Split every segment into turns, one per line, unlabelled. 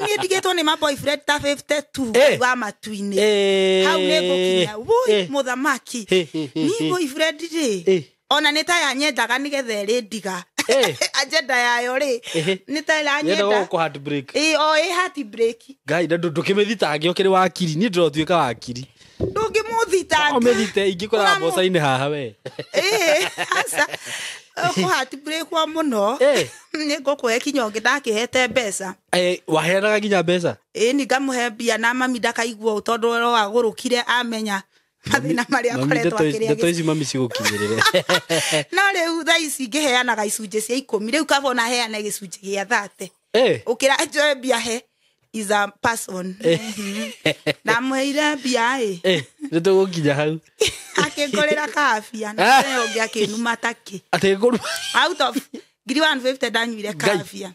Niĩ ndigĩtwo nĩ ma boyfriend ta 52
Eh.
wa matu-inĩ.
Eh.
Hau nĩ ngũkinya. Wui,
Eh.
mũthamaki.
Eh, eh, eh,
Ni
eh.
boyfriend rĩ.
Eh.
Ona nĩ ta yanyendaga nĩgetha ĩrĩ ndiga.
Eh.
Agenda yayo rĩ.
Ehe.
Nĩ ta
Yenda
ĩranyenda.
gũkũ heartbreak.
Ĩ, o ĩ heartbreak.
Ngai na ndũkĩmĩthitange ũkĩrĩ wakiri niĩ ndĩrotuĩka wakiri.
Ndũngĩmũthitanga.
Ũmĩthite ingĩkora
Ũramũ-
mboca-inĩ haha we.
Ĩ, aca. Ũkũheartbreakwo mũno.
Eh.
Nĩ ngũkũhe kinya ũngĩ ndakĩhete mbeca.
Eh, waheanaga nginya mbeca.
Ĩ ni ngamũhe mbia na mami ndakaigua ũũ tondũ ro agũrũkire amenya mathĩna marĩa
Mami,
akoretwo akĩrĩa.
ndeto ici mami cigũkinyĩrĩre.
No rĩu thaa ici ngĩheanaga icunjĩ cia 10 rĩu kaba ona heane gĩcunjĩ gĩa 30.
Eh.
Ũkĩra njoe mbia he is a person. Ndamũheire mbia ĩ.
Eh, nĩ tũgũkinya hau.
Akĩngũrĩra kabia na mũthenya ũngĩ akĩnuma takĩ.
Atĩ ngũrũ
Out of 1,150 ndanyuire
Ngai.
kabia.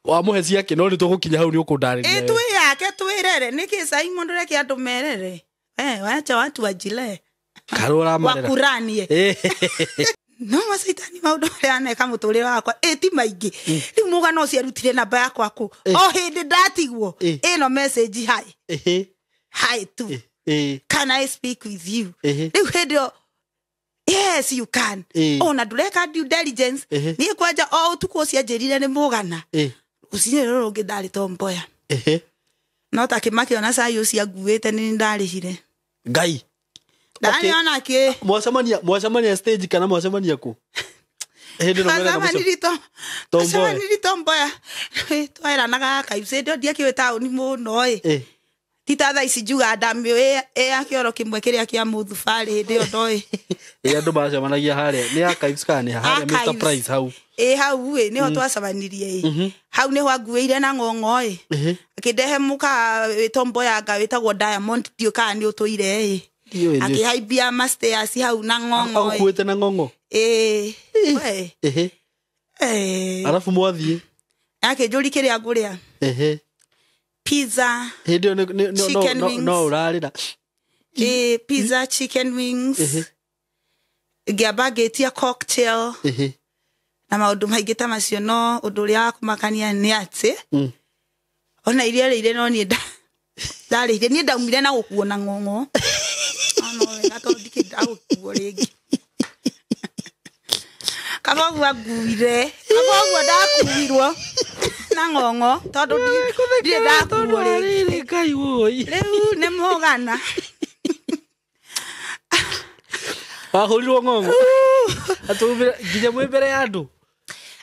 wamũhe ciake no nĩ tũgũkinya hau nĩ
Ĩ
ũkũndarĩria.
twĩ yake twĩrere nĩkĩ Simon reke andũ merere. Eh, wacha watu wajile.
Karũ ũramarera.
Wakuranie.
Eh.
No macaitani maũndũ marĩa aneka mũtũrĩre wakwa ĩ ti maingĩ. Rĩu mũgana ũcio arutire namba yakwa kũ. O hĩndĩ ndatigwo
Eh.
ĩno message hi.
Eh.
Hi tu.
Eh.
Can I speak with you?
Eh.
Rĩu hĩndĩ ĩyo yes you can.
Eh.
Ona ndũreka due diligence.
Eh.
Niĩ kwanja o ũtukũ ũcio anjĩrire nĩ mũgana.
Eh.
Rũcinĩ rũrũ rũngĩ ndarĩ Tom Mboya.
Eh.
No ta kĩmakĩona cai ũcio anguĩte nĩ ndarĩhire.
Ngai.
Ndarĩona kĩ.
Mwacemania mwacemania stage kana mwacemania kũ? Hĩndĩ ĩno mweraga mũce- Tom Mboya.
Twacemanirie Tom Mboya. Twaeranaga archives hĩndĩ ĩyo ndiakĩũĩ taũni mũno ĩ.
Eh.
Ti ta thaa ici njugaga ndamĩũĩ ĩ ya kĩoro kĩmwe kĩrĩa kĩa mũthubarĩ hĩndĩ ĩyo ndoĩ.
Ĩ andũ macemanagia harĩa nĩ archives kana nĩ harĩa Mr
Archives.
Price hau.
Ĩ hau ĩ nĩho twacemanirie ĩ. Hau nĩho anguĩire na ng'ong'o ĩ.
Ehe.
Akĩndehe mũka wĩ Tom Mboya anga wĩtagwo Diamond ndiũĩ kana nĩ ũtũire ĩ.
Ndiũĩ nĩ-
Akĩhaimbia ma stairs hau na ng'ong'o ĩ.
Agũkuĩte na ng'ong'o.
Ĩ. We.
Ehe.
Eh.
Arabu mwathiĩ.
Akĩnjũria kĩrĩa ngũrĩa.
Ehe.
Pizza.
Hĩndĩ ĩyo
Chicken wings.
no ũrarĩra.
Eh, pizza chicken wings.
Ehe.
Ngĩamba ngĩtia cocktail
Ehe.
na maũndũ maingĩ ta macio no ũndũ ũrĩa wa kũmakania nĩ atĩ ona iria rĩire no niĩ ndarĩire niĩ ndaumire na gũkuo na ng'ong'o. No no wega tondũ ndikĩrĩ ndagũkuo rĩngĩ. Kaba ũguo anguire, kaba ũguo ndakuirwo na ng'ong'o tondũ ndirĩ ndakuo rĩngĩ.
Ngai woi.
Rĩu nĩ mũgana.
Wahũrirwo ng'ong'o. Atũmire nginya mwĩ mbere ya andũ.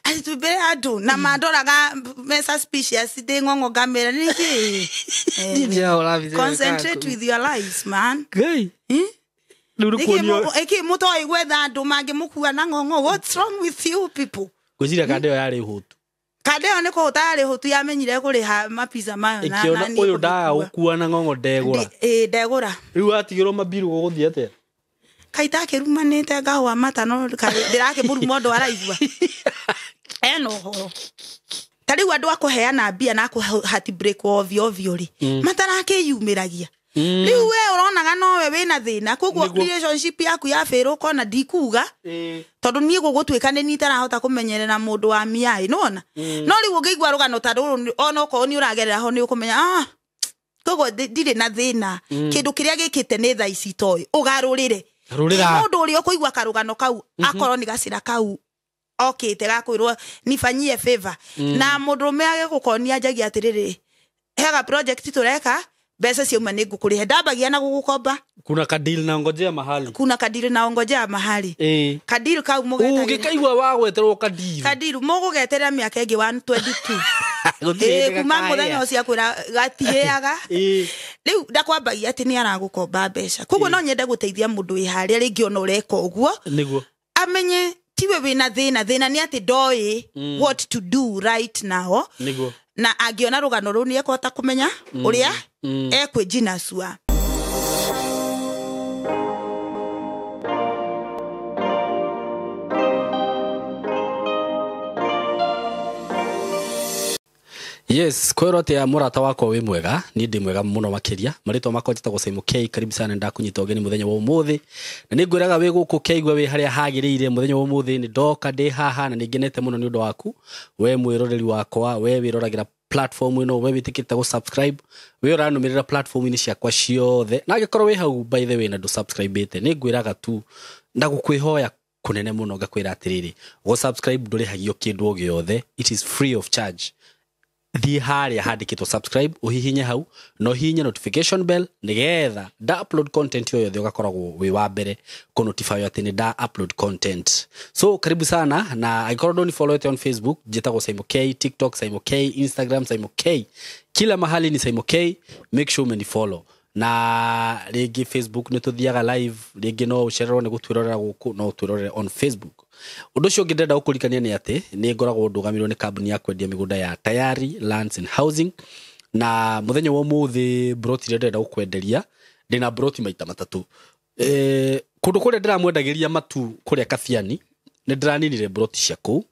Atĩ twĩ mbere ya andũ na mandoraga me suspicious ndĩ ng'ong'o ngamera nĩkĩ.
Niĩ ndĩrahũra mbica ĩyo
Concentrate
kaku.
with your lives man.
Ngai.
Hmm?
Rĩu nĩ kuonio
Ĩkĩ mũtoĩ gwetha andũ mangĩmũkua na ng'ong'o. What's wrong with you people?
ngwĩciria kanda ĩyo yarĩ hũtu.
Kanda ĩyo nĩ kũhũta yarĩ hũtu yamenyire kũrĩha mapiza mayo na
Ĩkĩona
na niĩ
ũyũ
kũmĩkua.
ndaga gũkua na ng'ong'o ndegũra.
Ĩ ndegũra.
Rĩu watigĩrwo mambiru gũgũthiĩ atĩa?
Kaĩ itakĩrumanĩte ngahũa mata no ndĩrakĩmũruma ũndũ araigua. Ena ũhoro. Ta rĩu andũ a kũheana mbia na heartbreak ovyo ovyo rĩ matarakĩyumĩragia. Rĩu we ũronaga nowe wĩna thĩna koguo
Nĩguo.
relationship yaku ya fail ũkona ndikuga tondũ niĩ gũgũtuĩka nĩ niĩ itarahota kũmenyerera mũndũ wa miaĩ nĩwona. No rĩu ũngĩigua rũgano ta rũrũ ona okorwo nĩ ũragerera ho nĩ ũkũmenya ah koguo ndirĩ na thĩna. Kĩndũ kĩrĩa gĩkĩte nĩ thaa ici toĩ ũgarũrĩre.
Garũrĩra.
Mũndũ ũrĩa ũkũigua karũgano kau akorwo nĩ gacĩra kau okĩte gakwĩrwo nifanyie favor. Na mũndũrũme agĩgũkonia njagia atĩrĩrĩ hega project tũreka mbeca ciauma nĩ ngũkũrĩhe ndambagia na gũgũkomba.
Kuna kadili na ngojea mahali.
Kuna kadiri na ongojea mahali.
Ĩ.
Kadiri kau mũgetagĩra.
Ũngĩkaigua wagweterwo kadili.
Kadiri mũgũgeterera mĩaka ĩngĩ 122.
Gũtirĩ
Ĩ
hĩndĩ
kuma
gakahĩa.
mũthenya ũcio akwĩra gatihĩaga.
Ĩ.
Rĩu ndakwambagia atĩ nĩ aragũkomba mbeca. Koguo no nyende gũteithia mũndũ wĩ harĩa rĩngĩ ona ũreka ũguo.
Nĩguo.
Amenye tiwe wĩna thĩna, thĩna nĩ atĩ ndoĩ what to do right now.
Nĩguo.
Na angĩona rũgano rũu nĩ ekũhota kũmenya ũrĩa ekwĩnjinacua.
Yes, kwĩrwo atĩa mũrata wakwa wĩ mwega, niĩ ndĩ mwega mũno makĩria. Marĩtwa makwa njĩtagwo Simon K, karibu sana ndakunyita ũgeni mũthenya wa ũmũthĩ. Na nĩ ngwĩraga wĩ gũkũ ũkĩigua wĩ harĩa hagĩrĩire mũthenya wa ũmũthĩ nĩ ndoka ndĩ haha na nĩ ngenete mũno nĩ ũndũ waku. We mwĩroreri wakwa, we wĩroragĩra Platform ĩno, we wĩtĩkĩrĩte gũ subscribe, we ũranũmĩrĩra platform-inĩ ciakwa ciothe, na angĩkorwo wĩ hau, by the way, na ndũ subscribe-ĩte, nĩ ngwĩraga tu na gũkwĩhoya kũnene mũno, ngakwĩra atĩrĩrĩ, gũ subscribe ndũrĩhagio kĩndũ o gĩothe, it is free of charge. Thiĩ harĩa handĩkĩtwo subscribe, ũhihinye hau na ũhihinye notification bell, nĩgetha nda upload content o yothe ũgakoragwo wĩ wa mbere kũ notify atĩ nĩ nda upload content. So karibu sana, na angĩkorwo ndũni followete on Facebook, njĩtagwo Saimo K, TikTok Saimo K, Instagram Saimo K, kila mahali ni Saimo K. Make sure umenifollow. Na rĩngĩ Facebook nĩ tũthiaga live, rĩngĩ no ũcererwo nĩ gũtwĩrorera gũkũ, no ũtwĩrorere on Facebook. Ũndũ ũcio ũngĩ ndĩrenda gũkũririkania nĩ atĩ nĩ ngoragwo ndũgamĩrĩirwo nĩ kambuni ya kwendia mĩgũnda ya Tayari Lands and Housing. Na mũthenya wa ũmũthĩ, broti iria ndĩrenda gũkwenderia, ndĩna broti maita matatũ. Kũndũ kũrĩa ndĩramwendagĩria matu kũrĩa Kabiani, nĩ ndĩraninire broti cia kũu,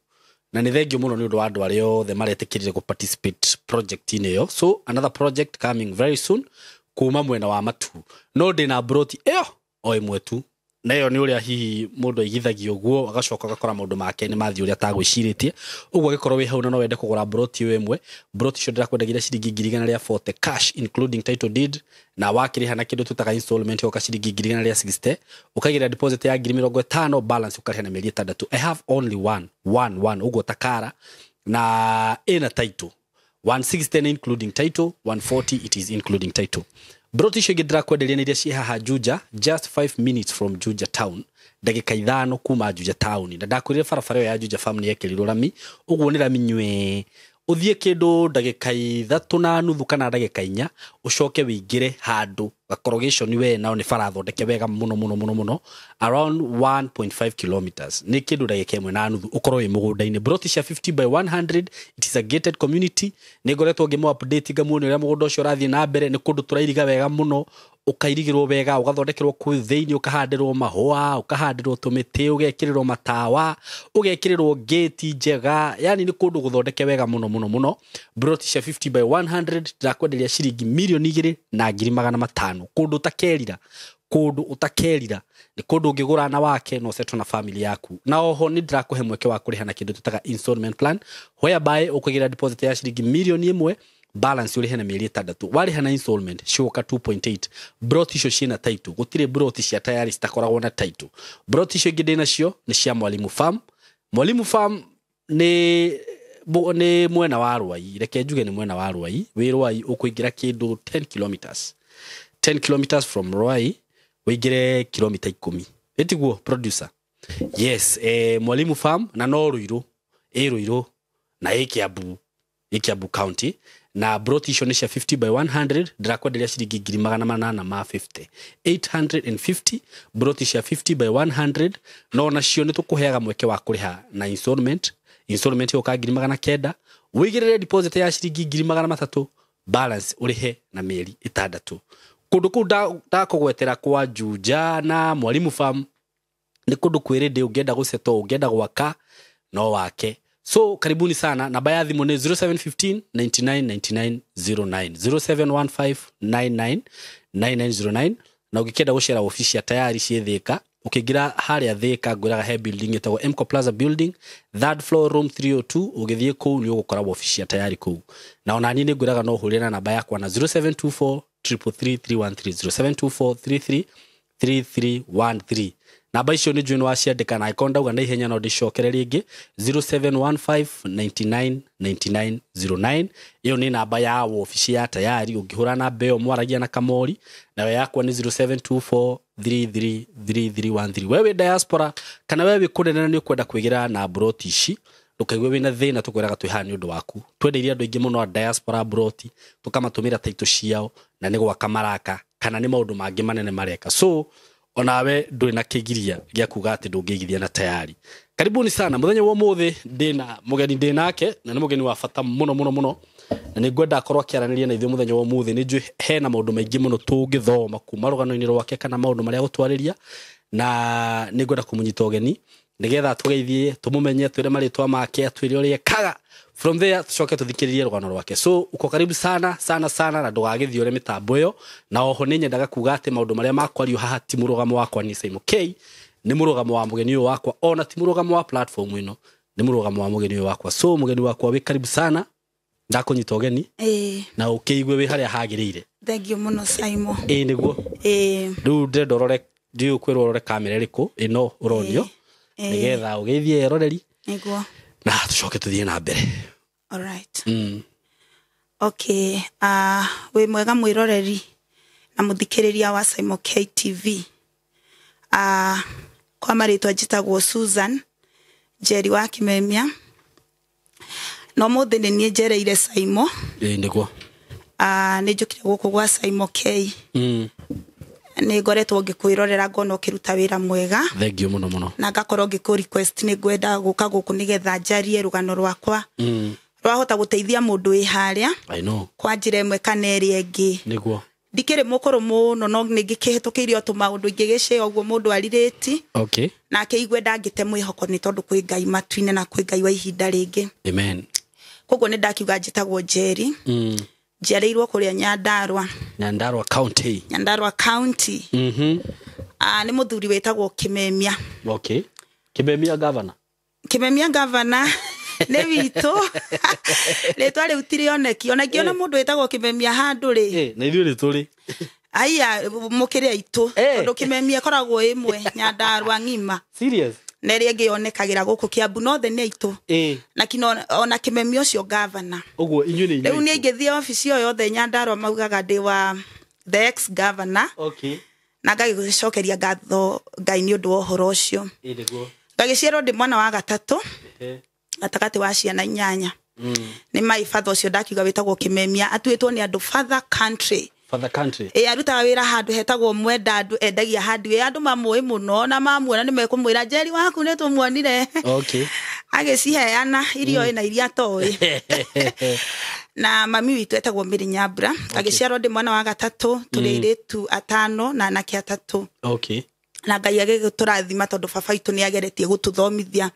na nĩ thengio mũno nĩ ũndũ wa andũ arĩa othe maretĩkĩrire kũ participate project-inĩ ĩyo. So another project coming very soon kuma mwena wa Matu, no ndĩna broti ĩyo o ĩmwe tu, na ĩyo nĩ ũrĩa hihi mũndũ aigithagia ũguo, agacoka agakora maũndũ make nĩ mathiĩ ũrĩa atagwĩcirĩtie. Ũguo angĩkorwo wĩ hau na no wende kũgũra broti ĩyo ĩmwe, broti icio ndĩrakwendagĩria ciringi 140,000 cash, including title deed, na wakĩrĩha na kĩndũ twĩtaga installment, yoka ciringi 160,000, ũkaigĩrĩra deposit ya 50,000, balance ũkarĩha na mĩeri 6. I have only one one one ũguo takara na ĩna title, 160 including title, 140 it is including title. Broti icio ingĩ ndĩrakwenderia nĩ iria ciĩ haha Juja, just 5 minutes from Juja town, ndagĩka 5 kuma Juja town. Na ndakwĩrire barabara ĩyo ya Juja Farm nĩ yekĩrirwo rami, ũguo nĩ rami nywe. Ũthiĩ kĩndũ ndagĩka 3.5 kana ndagĩka 4, ũcoke wĩingĩre handũ gakorogation we nao nĩ bara thondeke wega mũno mũno mũno mũno, around 1.5 kilometers, nĩ kĩndũ ndagĩka 1.5 ũkorwo wĩ mũgũnda-inĩ. Broti cia 50 by 100, it is a gated community. Nĩ ngoretwo ngĩmũ update, ngamuonia ũrĩa mũgũnda ũcio ũrathiĩ na mbere. Nĩ kũndũ tũrairiga wega mũno, ũkairigĩrwo wega, ũgathondekerwo kũu thĩinĩ, ũkahandĩrwo mahũa, ũkahandĩrwo tũmĩtĩ, ũgekĩrĩrwo matawa, ũgekĩrĩrwo gate njega, yani nĩ kũndũ gũthondeke wega mũno mũno mũno. Broti cia 50 by 100 ndĩrakwenderia ciringi 2,500,000. Kũndũ ũtakerira, kũndũ ũtakerira, nĩ kũndũ ũngĩgũra na wake na ũsettle na family yaku. Na oho nĩ ndĩrakũhe mweke wa kũrĩha na kĩndũ tũtaga installment plan, whereby ũkũigĩra deposit ya ciringi 1,000,000, balance ũrĩhe na mĩeri 6. Warĩha na installment cigũka 2.8. Broti icio ciĩna title, gũtirĩ broti cia Tayari citakoragwo na title. Broti icio ingĩ ndĩnacio nĩ cia Mwalimu Farm. Mwalimu Farm nĩ mwena wa Rwai, reke njuge nĩ mwena wa Rwai. Wĩ Rwai ũkũingĩra kĩndũ 10 kilometers, 10 kilometers from Rwai, ũingĩre kilomita 10, ĩtiguo producer? Yes, Mwalimu Farm, na no Ruiru, ĩ Ruiru na ĩ Kiambu, ĩ Kiambu County. Na broti icio nĩ cia 50 by 100, ndĩrakwenderia ciringi 850,000, 850, broti cia 50 by 100. No nacio nĩ tũkũheaga mweke wa kũrĩha na installment. Installment yoka 900,000, wĩigĩrĩre deposit ya ciringi 300,000, balance ũrĩhe na mĩeri 6. Kũndũ kũu ndakũgwetera kwa Juja na Mwalimu Farm nĩ kũndũ kwĩrĩndĩ, ũngĩenda gũsettle, ũngĩenda gwaka, no wake. So karibuni sana. Namba ya thimũ nĩ 0715 99 99 09, 0715 99 9909. Na ũngĩkĩenda gũcera obici ya Tayari ciĩ Thĩka, ũkĩingĩra harĩa Thĩka, ngwĩraga he building ĩtagwo Mco Plaza building, third floor, room 302. Ũgĩthiĩ kũu nĩ ũgũkora obici ya Tayari kũu. Na ona niĩ nĩ ngwĩraga no ũhũrĩre na namba yakwa na 0724 333 313, 0724 33 3313. Namba icio nĩ njũĩ nĩ waciandĩka, na angĩkorwo ndauga na ihenya no ndĩcokere rĩngĩ, 0715 99 99 09. Ĩyo nĩ namba ya wobici ya Tayari. Ũngĩhũra namba ĩyo mwaragia na Kamori. Nayo yakwa nĩ 0724 333313. We wĩ diaspora kana we wĩ kũnene na nĩ ũkwenda kwĩgĩra na broti ici, ndũkaigue wĩna thĩna, tũkwĩraga twĩ haha nĩ ũndũ waku. Twendeirie andũ aingĩ mũno a diaspora broti, tũkamatũmĩra taito ciao, na nĩ gwaka maraka kana nĩ maũndũ mangĩ manene mareka. So onawe ndũrĩ na kĩgiria gĩa kuga atĩ ndũngĩigithia na Tayari. Karibuni sana. Mũthenya wa ũmũthĩ ndĩna mũgeni, ndĩ nake na nĩ mũgeni wa bata mũno mũno mũno, na nĩ ngwenda akorwo akĩaranĩria na ithuĩ mũthenya wa ũmũthĩ. Nĩ njũĩ hena maũndũ maingĩ mũno tũngĩthoma kuma rũgano-inĩ rwake kana maũndũ marĩa gũtwarĩria, na nĩ ngwenda kũmũnyita ũgeni nĩgetha tũgeithie, tũmũmenye, twĩre marĩtwa make, atwĩre ũrĩa ekaga. From there tucoke tũthikĩrĩrie rũgano rwake. So uko karibu sana sana sana, na ndũgagĩthiũre mĩtambo ĩyo. Na oho nĩ nyendaga kuga atĩ maũndũ marĩa makwario haha ti mũrũgamo wakwa ni Saimo K, nĩ mũrũgamo wa mũgeni ũyũ wakwa, ona ti mũrũgamo wa platform ĩno, nĩ mũrũgamo wa mũgeni ũyũ wakwa. So mũgeni wakwa, wĩ karibu sana. Ndakunyita ũgeni
Ĩĩ.
na ũkĩigue wĩ harĩa hagĩrĩire.
Thank you mũno Simon.
Ĩĩ nĩguo.
Ĩĩ.
Rĩu ndĩrenda ũrore, ndiũĩ kwĩrwo ũrore kamera ĩrĩkũ ĩno ũronio nĩgetha ũgeithie eroreri
Nĩguo.
na tũcoke tũthiĩ na mbere.
All right. Okay, wĩ mwega mwĩroreri na mũthikĩrĩria wa Simon KTV. Kwa marĩtwa njĩtagwo Susan Njeri wa Kimemia. Na ũmũthĩ nĩ niĩ njereire Simon.
Ĩĩ nĩguo.
Nĩ njũkire gũkũ gwa Simon K. Nĩ ngoretwo ngĩkwĩrorera ngona ũkĩruta wĩra mwega.
Thank you mũno mũno.
Na ngakorwo ngĩkũ request nĩ ngwenda gũka gũkũ nĩgetha njarie rũgano rwakwa. Rwahota gũteithia mũndũ wĩ harĩa.
I know.
Kwa njĩra ĩmwe kana ĩrĩa ĩngĩ.
Nĩguo.
Ndikĩrĩ mũkũrũ mũno no nĩ ngĩkĩhĩtũkĩire o tũmaũndũ ingĩgĩcĩa ũguo mũndũ arirĩti.
Okay.
Na akĩigue ndangĩte mwĩhoko nĩ tondũ kwĩ Ngai matu-inĩ na kwĩ Ngai wa ihinda rĩngĩ.
Amen.
Koguo nĩ ndakiuga njĩtagwo Njeri. Njiarĩirwo kũrĩa Nyandarua.
Nyandarua County.
Nyandarua County. Nĩ mũthuri wĩtagwo Kimemia.
Okay. Kimemia governor.
Kimemia governor nĩ witũ. Rĩtwa rĩu ti rĩoneki. Ona ingĩona mũndũ wĩtagwo Kimemia handũ rĩ.
Na ithuĩ nĩ tũrĩ.
Aya mũkĩrĩ aitũ. Tondũ Kimemia ĩkoragwo ĩmwe Nyandarua ng'ima.
Serious?
Na ĩrĩa ĩngĩ yonekagĩra gũkũ Kiambu no othe nĩ aitũ. Na kino ona Kimemia ũcio governor.
Ũguo inyuĩ nĩ inyuĩ.
Rĩu niĩ ingĩthiĩ obici o yothe Nyandarua maugaga ndĩ wa the ex governor.
Okay.
Na ngagĩcokeria ngatho Ngai nĩ ũndũ wa ũhoro ũcio.
Ĩĩ nĩguo.
Ngagĩciarwo ndĩ mwana wa gatatũ. Gatagatĩ wa ciana inyanya. Nĩ my father ũcio ndakiuga wĩtagwo Kimemia atuĩtwo nĩ andũ father country.
Father country.
Ĩ arutaga wĩra handũ hetagwo Mwenda andũ endagia hardware andũ mamũĩ mũno na mamuona nĩ mekũmwĩra Njeri waku nĩ tũmuonire.
Okay.
Agĩciheana iria oĩ na iria atoĩ. Na mami witũ etagwo Mary Nyambura. Agĩciarwo ndĩ mwana wa gatatũ tũrĩ airĩtu atano na anake atatũ.
Okay.
Na Ngai agĩgĩtũrathima tondũ baba witũ nĩ ageretie gũtũthomithia.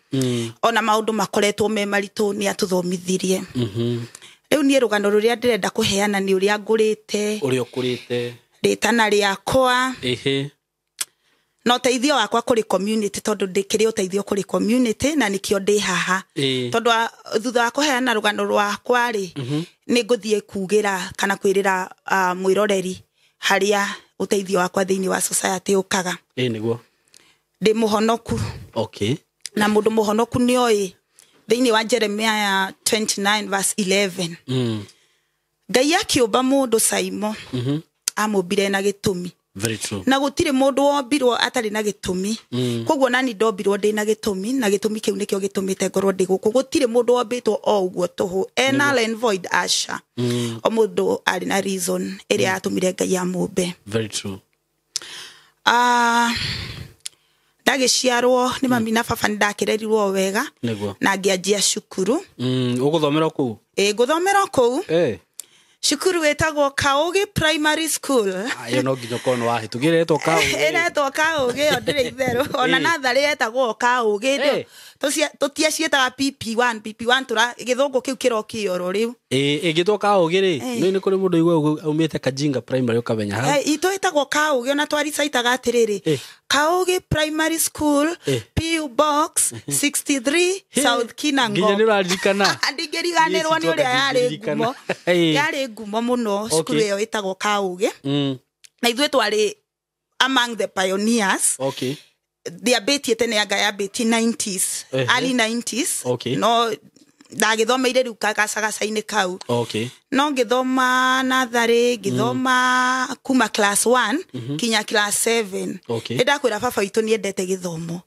Ona maũndũ makoretwo me maritũ nĩ atũthomithirie. Rĩu niĩ rũgano rũrĩa ndĩrenda kũheana nĩ ũrĩa ngũrĩte.
Ũrĩa ũkũrĩte.
Rĩtana rĩakwa. Na ũteithio wakwa kũrĩ community tondũ ndĩkĩrĩ ũteithio kũrĩ community na nĩkĩo ndĩ haha. Tondũ thutha wa kũheana rũgano rwakwa rĩ, nĩ ngũthiĩ kugĩra kana kwĩrĩra mwĩroreri harĩa ũteithio wakwa thĩinĩ wa society ũkaga.
Ĩĩ nĩguo.
Ndĩ mũhonoku.
Okay.
Na mũndũ mũhonoku nĩ oĩ thĩinĩ wa Jeremiah 29 verse 11. Ngai akĩũmba mũndũ Simon. Amũmbire na gĩtũmi.
Very true.
Na gũtirĩ mũndũ wombirwo atarĩ na gĩtũmi. Koguo nani ndombirwo ndĩ na gĩtũmi na gĩtũmi kĩu nĩkĩo gĩtũmĩte ngorwo ndĩ gũkũ. Gũtirĩ mũndũ wombĩtwo o ũguo tũhũ. Null and void aca. O mũndũ arĩ na reason ĩrĩa yatũmire Ngai amũmbe.
Very true.
Ndagĩciarwo nĩ mami na baba nĩ ndakĩrerirwo wega.
Nĩguo.
Na ngĩanjia cukuru.
Ũgũthomera kũu?
Ĩĩ ngũthomera kũu. Cukuru wĩtagwo Kaũgĩ Primary School.
Ĩyo no nginya ũkorwo nĩ wahĩtũkire ĩretwo Kaũgĩ.
Ĩretwo Kaũgĩ ĩyo ndĩrĩ itherũ. Ona natharĩ yetagwo Kaũgĩ. Tũtiaciĩtaga PP1, PP1 tũra gĩthũngũ kĩu kĩrokio oro rĩu.
Ĩĩ ĩngĩtwo Kaũgĩ rĩ, nĩ kũrĩ mũndũ ũigua aumĩte Kajinga Primary ũkamenya hau.
Itũ ĩtagwo Kaũgĩ ona twaricaitaga atĩrĩrĩ. Kaũgĩ Primary School, PU Box 63 South Kinango.
Nginya nĩ ũraririkana.
Ndingĩriganĩrwo nĩ ũrĩa yarĩ ngumo. Yarĩ ngumo mũno cukuru ĩyo ĩtagwo Kaũgĩ. Na ithuĩ twarĩ among the pioneers.
Okay.
Ndiambĩtie tene anga yambĩtie 90s, early 90s.
Okay.
No ndagĩthomeire rĩu gacagaca-inĩ kau.
Okay.
No ngĩthoma natharĩ, ngĩthoma kuma class 1 kinya class 7.
Okay.
Nĩ ndakwĩra baba witũ nĩ endete gĩthomo.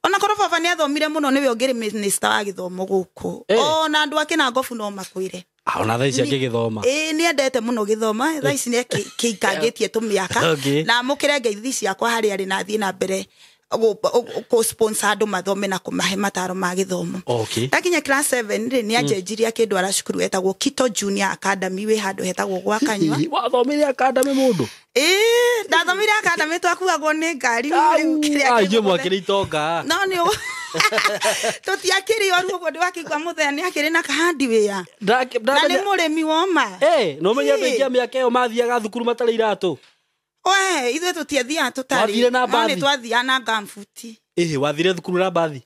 Ona korwo baba nĩ athomire mũno nĩwe ũngĩrĩ minister wa gĩthomo gũkũ. Ona andũ a Kĩnangobu no makwĩre.
Ona thaa ici akĩgĩthoma.
Ĩĩ nĩ endete mũno gĩthoma, thaa ici nĩ akĩikangĩtie tũmĩaka. Na amũkĩre ngeithi ciakwa harĩa arĩ na athiĩ na mbere kũ sponsor andũ mathome na kũmahe mataro ma gĩthomo.
Okay.
Ndakinya class 7 rĩ nĩ anjenjirie akĩndwara cukuru etagwo Kito Junior Academy wĩ handũ hetagwo gwa Kanyua.
Wathomire academy mũndũ?
Ĩĩ ndathomire academy twakuagwo nĩ ngari rĩu kĩrĩa
Inyuĩ mwakĩrĩ itonga.
No nĩ tũtiakĩrĩ oru ũguo ndĩwakĩigua mũthenya nĩ akĩrĩ na kahandi wĩya. Na nĩ mũrĩmi woma.
No ũmenye andũ aingĩ a mĩaka ĩyo mathiaga thukuru matarĩ iratũ.
We, ithuĩ tũtiathiaga tũtarĩ.
Wathire na
No
mbathi?
nĩ twathiaga na ngambuti.
Ĩhĩ, wathire thukuru na mbathi?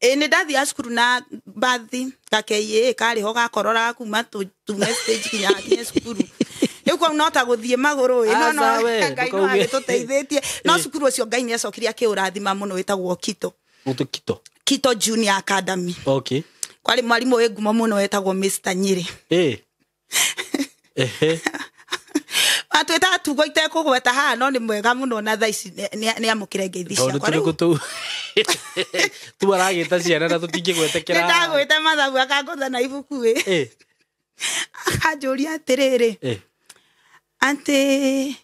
Ĩĩ nĩ ndathiaga cukuru na mbathi gakeiĩ karĩ ho gakororaga kuma tume stage kinya hakinye cukuru. Rĩu kau no ta gũthiĩ magũrũ ĩ no no Ngai no agĩtũteithĩtie. No cukuru ũcio Ngai nĩ acokire akĩũrathima mũno wĩtagwo Kito.
Kito.
Kito Junior Academy.
Okay.
Kwarĩ mwarimũ wĩ ngumo mũno wetagwo Mr. Nyiri.
Ehe.
Atwĩtaga tugo itekũgweta haha no nĩ mwega mũno na thaa ici nĩ amũkĩre ngeithi ciakwa.
Tondũ tũrĩ tu aragĩta ciana na tũtingĩgwetekera.
Nĩ ndagwĩte mathabu akangũtha na ibuku ĩ. Akanjũria atĩrĩrĩ. Ante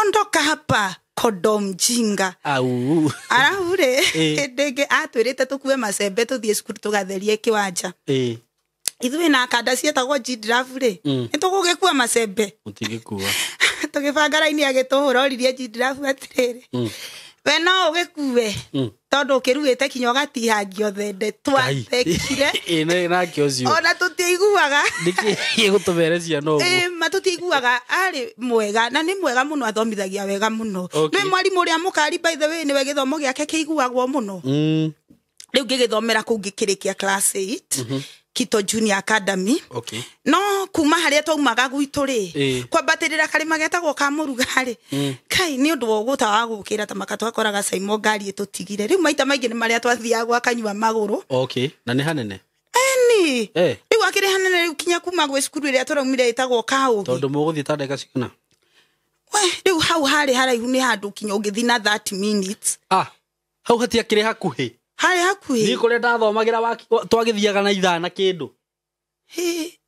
ondoka hapa kodo mjinga.
Au.
Arabu rĩ hĩndĩ ĩngĩ atwĩrĩte tũkue macembe tũthiĩ cukuru tũgatherie kĩwanja. Ithuĩ na kanda cietagwo G-Draft rĩ nĩ tũgũgĩkua macembe.
Mũtingĩkua.
Tũgĩbanga raini agĩtũhũra oririe G-Draft atĩrĩrĩ. We no ũgĩkue tondũ ũkĩruĩte kinya ũgatihangio thende twathekire.
Ĩ nake ũcio.
Ona tũtiaiguaga.
Nĩkĩ gĩgũtũmere ciana ũguo?
Ma tũtiaiguaga arĩ mwega na nĩ mwega mũno athomithagia wega mũno. Nĩ mwarimũ ũrĩa mũkari by the way nĩwe gĩthomo gĩake kĩiguagwo mũno. Rĩu ngĩgĩthomera kũu ngĩkĩrĩkia class 8. Kito Junior Academy.
Okay.
No kuma haria twaumaga gwitũ rĩ kwambatĩrĩra karĩma getagwo ka Mũruga rĩ kai nĩ ũndũ wa ũgũta wa gũkĩra ta maka twakoraga Saimo ngari ĩtũtigire. Rĩu maita maingĩ nĩ marĩa twathiaga gwa kanyua magũrũ.
Okay. Na nĩ hanene?
Eni. Rĩu akĩrĩ hanene rĩu kinya kuma gwĩ cukuru ĩrĩa tũraumire ĩtagwo Kaũgĩ.
Tondũ mũgũthiĩ ta ndagĩka cigana?
We rĩu hau harĩ haraihu nĩ handũ kinya ũngĩthiĩ na 30 minutes.
Ah, hau hatiakĩrĩ hakuhĩ.
Harĩ hakuhĩ.
Niĩ kũrĩa ndathomagĩra twagĩthiaga na ithaa na kĩndũ.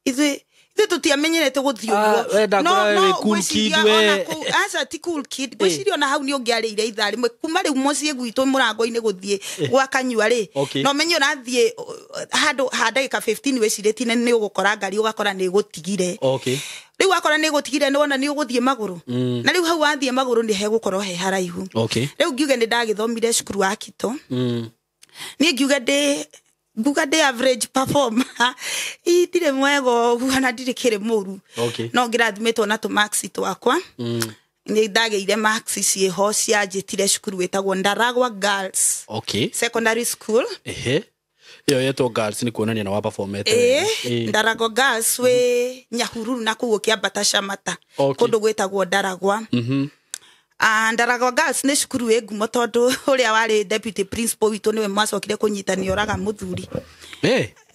Ithuĩ tũtiamenyerete gũthiĩ ũguo.
No cool kid we.
Aca ti cool kid. Ngwĩciria ona hau nĩ ũngĩarĩire ithaa rĩmwe kuma rĩu mũciĩ gwitũ mũrango-inĩ gũthiĩ gwa kanyua rĩ. No menye ũrathiĩ handũ ha ndagĩka 15 wĩcirĩtie nĩ ũgũkora ngari ũgakora nĩ ĩgũtigire. Rĩu wakora nĩ ĩgũtigire nĩ wona nĩ ũgũthiĩ magũrũ. Na rĩu hau wathiĩ magũrũ nĩ hegũkorwo he haraihu. Rĩu ngiuge nĩ ndagĩthomire cukuru wa Kito. Niĩ ngiuga ndĩ average performer. Ndirĩ mwega ũguo na ndirĩ kĩrĩ mũru. No ngĩrathimĩtwo na tũmax twakwa. Nĩ ndagĩire max ciĩho cianjĩtire cukuru wĩtagwo Ndaragwa Girls. Secondary School.
Ehe. Ĩyo yetwo girls nĩ kuonania na wa performete.
Ndaragwa Girls wĩ Nyahururu na kũu ũkĩambata Shamata. Kũndũ gwĩtagwo Ndaragwa. Ndaragwa Girls nĩ cukuru wĩ ngumo tondũ ũrĩa warĩ deputy principal witũ nĩwe mwacokire kũnyitania oraga mũthuri.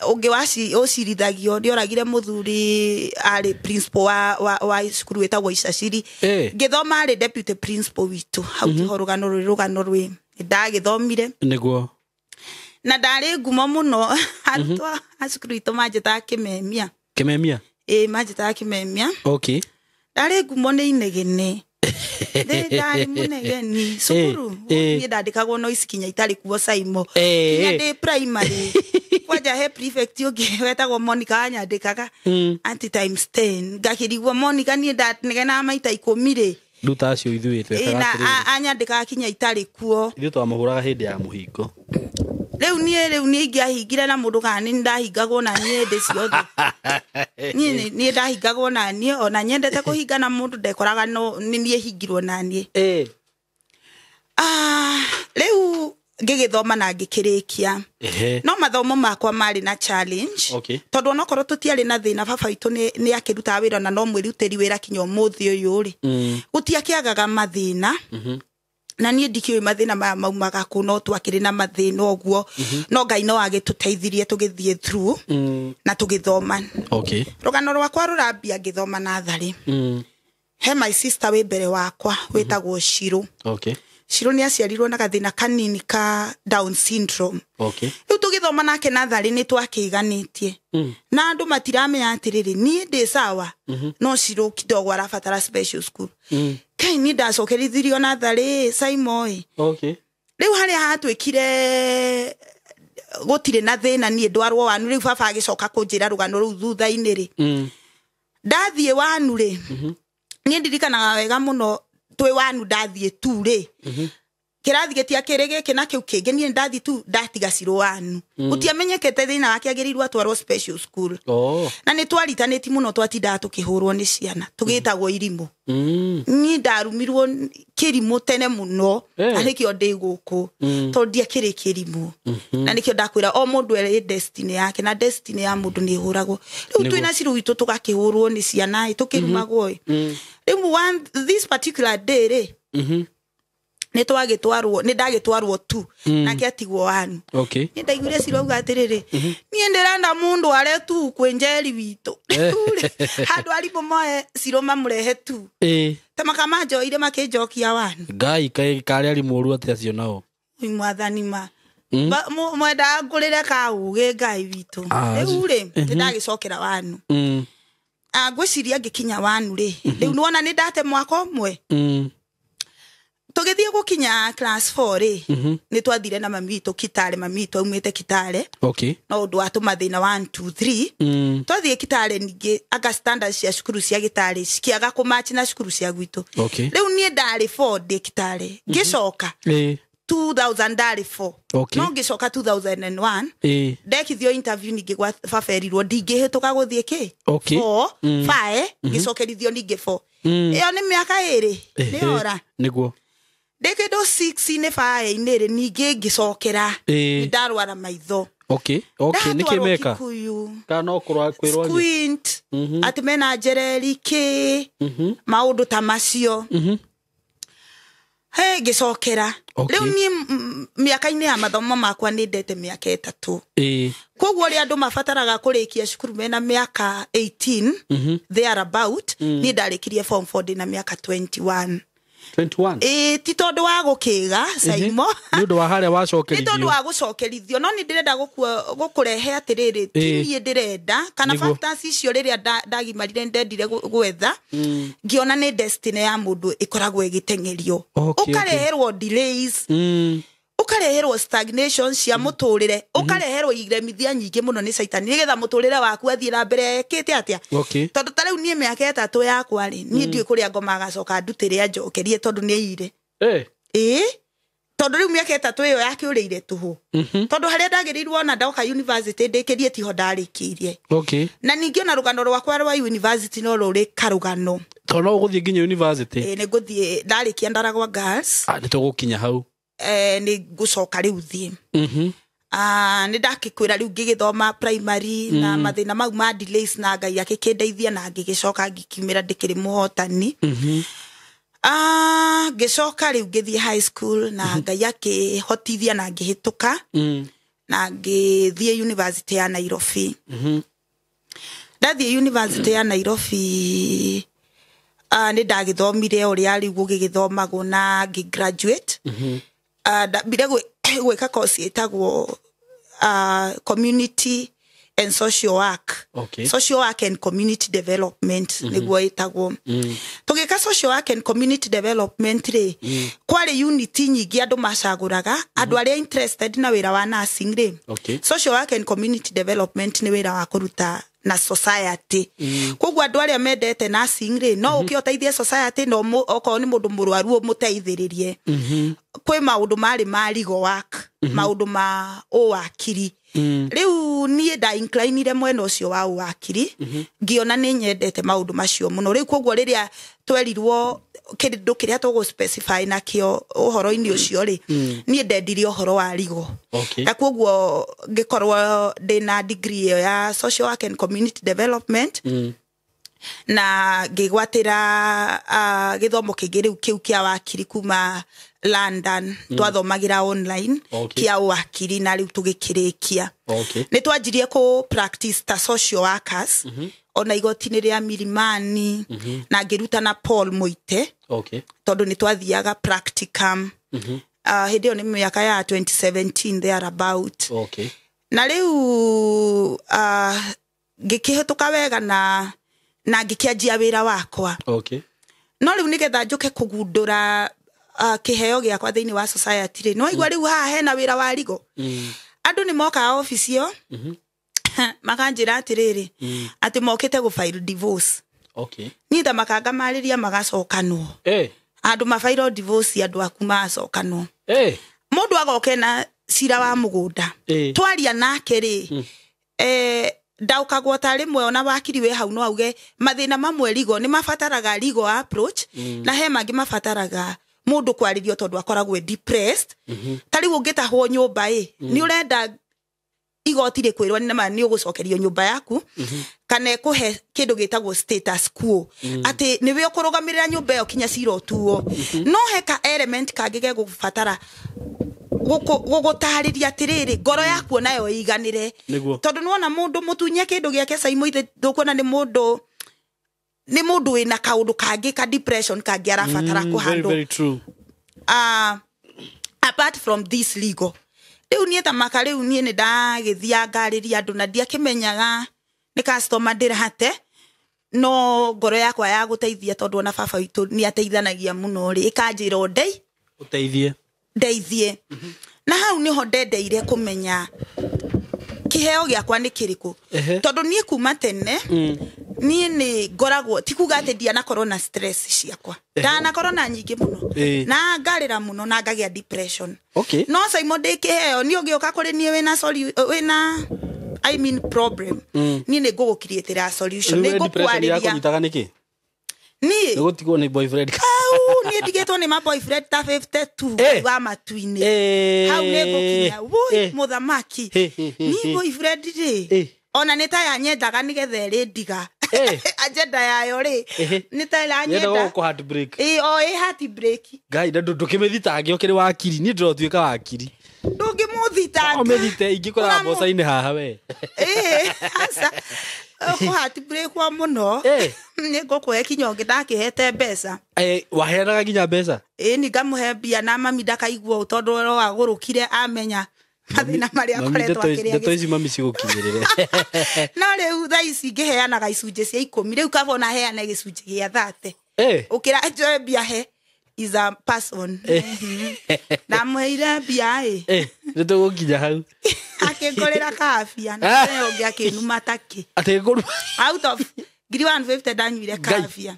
Ũngĩ ũcirithagio nĩ oragire mũthuri arĩ principal wa cukuru wĩtagwo Icaciri. Ngĩthoma arĩ deputy principal witũ. Hau tiho rũgano rũrĩ rũgano rwĩ ndagĩthomire.
Nĩguo.
Na ndarĩ ngumo mũno arutwo a cukuru witũ manjĩtaga Kĩmemia.
Kĩmemia?
Ĩ manjĩtaga Kĩmemia.
Okay.
Ndarĩ ngumo nĩ inegene. Ndarĩ mũnegeni cukuru niĩ ndandĩkagwo no ici kinya itarĩ kuo Saimo. Kinya ndĩ primary kwanja he prefect ũngĩ wetagwo Monica wanyandĩkaga anti times 10 ngakĩrigwo Monica niĩ ndanegenaga maita 10 rĩ.
Rĩu ta acio ithuĩ twekaga atĩrĩrĩ.
Anyandĩkaga kinya itarĩ kuo.
Ithuĩ twamũhũraga hĩndĩ ya mũhingo.
Rĩu niĩ ingĩahingire na mũndũ kana nĩ ndahingagwo na niĩ hĩndĩ ciothe. Niĩ ndahingagwo na niĩ ona nyendete kũhinga na mũndũ ndekoraga no nĩ niĩ hingirwo na niĩ. Rĩu ngĩgĩthoma na ngĩkĩrĩkia. No mathomo makwa marĩ na challenge. Tondũ onokorwo tũtiarĩ na thĩna baba witũ nĩ akĩrutaga wĩra na no mwĩrutĩri wĩra kinya ũmũthĩ ũyũ rĩ. Gũtiakĩagaga mathĩna. Na niĩ ndikĩũĩ mathĩna maya maumaga kũ no twakĩrĩ na mathĩna ũguo. No Ngai no agĩtũteithirie tũgĩthiĩ through na tũgĩthoma. Rũgano rwakwa rũrambia ngĩthoma natharĩ. He my sister wĩ mbere wakwa wĩtagwo Shiro. Shiro nĩ aciarirwo na gathĩna kanini ka Down syndrome. Rĩu tũgĩthoma nake natharĩ nĩ twakĩiganĩtie. Na andũ matiramenya atĩrĩrĩ niĩ ndĩ sawa no Shiro kidogo arabatara special school. Kai niĩ ndacokerithirio natharĩ Saimo ĩ. Rĩu harĩa hatuĩkire gũtirĩ na thĩna niĩ ndwarwo wanu rĩu baba agĩcoka kũnjĩra rũgano rũu thutha-inĩ rĩ. Ndathiĩ wanu rĩ. Niĩ ndirikanaga wega mũno twĩ wanu ndathiĩ tu rĩ. Kĩrathi gĩtiakĩrĩ gĩkĩ na kĩu kĩngĩ, niĩ ndathi tu ndatiga Cirũ wanu. Gũtiamenyekete thĩna wake, agĩrĩirwo atwarwo special school. Na nĩ twaritanĩti mũno, twatindaga tũkĩhũrwo nĩ ciana tũgĩtagwo irimũ. Niĩ ndarumirwo kĩrimũ tene mũno. Na nĩkĩo ndĩ gũkũ, tondũ ndiakĩrĩ kĩrimũ. Na nĩkĩo ndakwĩra o mũndũ erĩ destiny yake, na destiny ya mũndũ nĩ ĩhũragwo. Rĩu twĩna Cirũ witũ tũgakĩhũrwo nĩ ciana ĩ, tũkĩrumagwo ĩ. Rĩu one this particular day rĩ, nĩ twagĩtwarwo, nĩ ndagĩtwarwo tu, nake atigwo wanu. Nĩ ndaiguire Cirũ auga atĩrĩrĩ, niĩ ndĩrenda mũndũ are tu kwĩ Njeri witũ. Rĩu handũ arimũ moe Cirũ mamũrehe tu, ta makamanjoire makĩnjokia wanu.
Ngai, kaĩ karĩ arimũ ũru atĩa acio nao?
Ui mwathani ma. Mwendaga ngũrĩre kaũgĩ Ngai witũ. Rĩu rĩ, nĩ ndagĩcokera wanu. Ngwĩciria ngĩkinya wanu rĩ, rĩu nĩwona nĩ ndate mwaka ũmwe. Tũgĩthiĩ gũkinya class 4 rĩ, nĩ twathire na mami witũ Kitale. Mami witũ aumĩte Kitale. No ũndũ wa tũmathĩna 1 2 3. Twathiĩ Kitale ningĩ, anga standards cia cukuru cia Gĩtale cikĩaga kũmatch na cukuru cia gwitũ. Rĩu niĩ ndarĩ 4 ndĩ Kitale, ngĩcoka 2000 ndarĩ 4. No ngĩcoka 2001, ndekithio interview ningĩ gwa baba, erirwo ndingĩhĩtũka gũthiĩ kĩ 4 5, ngĩcokerithio ningĩ 4. Ĩyo nĩ mĩaka 2 nĩ ora.
Nĩguo.
Ndĩ kĩndũ 6 nĩ bae-inĩ rĩ, ningĩ ngĩcokera. Nĩ ndarwara maitho.
Okay, nĩkĩ
Ndatwarwo
meka?
Kikuyu.
Kana no kũrwa kwĩrwo?
Squint, atĩ mena njereri kĩ, maũndũ ta macio. He ngĩcokera. Rĩu niĩ mĩaka-inĩ ya mathomo makwa nĩ ndete mĩaka 3. Koguo ũrĩa andũ mabataraga kũrĩkia cukuru mena mĩaka 18 there about, niĩ ndarĩkirie form 4 ndĩna mĩaka 21.
21?
Ĩĩ, ti tondũ wa gũkĩga Saimo.
Nĩ ũndũ wa harĩa
Nĩ tondũ
wacokerithio.
Wa gũcokerithio. No nĩ ndĩrenda gũkũrehe atĩrĩrĩ, ti niĩ ndĩrenda kana factors icio. Rĩrĩa ndagimarire, ndendire gwetha, ngĩona nĩ destiny ya mũndũ ĩkoragwo ĩgĩteng'erio. Ũkareherwo delays, ũkareherwo stagnation cia mũtũrĩre, ũkareherwo iremithia nyingĩ mũno nĩ caitani, nĩgetha mũtũrĩre waku athiĩ na mbere ekĩte atĩa. Tondũ ta rĩu niĩ mĩaka 3 yakwa rĩ, niĩ ndiũĩ kũrĩa ngoma agacoka ndutĩre anjokerie, tondũ nĩ aiyire. Ĩĩ, tondũ rĩu mĩaka 3 ĩyo yakĩũrĩire tũhũ, tondũ harĩa ndagĩrĩirwo ona ndoka university ndĩkĩrie tiho ndarĩkĩirie. Na ningĩ ona rũgano rwakwa rwa university no rũrĩ karũgano.
Tondũ no ũgũthiĩ nginya university?
Ĩĩ, nĩ ngũthiĩ ndarĩkia Ndaragwa Girls.
Ah, nĩ tũgũkinya hau.
Nĩ ngũcoka rĩu thiĩ. Nĩ ndakĩkwĩra rĩu ngĩgĩthoma primary na mathĩna mau ma delays, na Ngai akĩkĩndeithia na ngĩgĩcoka ngĩkiumĩra ndĩkĩrĩ mũhotani. Ngĩcoka rĩu ngĩthiĩ high school na Ngai akĩhotithia na ngĩhĩtũka, na ngĩthiĩ university ya Nairobi. Ndathiĩ university ya Nairobi, nĩ ndagĩthomire ũrĩa rĩu gũgĩgĩthomagwo na ngĩ graduate. Ndambire gwĩka course ĩtagwo community and social work. Social work and community development nĩguo ĩtagwo. Tũgĩka social work and community development rĩ, kwarĩ unit nyingĩ andũ macagũraga, andũ arĩa interested na wĩra wa nursing rĩ. Social work and community development nĩ wĩra wa kũruta na society. Koguo andũ arĩa mendete nursing rĩ, no ũke ũteithie society, no okorwo nĩ mũndũ mũrwaru ũmũteithĩrĩrie. Kwĩ maũndũ marĩ ma legal work, maũndũ ma ũwakiri. Rĩu niĩ nda inclinire mwena ũcio wa ũwakiri, ngĩona nĩ nyendete maũndũ macio mũno. Rĩu koguo rĩrĩa twerirwo kĩndũ kĩrĩa tũgũ specify nakĩo ũhoro-inĩ ũcio rĩ, niĩ ndendire ũhoro wa legal. Na koguo ngĩkorwo ndĩna degree ĩyo ya social work and community development, na ngĩgwatĩra gĩthomo kĩngĩ rĩu kĩu kĩa wakiri kuma London. Twathomagĩra online kĩa wakiri, na rĩu tũgĩkĩrĩkia. Nĩ twanjirie kũ practice ta social workers ona igoti-inĩ rĩa Milimani, na ngĩruta na Paul Muite, tondũ nĩ twathiaga practicum. Hĩndĩ ĩyo nĩ mĩaka ya 2017 there about. Na rĩu ngĩkĩhĩtũka wega na ngĩkĩanjia wĩra wakwa. No rĩu nĩgetha njũke kũgundũra kĩheo gĩakwa thĩinĩ wa society rĩ, no igua rĩu haha hena wĩra wa rigo. Andũ nĩ mokaga obici ĩyo makanjĩra atĩrĩrĩ, atĩ mokĩte gũ file divorce. Niĩ ta makanga marĩria magacokanwo. Andũ mabairwo divorce andũ aku macokanwo. Mũndũ agoke na cira wa mũgũnda. Twaria nake rĩ, ndaũkagwo ta rĩmwe ona wakiri wĩ hau no auge mathĩna mamwe legal nĩ mabataraga legal approach, na he mangĩ mabataraga mũndũ kwarĩrio tondũ akoragwo e depressed. Ta rĩu ũngĩtahwo nyũmba ĩ, nĩ ũrenda igoti rĩkwĩrwo nĩ ma nĩ ũgũcokerio nyũmba yaku, kana ĩkũhe kĩndũ gĩtagwo status quo, atĩ nĩwe ũkũrũgamĩrĩra nyũmba ĩyo kinya cira ũtuo. No he ka element kangĩ gegũbatara gũgũtarĩria atĩrĩrĩ, ngoro yaku onayo ĩiganĩre. Tondũ nĩwona mũndũ mũtunye kĩndũ gĩake Saimo ithe ndũkuona nĩ mũndũ wĩna kaũndũ kangĩ ka depression kangĩ arabatara kũhandwo.
Very true.
Apart from this legal, rĩu niĩ ta maka rĩu niĩ nĩ ndagĩthiaga ngarĩria andũ na ndiakĩmenyaga nĩ customer ndĩrate, no ngoro yakwa ya gũteithia tondũ ona baba witũ nĩ ateithanagia mũno rĩ, ĩkanjĩra o
ũteithie
ndeithie. Na hau nĩho ndendeire kũmenya kĩheo gĩakwa nĩ kĩrĩkũ. Tondũ niĩ kuma tene, niĩ nĩ ngoragwo ti kuga atĩ ndianakorwo na stress ciakwa, ndanakorwo na nyingĩ mũno, na ngarĩra mũno na ngagĩa depression. No Saimo ndĩ kĩheo, niĩ ũngĩũka kũrĩ niĩ wĩna I mean problem, niĩ nĩ ngũgũcreatĩra solution, nĩ ngũkwarĩria.
Yakũnyitaga nĩkĩ?
Niĩ
nĩ gũtigwo nĩ boyfriend.
Au, niĩ ndigĩtwo nĩ ma boyfriend ta 52 wa matu-inĩ. Hau nĩ ngũkinya. Wui, mũthamaki. Niĩ boyfriend rĩ, ona nĩ ta yanyendaga nĩgetha ĩrĩ ndiga. Agenda yayo rĩ, nĩ ta ĩranyenda.
Nyendaga gũkũ heartbreak.
O ĩ heartbreak.
Ngai, na ndũkĩmĩthitange ũkĩrĩ wakiri. Niĩ ndĩrotuĩka wakiri.
Ndũngĩmũthitanga.
Ũmĩthite, ingĩkora mboca-inĩ haha we.
Aca. Kũ heartbreak wa mũno. Nĩ ngũkũhe kinya ũngĩ ndakĩhete mbeca.
Waheanaga nginya mbeca?
Ni ngamũhe mbia na mami ndakaigua ũũ tondũ ro agũrũkire amenya mathĩna marĩa akoretwo akĩrĩa.
Ndeto ici mami cigũkinyĩrĩre.
No rĩu thaa ici ngĩheanaga icunjĩ cia 10, rĩu kaba ona heane gĩcunjĩ gĩa 30. Ũkĩra njoe mbia he is a person. Ndamũheire mbia ĩ.
Nĩ tũgũkinya hau.
Akĩngũrĩra kabia na mũthenya ũngĩ akĩnuma takĩ.
Atĩ
out of 150 ndanyuire kabia.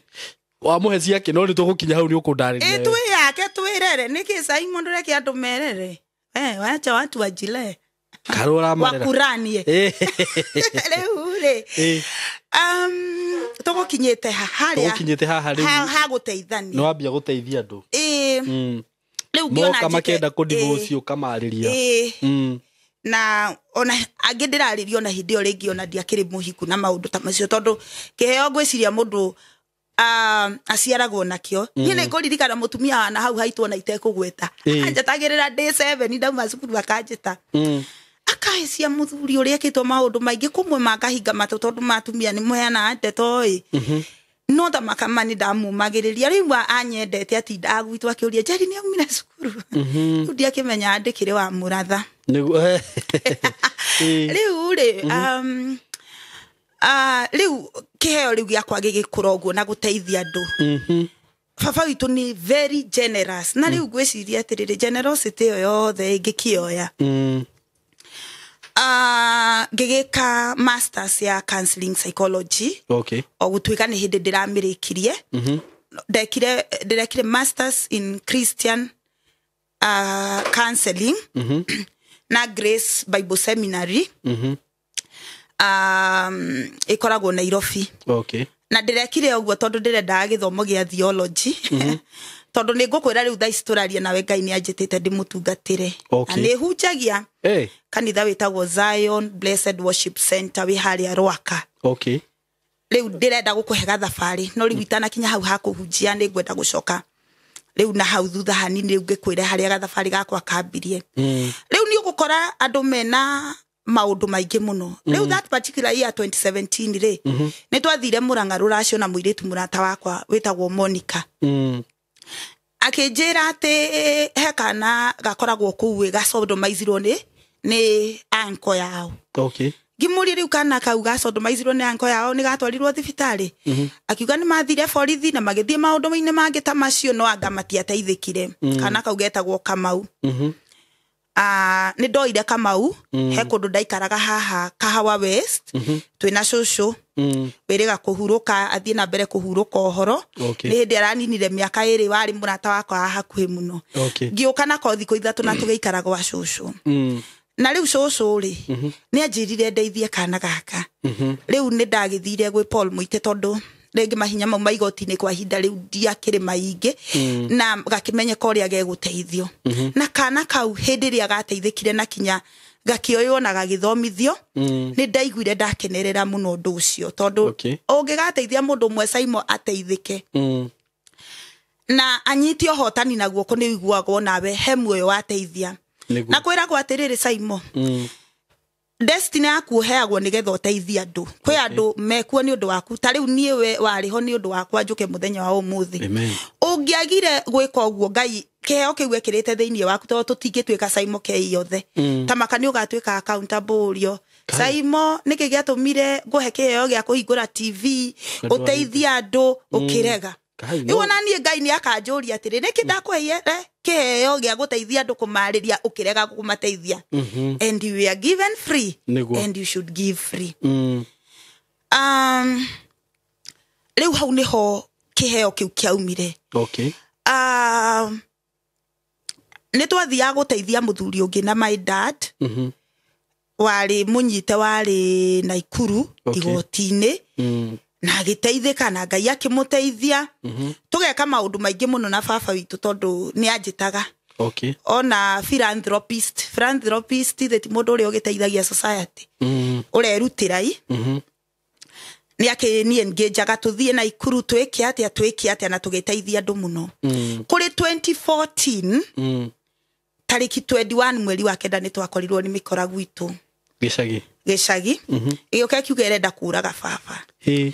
Wamũhe ciake no nĩ tũgũkinya hau nĩ ũkũndarĩria.
Twĩ yake twĩrere nĩkĩ Saimo ndũreke andũ merere. Wacha watu wajile.
Karora marera.
Wakuranie. Rĩu rĩ. Tũgũkinyĩte harĩa.
Tũgũkinyĩte haha rĩu.
Ha gũteithania.
Nĩ wambia gũteithia andũ.
Rĩu ngĩona
moka makenda kũ-divorce ũkamarĩria.
Na ona angĩ ndĩrarĩrio na hĩndĩ ĩyo rĩngĩ ona ndiakĩrĩ mũhiku na maũndũ ta macio tondũ kĩheo ngwĩciria mũndũ aciaragwo nakĩo. Niĩ nĩ ngũririkana mũtumia wa na hau haitwo na itekũgweta. Anjatagĩrĩra day 7 ndauma cukuru akanjĩta. Akahecia mũthuri ũrĩa ekĩtwo maũndũ maingĩ kũmwe makahinga matũ tondũ matumia nĩ mũheanaga ndeto ĩ. No ta makama nĩ ndamumagĩrĩria rĩu anyendete atindaga gwitũ akĩũria Njeri nĩ aumire cukuru. Rĩu ndiakĩmenya ndĩkĩrĩ wa mũratha. Rĩu rĩ, rĩu kĩheo rĩu gĩakwa gĩgĩkũra ũguo na gũteithia andũ. Baba witũ nĩ very generous na rĩu ngwĩciria atĩrĩrĩ generosity ĩyo yothe ĩngĩkĩoya. Ngĩgĩka masters ya counseling psychology. O gũtuĩka nĩ hĩndĩ ndĩramĩrĩkirie. Ndĩrekire masters in Christian counseling na Grace Bible Seminary. Ĩkoragwo Nairobi. Na ndĩrekire ũguo tondũ ndĩrendaga gĩthomo gĩa theology. Tondũ nĩ ngũkwĩra rĩu thaa ici tũraria nawe Ngai nĩ anjĩtĩte ndĩmũtungatĩre. Na nĩ hunjagia kanitha wĩtagwo Zion Blessed Worship Center wĩ harĩa Rwaka. Rĩu ndĩrenda gũkũhe gathabarĩ no rĩu itanakinya hau ha kũhunjia nĩ ngwenda gũcoka rĩu na hau thutha hanini rĩu ngĩkwĩre harĩa gathabarĩ gakwa kambirie. Rĩu nĩ ũgũkora andũ mena maũndũ maingĩ mũno. Rĩu that particular year 2017 rĩ, nĩ twathire Murang'a rũracio na mũirĩtu mũrata wakwa wĩtagwo Monica. Akĩnjĩra atĩ he kana gakoragwo kũu gacodomizirwo nĩ anko yao. Ngĩmũria rĩu kana kau gacodomizirwo nĩ anko yao nĩ gatwarirwo thibitarĩ. Akiuga nĩ mathire borithi na magĩthiĩ maũndũ-inĩ mangĩ ta macio no anga matiateithĩkire. Kana kau getagwo Kamau. Nĩ ndoire Kamau he kũndũ ndaikaraga haha Kahawa West twĩna cũcũ wĩrĩga kũhurũka athiĩ na mbere kũhurũka ũhoro.
Okay.
Nĩ hĩndĩ araninire mĩaka 2 warĩ mũrata wakwa wa hakuhĩ mũno.
Okay.
Ngĩũka nako thikũ 3 na tũgĩikara gwa cũcũ. Na rĩu cũcũ rĩ nĩ anjĩrire ndeithie kana gaka. Rĩu nĩ ndagĩthire gwĩ Paul Mũite tondũ rĩngĩ mahinya mau ma igoti-inĩ kwa ihinda rĩu ndiakĩrĩ maingĩ na gakĩmenyeka ũrĩa gegũteithio. Na kana kau hĩndĩ ĩrĩa gateithĩkire na kinya gakĩoywo na gagĩthomithio nĩ ndaiguire ndakenerera mũno ũndũ ũcio tondũ
Okay.
ũngĩgateithia mũndũ ũmwe Saimo ateithĩke na anyite ũhotani na guoko nĩ ũiguagwo nawe he muoyo wateithia.
Nĩguo.
Na kwĩragwo atĩrĩrĩ Saimo, destiny yaku ũheagwo nĩgetha ũteithie andũ. Kwĩ andũ mekuo nĩ ũndũ waku, ta rĩu niĩ we warĩ ho nĩ ũndũ wakwa njũke mũthenya wa ũmũthĩ.
Amen.
Ũngĩagire gwĩka ũguo Ngai kĩheo kĩu ekĩrĩte thĩinĩ waku tondũ tũtingĩtuĩka Saimo kei yothe. Ta maka nĩ ũgatuĩka accountable ũrio. Saimo nĩkĩ gĩatũmire ngũhe kĩheo gĩa kũhingũra TV ũteithie andũ ũkĩrega.
Kai,
Rĩu ona niĩ Ngai nĩ akanjũria atĩrĩ, nĩkĩ ndakũheire kĩheo gĩa gũteithia andũ kũmarĩria ũkĩrega kũmateithia? And you are given free.
Nĩguo.
And you should give free. Rĩu hau nĩho kĩheo kĩu kĩaumire.
Okay.
Nĩ twathiaga gũteithia mũthuri ũngĩ na my dad warĩ mũnyite warĩ Naikuru
Okay.
igoti-inĩ na agĩteithĩka na Ngai akĩmũteithia. Tũgeka maũndũ maingĩ mũno na baba witũ tondũ nĩ anjĩtaga.
Okay.
Ona philanthropist, philanthropist ti mũndũ ũrĩa ũgĩteithagia society. Ũrerutĩra i. Nĩ akĩ engage-aga tũthiĩ Naikuru twĩke atĩa na tũgĩteithia andũ mũno. Kũrĩ 2014 tarĩki 21 mweri wa 9 nĩ twakorirwo nĩ mĩkora gwitũ
Gĩcagi.
gĩcagi. Ĩgĩũka ĩkiuga ĩrenda kũraga baba.
Hĩ.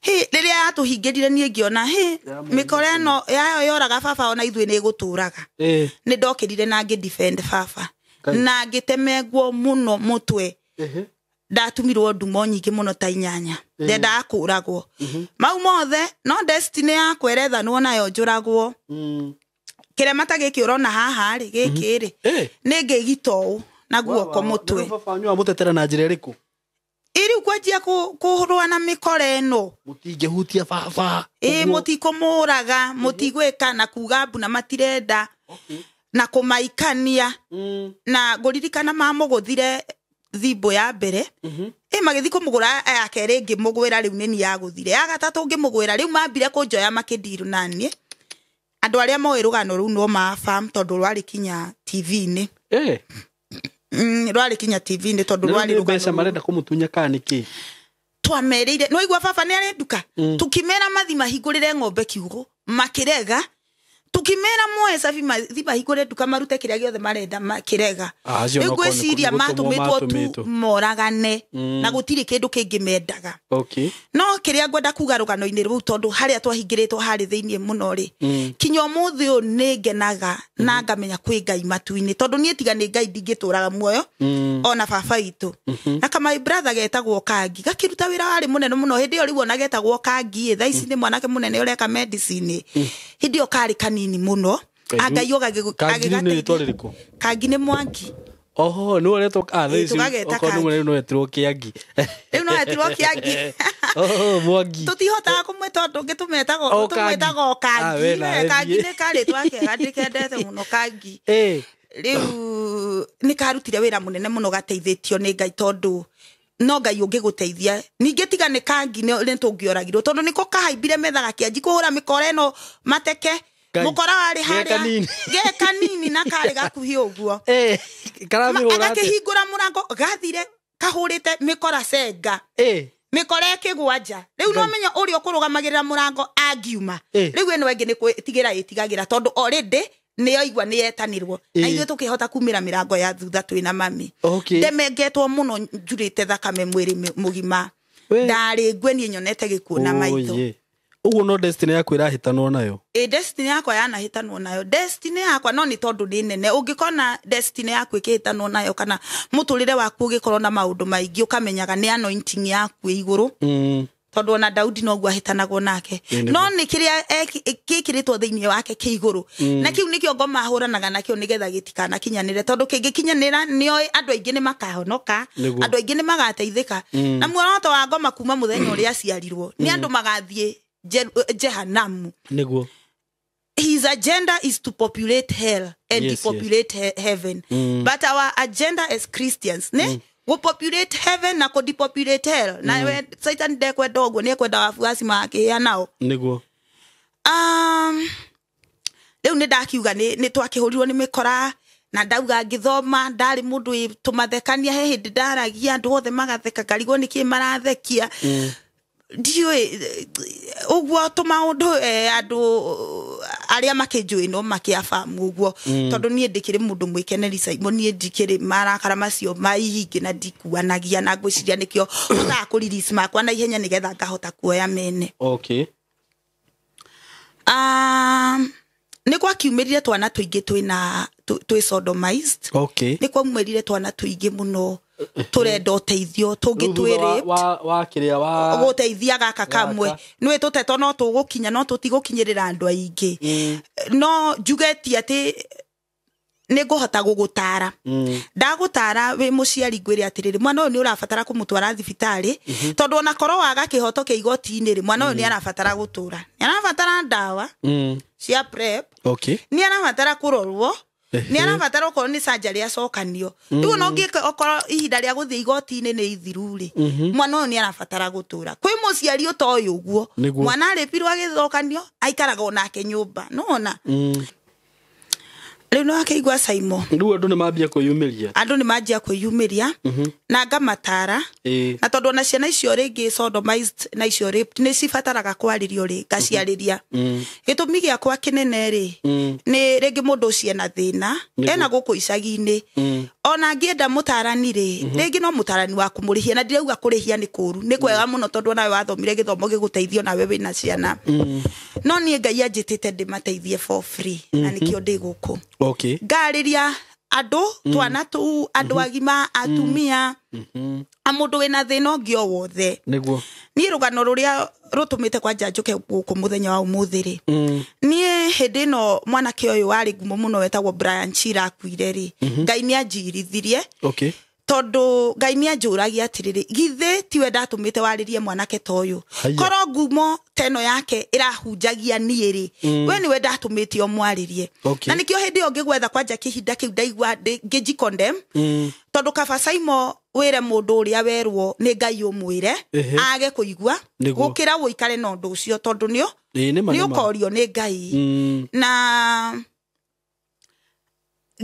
Hĩ, rĩrĩa yatũhingĩrire niĩ ngĩona hĩ mĩkora ĩno yayo yoraga baba ona ithuĩ nĩ ĩgũtũraga. Nĩ ndokĩrire na ngĩ defend baba na ngĩtemengwo mũno mũtwe. Ndatumirwo ndumo nyingĩ mũno ta 8 ndendaga kũragwo mau mothe no destiny yakwa ĩrethanwo nayo njũragwo. Kĩrema ta gĩkĩ ũrona haha rĩ gĩkĩ rĩ nĩ ngĩgita ũũ na guoko mũtwe.
Baba wanyu amũtetera na njĩra ĩrĩkũ?
Ĩrĩu kwanjia kũrũa na mĩkora ĩno
Mũtingĩhutia baba.
Ĩ mũtikũmũraga mũtigwĩka na kuga mbu na matirenda na kũmaikania. Na ngũririkana mamũgũthire thimbo ya mbere ĩ magĩthiĩ kũmũgũra ya kerĩ ngĩmũgwĩra rĩu nĩ niĩ yagũthire ya gatatũ ngĩmũgwĩra rĩu mambire kũnjoya makĩndiru naniĩ. Andũ arĩa moĩ rũgano rũu no mafam tondũ rwarĩ kinya TV-inĩ. Rwarĩ kinya TV-inĩ tondũ rwarĩ
Nĩ mbeca
rũgano
marenda kũmũtunya kana nĩkĩ?
Twamerĩire nĩ waigua baba nĩ arĩ nduka. Tukimera mathi mahingũrĩre ng'ombe kiugũ makĩrega. Tukimera moe cabi mathi mahingũre nduka marute kĩrĩa gĩothe marenda makĩrega.
Acio
Rĩu
no korwo nĩ
ngwĩciria
gũtũmwo
matũmĩtwo tu
matũmĩtwo.
moragane na gũtirĩ kĩndũ kĩngĩ mendaga.
Okay.
No kĩrĩa ngwenda kuga rũgano-inĩ rũu tondũ harĩa twahingĩrĩtwo harĩ thĩinĩ mũno rĩ kinya ũmũthĩ ũyũ nĩ ngenaga na ngamenya kwĩ Ngai matu-inĩ tondũ niĩ tiga nĩ Ngai ndingĩtũraga muoyo ona baba witũ. Na kama brother getagwo Kangi gakĩruta wĩra warĩ mũnene mũno hĩndĩ ĩyo rĩu ona getagwo Kangi ĩ thaa ici nĩ mwanake mũnene ũreka medicine hĩndĩ ĩyo karĩ kanini mũno.
Kangi-
Ngai ũgagĩ-
Kangi rĩu nĩ rĩtwa
agĩgateithia.
rĩrĩkũ?
Kangi nĩ Mwangi.
Oho, nĩ ũretwo thaa
Ĩ,
ici
tũgageta
okorwo nĩ
Kangi.
mũnene no etirwo Kĩangi.
Rĩu no etirwo Kĩangi.
Oho, Mwangi.
Tũtihotaga kũmwĩta ũndũ ũngĩ tũmetaga
O Kangi.
tũmwĩtaga o
Ah, we
Kangi.
nawe
Kangi
thiĩ.
nĩ karĩtwa kega ndĩkendete mũno Kangi. Rĩu nĩ karutire wĩra mũnene mũno gateithĩtio nĩ Ngai tondũ no Ngai ũngĩgũteithia. Ningĩ tiga nĩ Kangi nĩ tũngĩoragirwo tondũ nĩko kahaimbire metha gakĩanji kũhũra mĩkora ĩno mateke.
Ngai,
Mũkora warĩ
ge
harĩa
kanini.
ge kanini na karĩ gakuhĩ ũguo.
Karamĩhũra atĩa?
Agakĩhingũra mũrango gathire kahũrĩte mĩkora cenga. Mĩkora ĩkĩgwa nja. Rĩu no menya ũrĩa ũkũrũgamagĩrĩra mũrango angiuma. Rĩu ĩno ĩngĩ nĩ gwĩtigĩra ĩtigagĩra tondũ already nĩ yaigua nĩ yetanĩrwo. Na ithuĩ tũkĩhota kumĩra mĩrango ya thutha twĩna mami.
Okay.
Ndemengetwo mũno njurĩte thakame mwĩrĩ mũgima. Ndarĩ ngwe niĩ nyonete gĩkuũ na maitho.
Oye. Ũguo no destiny yaku ĩrahĩtanwo nayo.
Ĩ destiny yakwa yanahĩtanwo nayo. Destiny yakwa no nĩ tondũ nĩ nene. Ũngĩkona destiny yaku ĩkĩhĩtanwo nayo kana mũtũrĩre waku ũgĩkorwo na maũndũ maingĩ ũkamenyaga nĩ anointing yaku ĩ igũrũ. Tondu ona Daudi noguo ahitanagwo nake. No nĩ kĩrĩa gĩkĩrĩtwo thĩinĩ wake kĩ igũrũ. Na kĩu nĩkĩo ngoma ahũranaga nakĩo nĩgetha gĩtikanakinyanĩre, tondũ kĩngĩkinyanĩra nĩoĩ andũ aingĩ nĩ makahonoka, andũ aingĩ nĩ magateithĩka. Na muoroto wa ngoma kuma mũthenya ũrĩa aciarirwo nĩ andũ magathiĩ Jehanamu.
Nĩguo.
His agenda is to populate hell and depopulate heaven. But our agenda as Christians, ne? Go populate heaven na ko depopulate hell. Na we Satan ndekwenda ũguo, nĩ ekwenda wafuasi make ya nao.
Nĩguo.
Rĩu nĩ ndakiuga nĩ twakĩhũrirwo nĩ mĩkora na ndauga ngĩthoma ndarĩ mũndũ wĩ tũmathekania, he hĩndĩ ndaragia andũ othe magatheka ngarigwo nĩkĩ marathekia. Ndiũĩ ũguo tũmaũndũ andũ arĩa makĩnjũĩ no makĩabamu ũguo, tondũ niĩ ndĩkĩrĩ mũndũ mwĩkeneri Simon, niĩ ndikĩrĩ marakara macio maingĩ na ndikuanagia, na ngwĩciria nĩkĩo hotaga kũ-release makwa na ihenya nĩgetha ngahota kuoya mene.
Okay.
Nĩ gwakiumĩrire twana tũingĩ twĩna twĩ sodomized.
Okay.
Nĩ kwaumĩrire twana tũingĩ mũno tũrenda ũteithio, tũngĩ twĩ raped.
Wa kĩrĩa wa
gũteithia gaka kamwe. Nĩũĩ tũteto no tũgũkinya, no tũtigũkinyĩrĩra andũ aingĩ. No njuge ti atĩ nĩ ngũhota gũgũtara. Ndagũtara wĩ mũciari ngwĩre atĩrĩrĩ, mwana ũyũ nĩ ũrabatara kũmũtwara thibitarĩ, tondũ ona korwo waga kĩhoto kĩa igoti-inĩ rĩ, mwana ũyũ nĩ arabatara gũtũra, nĩ arabatara ndawa cia PrEP.
Okay.
Nĩ arabatara kũrorwo, nĩ arabatara okorwo nĩ surgery acokanio. Rĩu ona ũngĩka okorwo ihinda rĩa gũthiĩ igoti-inĩ nĩ ithiru rĩ, mwana ũyũ nĩ arabatara gũtũra. Kwĩ mũciari ũtoĩ ũguo, mwana arĩpirwo agĩthokanio, aikaraga onake nyũmba, nĩwona? Rĩu no akĩigua Simon.
Rĩu andũ nĩ mambia kwĩyumĩria.
Andũ nĩ manjia kwĩyumĩria na ngamatara. Na tondũ ona ciana icio rĩngĩ sodomized na icio raped nĩ cibataraga kwarĩrio rĩ, ngaciarĩria. Gĩtũmi gĩakwa kĩnene rĩ, nĩ rĩngĩ mũndũ ũcio ena thĩna, ena gũkũ icagi-inĩ. Ona angĩenda mũtarani rĩ, rĩngĩ no mũtarani wa kũmũrĩhia, na ndirauga kũrĩhia nĩ kũũru, nĩ kwega mũno tondũ onawe wathomire gĩthomo gĩgũteithio nawe wĩna ciana. No niĩ Ngai anjĩtĩte ndĩmateithie for free, na nĩkĩo ndĩ gũkũ.
Okay.
Ngarĩria andũ, twana tũu, andũ agima, atumia, a mũndũ wĩna thĩna ũngĩ o wothe.
Nĩguo.
Niĩ rũgano rũrĩa rũtũmĩte kwanja njũke gũkũ mũthenya wa ũmũthĩ rĩ, niĩ hĩndĩ ĩno mwanake ũyũ warĩ ngumo mũno wetagwo Brian Chira akuire rĩ, Ngai nĩ anjirithirie.
Okay.
Tondũ Ngai nĩ anjũragia atĩrĩrĩ, githĩ tiwe ndatũmĩte warĩrie mwanake ta ũyũ? Korwo ngumo ta ĩno yake ĩrahunjagia niĩ rĩ, we nĩwe ndatũmĩte ũmwarĩrie.
Okay.
Na nĩkĩo hĩndĩ ĩyo ngĩgwetha kwanja kĩhinda kĩu ndaigua ngĩnji condemn, tondũ kaba Simon wĩre mũndũ ũrĩa werwo nĩ Ngai ũmwĩre, age kũigua, gũkĩra ũikare na ũndũ ũcio, tondũ nĩ ũkorio nĩ Ngai. Na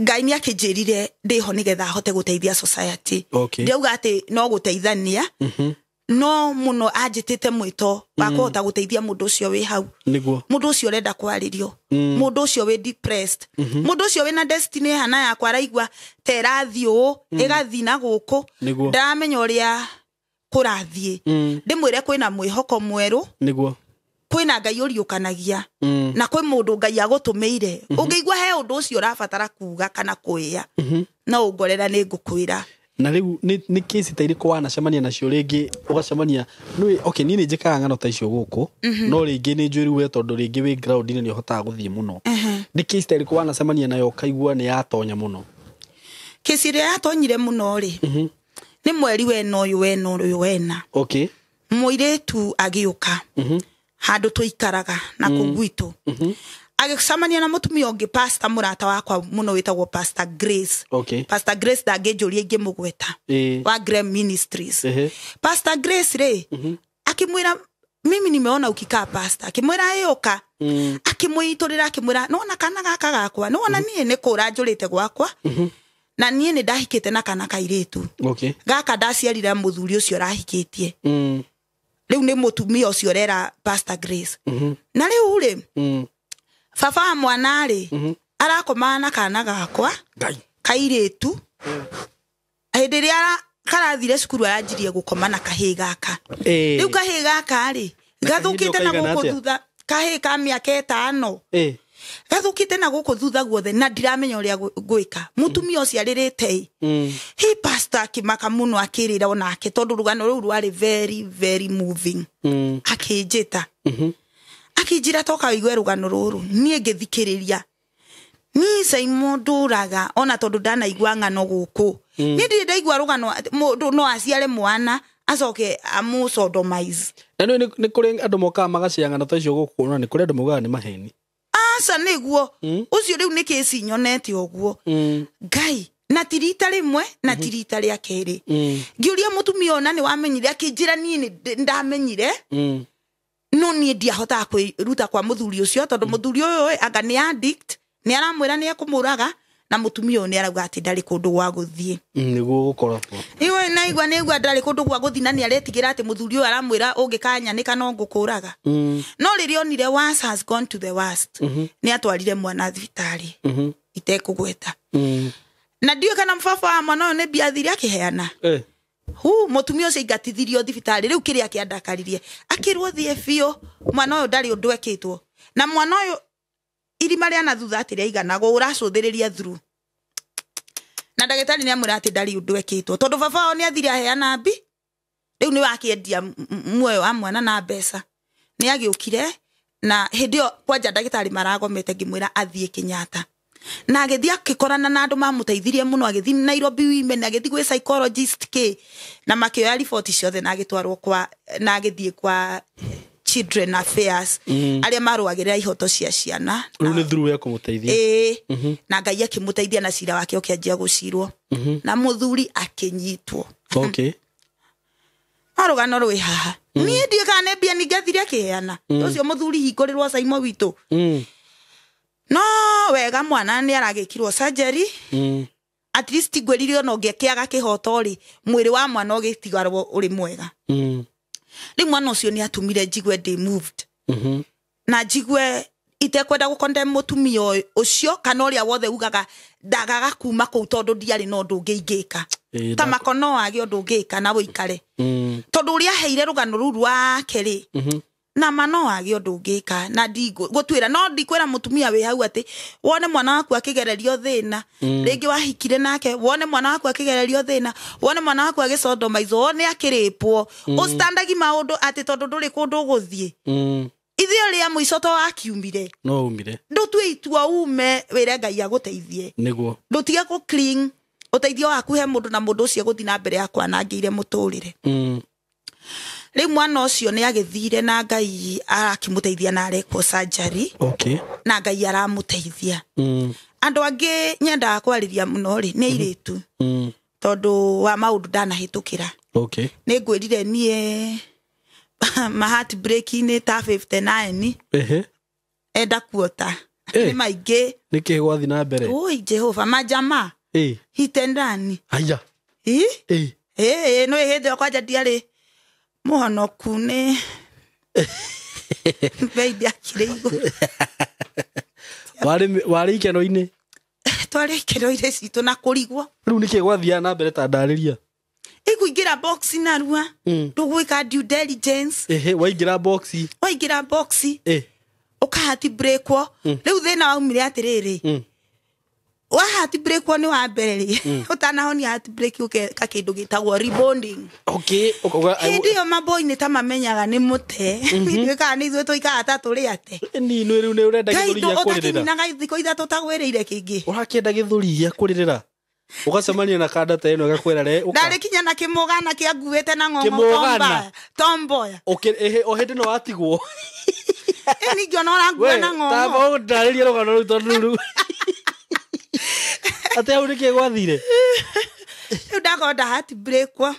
Ngai nĩ akĩnjĩrire ndĩho nĩgetha ahote gũteithia society.
Okay.
Ndĩrauga atĩ no gũteithania, no mũno anjĩtĩte mwĩto wa kũhota gũteithia mũndũ ũcio wĩ hau.
Nĩguo.
Mũndũ ũcio ũrenda kwarĩrio, mũndũ ũcio wĩ depressed, mũndũ ũcio wĩna destiny hana yakwa araigua ta ĩrathiĩ ũũ, ĩgathiĩ na gũkũ, ndaramenya ũrĩa kũrathiĩ. Ndĩmwĩre kwĩna mwĩhoko mwerũ.
Nĩguo.
Kwĩna Ngai ũriũkanagia, na kwĩ mũndũ Ngai agũtũmĩire. Ũngĩigua he ũndũ ũcio ũrabatara kuga kana kwĩya, no ũngorera nĩ ngũkwĩra.
Na rĩu nĩ kesi ta irĩkũ wanacemania nacio rĩngĩ ũgacemania? Nĩũĩ, okay, niĩ nĩ njĩkaga ng'ano ta icio gũkũ, no rĩngĩ nĩ njũĩ rĩu we tondũ rĩngĩ wĩ ground-inĩ nĩ ũhotaga gũthiĩ mũno. Nĩ kesi ta irĩkũ wanacemania nayo ũkaigua nĩ yatonya mũno?
Kesi ĩrĩa yatonyire mũno rĩ, nĩ mweri wena ũyũ wena ũyũ wena.
Okay.
Mũirĩtu agĩũka handũ tũikaraga na kũu gwitũ. Agĩcemania na mũtumia ũngĩ, pastor mũrata wakwa mũno wĩtagwo Pastor Grace.
Okay.
Pastor Grace ndangĩnjũria ingĩmũgweta. Wa Graham Ministries. Pastor Grace rĩ, akĩmwĩra mimi nimeona ukikaa pastor. Akĩmwĩra ĩũka. Akĩmũitũrĩra akĩmwĩra nĩwona kana gaka gakwa, nĩwona niĩ nĩ kũra njũrĩte gwakwa. Na niĩ nĩ ndahikĩte na kana kairĩtu.
Okay.
Gaka ndaciarire mũthuri ũcio ũrahikĩtie. Rĩu nĩ mũtumia ũcio ũrera Pastor Grace. Na rĩu rĩ, baba wa mwana rĩ, arakomaga na kana gakwa kairĩtu. Hĩndĩ ĩrĩa karathire cukuru aranjirie gũkoma na kahĩĩ gaka. Rĩu kahĩĩ gaka rĩ, gathũkĩte na gũkũ thutha, kahĩĩ ka mĩaka 5. Gathũkĩte na gũkũ thutha guothe na ndiramenya ũrĩa ngwĩka. Mũtumia ũcio arĩrĩte ĩ. He pastor akĩmaka mũno akĩrĩra onake tondũ rũgano rũu rwarĩ very very moving. Akĩnjĩta. Akĩnjĩra toka wĩigue rũgano rũrũ. Niĩ ngĩthikĩrĩria. Niĩ Saimo ndũraga ona tondũ ndanaigua ng'ano gũkũ. Niĩ ndirĩ ndaigua rũgano mũndũ no aciare mwana acoke amũsodomize.
Na nĩ kũrĩ andũ mokaga magacia ng'ano ta icio gũkũ na nĩ kũrĩ andũ maugaga nĩ maheni.
Aca nĩguo. Ũcio rĩu nĩ kĩci nyonete ũguo. Ngai na ti rita rĩmwe na ti rita rĩa kerĩ. Ngĩũria mũtumia ona nĩ wamenyire akĩnjĩra niĩ nĩ ndamenyire. No niĩ ndiahotaga kwĩruta kwa mũthuri ũcio tondũ mũthuri ũyũ anga nĩ addict, nĩ aramwĩra nĩ ekũmũraga na mũtumia ũyũ nĩ arauga atĩ ndarĩ kũndũ gwa gũthiĩ.
Nĩguo gũkoragwo.
Iwe naigua nĩigua ndarĩ kũndũ gwa gũthiĩ na nĩ aretigĩra atĩ mũthuri ũyũ aramwĩra ũngĩkanyanĩka no ngũkũraga. No rĩrĩa onire worst has gone to the worst, nĩ atwarire mwana thibitarĩ itekũgweta. Na ndiũĩ kana baba wa mwana ũyũ nĩ mbia athire akĩheana. Hu mũtumia ũcio aingatithirio thibitarĩ rĩu kĩrĩa kĩandakaririe akĩrwo thiĩ biũ mwana ũyũ ndarĩ ũndũ ekĩtwo na mwana ũyũ irima rĩa na thutha atĩ rĩaiganagwo ũracũthĩrĩria through na ndagĩtarĩ nĩ amwĩra atĩ ndarĩ ũndũ ekĩtwo tondũ baba wao nĩ athire aheana mbi rĩu nĩ wakĩendia muoyo wa mwana na mbeca. Nĩ agĩũkire na hĩndĩ ĩyo kwanja ndagĩtarĩ maragomete ngĩmwĩra athiĩ Kenyatta na agĩthiĩ akĩkorana na andũ mamũteithirie mũno agĩthiĩ Nairobi Women agĩthiĩ gwĩ psychologist kĩ na makĩoya riboti ciothe na agĩtwarwo kwa na agĩthiĩ kwa Children Affairs arĩa marũagĩrĩra ihoto cia ciana.
Rĩu nĩ through ya kũmũteithia.
Ĩĩ. Na Ngai akĩmũteithia na cira wake ũkĩanjia gũcirwo. Na mũthuri akĩnyitwo.
Okay.
No rũgano rwĩ haha. Niĩ ndiũĩ kana nĩ mbia ningĩathire akĩheana. Ũcio mũthuri hingũrĩrwo Saimo witũ. No wega mwana nĩ aragĩkirwo surgery. At least ngwĩrire ona ũngĩkĩaga kĩhoto rĩ mwĩrĩ wa mwana ũgĩtigarwo ũrĩ mwega. Rĩu mwana ũcio nĩ atũmire njigue ndĩ moved. Na njigue itekwenda gũkondem mũtumia ũcio kana ũrĩa wothe ugaga ndagaga kuma kũu tondũ ndiarĩ na ũndũ ũngĩ ingĩka. Ta makono wage ũndũ ũngĩka na ũikare. Tondũ ũrĩa aheire rũgano rũu rwake rĩ na ma no wage ũndũ ũngĩka na ndigũtwĩra no ndikwĩra mũtumia wĩ hau atĩ wone mwana waku akĩgererio thĩna rĩngĩ wahikire nake wone mwana waku akĩgererio thĩna wone mwana waku agĩcondomaizwo wone akĩrĩpwo ũstandagi maũndũ atĩ tondũ ndũrĩ kũndũ ũgũthiĩ. Ithuĩ rĩa mũico to wakiumire
no umire
ndũtue itua ume wĩre Ngai agũteithie
nĩguo
ndũtige kũ cling ũteithio waku he mũndũ na mũndũ ũcio gũthiĩ na mbere ya kwanangĩire mũtũrĩre. Rĩu mwana ũcio nĩ agĩthire na Ngai arakĩmũteithia na arekwo surgery.
Okay.
Na Ngai aramũteithia. Andũ angĩ nyendaga kwarĩria mũno rĩ nĩ airĩtu. Tondũ wa maũndũ ndanahĩtũkĩra.
Okay.
Nĩ ngwĩrire niĩ ma heartbreak nĩ ta 59. Enda kuota. Nĩ maingĩ.
Nĩ kĩĩ gwathiĩ na mbere?
Oi Jehova majama. Hitendani.
Haya.
No hĩndĩ ĩyo kwanja ndiarĩ mũhonoku nĩ bei ndiakire igũrũ.
Warĩ ikeno-inĩ?
Twarĩ ikeno-inĩ citũ na kũrigwo.
Rĩu nĩkĩĩ gwathiaga na mbere ta ndarĩria?
Ĩkũingĩra box narua. Ndũgwĩka due diligence.
Waingĩra box.
Waingĩra box. Ũkahati breakwo. Rĩu thĩna waumire atĩrĩrĩ. Wa heart break nĩ wa mbere rĩ ũtanahonia heart break ũgeka kĩndũ gĩtagwo rebonding.
Okay.
Hĩndĩ ĩyo maboi nĩ ta mamenyaga nĩ mũte. Ndiũĩ kana nĩ ithuĩ tũikaraga ta tũrĩ ate.
Nĩ rĩu nĩ ũrenda gĩthũri gĩa kũrĩrĩra.
Ũtakĩninaga thikũ ithatũ ũtagwĩrĩire kĩngĩ.
Ũrakĩenda gĩthũri gĩa kũrĩrĩra. Ũgacemania na kanda ta ĩno ĩgakwĩra re ũka.
Ndarĩ kinya na kĩmũgana kĩanguĩte na ng'ong'o tomboya.
O hĩndĩ no watigwo.
Ĩ ningĩ ona ũrangua na ng'ong'o.
Tamba ũndarĩrie rũgano rũu tondũ rĩu Ate hau nĩkĩĩ gwathire?
Rĩu ndakorwo nda heart break-wo.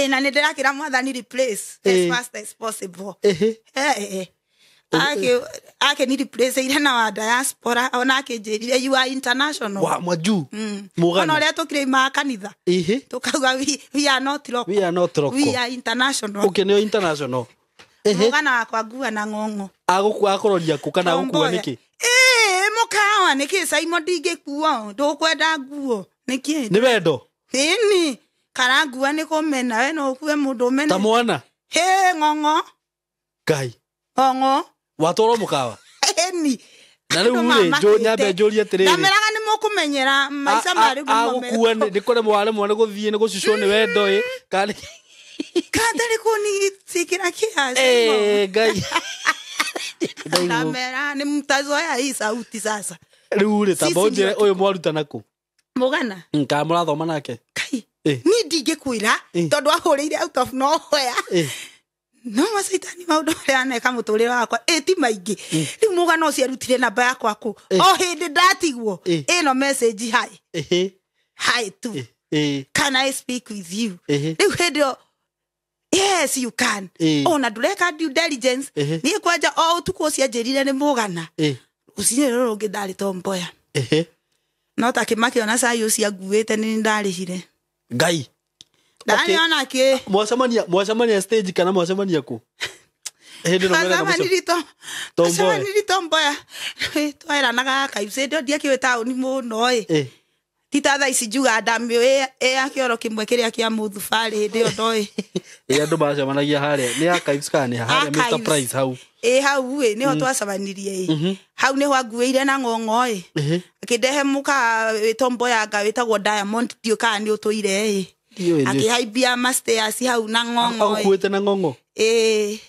Na nĩ ndĩrakĩra mwathani replace as fast as possible. Akĩni replace ire na wa diaspora ona akĩnjĩrire you are international.
Wa mwaju. Mũgana.
Ona ũrĩa tũkĩrĩmaga kanitha. Tũkauga we are not local.
We are not local.
We are international.
Okay, nĩo international.
Mũgana wakwa ngua na ng'ong'o.
Agũkua akũroria kũ kana agũkua nĩkĩ?
Mũkawa nĩkĩ Saimo ndingĩkuo ndũkwenda nguo nĩkĩ?
Nĩ wendo.
Ĩni karangua nĩ kũmena we no ũkue mũndũ ũmene.
Ta mwana.
Hĩ ng'ong'o.
Ngai.
Ng'ong'o.
Watwarwo mũkawa?
Ĩni.
Na rĩu rĩ, nyambe njũrie atĩrĩrĩ.
Ndameraga nĩ mũkũmenyera maica ma rĩu.
Agũkua nĩ kũremwo waremwo nĩ gũthiĩ nĩ gũcucwo nĩ wendo ĩ kana
Kandarĩ kũnitikĩra kĩaci.
Ngai.
Ndamera nĩ mtazoea hii sauti sasa.
Rĩu rĩ, tamba ũnjĩre ũyũ mwarutana kũ?
Mũgana.
Kana mũrathoma nake?
Kai. Niĩ ndingĩkwĩra tondũ ahũrĩire out of nowhere. No macaitani maũndũ marĩa aneka mũtũrĩre wakwa ĩ ti maingĩ. Rĩu mũgana ũcio arutire namba yakwa kũ? O hĩndĩ ndatigwo ĩno message hi. Hi tu. Can I speak with you? Rĩu hĩndĩ ĩyo yes you can. Ona ndũreka due diligence. Niĩ kwanja o ũtukũ ũcio anjĩrire nĩ mũgana. Rũcinĩ rũrũ rũngĩ ndarĩ Tom Mboya. No ta kĩmakĩona cai ũcio anguĩte nĩ ndarĩhire.
Ngai.
Ndaniona kĩ.
Mwacemania stage kana mwacemania kũ? Hĩndĩ ĩno mwĩrana
Twacemanirie Tom Mboya. Twaeranaga Archives hĩndĩ ĩyo ndiakĩũĩ taũni mũno ĩ. Ti ta thaa ici njugaga ndamĩũĩ ĩ ya kĩoro kĩmwe kĩrĩa kĩa mũthubarĩ hĩndĩ ĩyo ndoĩ.
Ĩ andũ macemanagia harĩa nĩ Archives kana nĩ harĩa Mr Price hau.
Ĩ hau ĩ nĩho twacemanirie ĩ. Hau nĩho anguĩire na ng'ong'o ĩ. Akĩndehe mũka wĩ Tom Mboya anga wĩtagwo Diamond ndiũĩ kana nĩ ũtũire ĩ. Akĩhaimbia ma stairs hau na ng'ong'o.
Agũkuĩte na ng'ong'o?
Ĩ.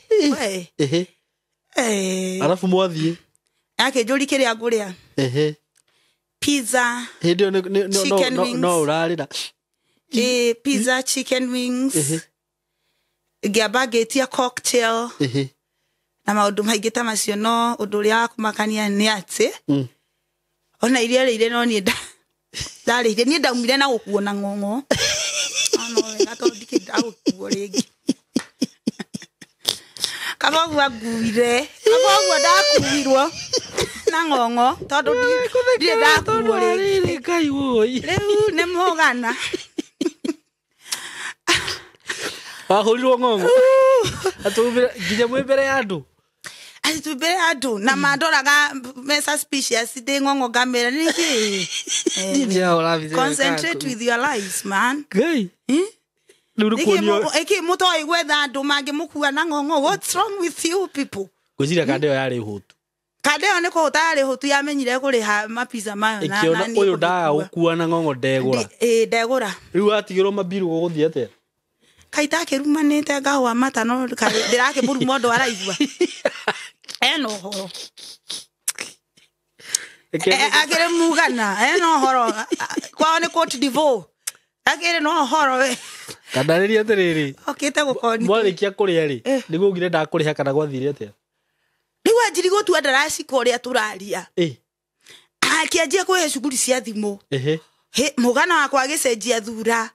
Arabu mwathiĩ?
Akĩnjũria kĩrĩa ngũrĩa. Pizza.
Hĩndĩ ĩyo no ũrarĩra.
Pizza, chicken wings. Ngĩamba ngĩtia cocktail. Na maũndũ maingĩ ta macio no ũndũ ũrĩa wa kũmakania nĩ atĩ ona iria rĩire no niĩ ndarĩire niĩ ndaumire na gũkuo na ng'ong'o. No wega tondũ ndikĩrĩ ndagũkuo rĩngĩ. Kaba ũguo anguire, kaba ũguo ndakuirwo na ng'ong'o tondũ ndirĩ ndakuo rĩngĩ.
Ngai woi.
Rĩu nĩ mũgana.
Wahũrirwo ng'ong'o? Atũmire nginya mwĩ mbere ya andũ?
Atĩ twĩ mbere ya andũ na mandoraga me suspicious ndĩ ng'ong'o ngamera nĩkĩ? Concentrate with your lives, man.
Ngai. Rĩu nĩ kuonio.
Ĩkĩ mũtoĩ gwetha andũ mangĩmũkua na ng'ong'o? What's wrong with you people?
Ngwĩciria kanda ĩyo yarĩ hũtu.
Kanda ĩyo nĩ kũhũta yarĩ hũtu yamenyire kũrĩha mapizza mayo na
Ĩkĩona ũyũ ndaga gũkua na ng'ong'o ndegũra.
Ĩ ndegũra.
Rĩu watigĩrwo mambiru gũgũthiĩ atĩa?
Kaĩ itakĩrumanĩte ngahũa mata no ndĩrakĩmũruma ũndũ araigua. Ena ũhoro. Akĩrĩ mugana, ena ũhoro. Kwao nĩ Cote d'Ivoire. Akĩrĩ na ũhoro we.
Kandarĩria atĩrĩrĩ.
Okĩte gũkoni.
Mwarĩkia kũrĩa rĩ, nĩguo ugire ndakũrĩha kana gwathire atĩa?
Rĩu anjiri gũtua ndaracika ũrĩa tũraria. Akĩanjia kũhe cuguri cia thimũ. Mũgana wakwa agĩcenjia thura.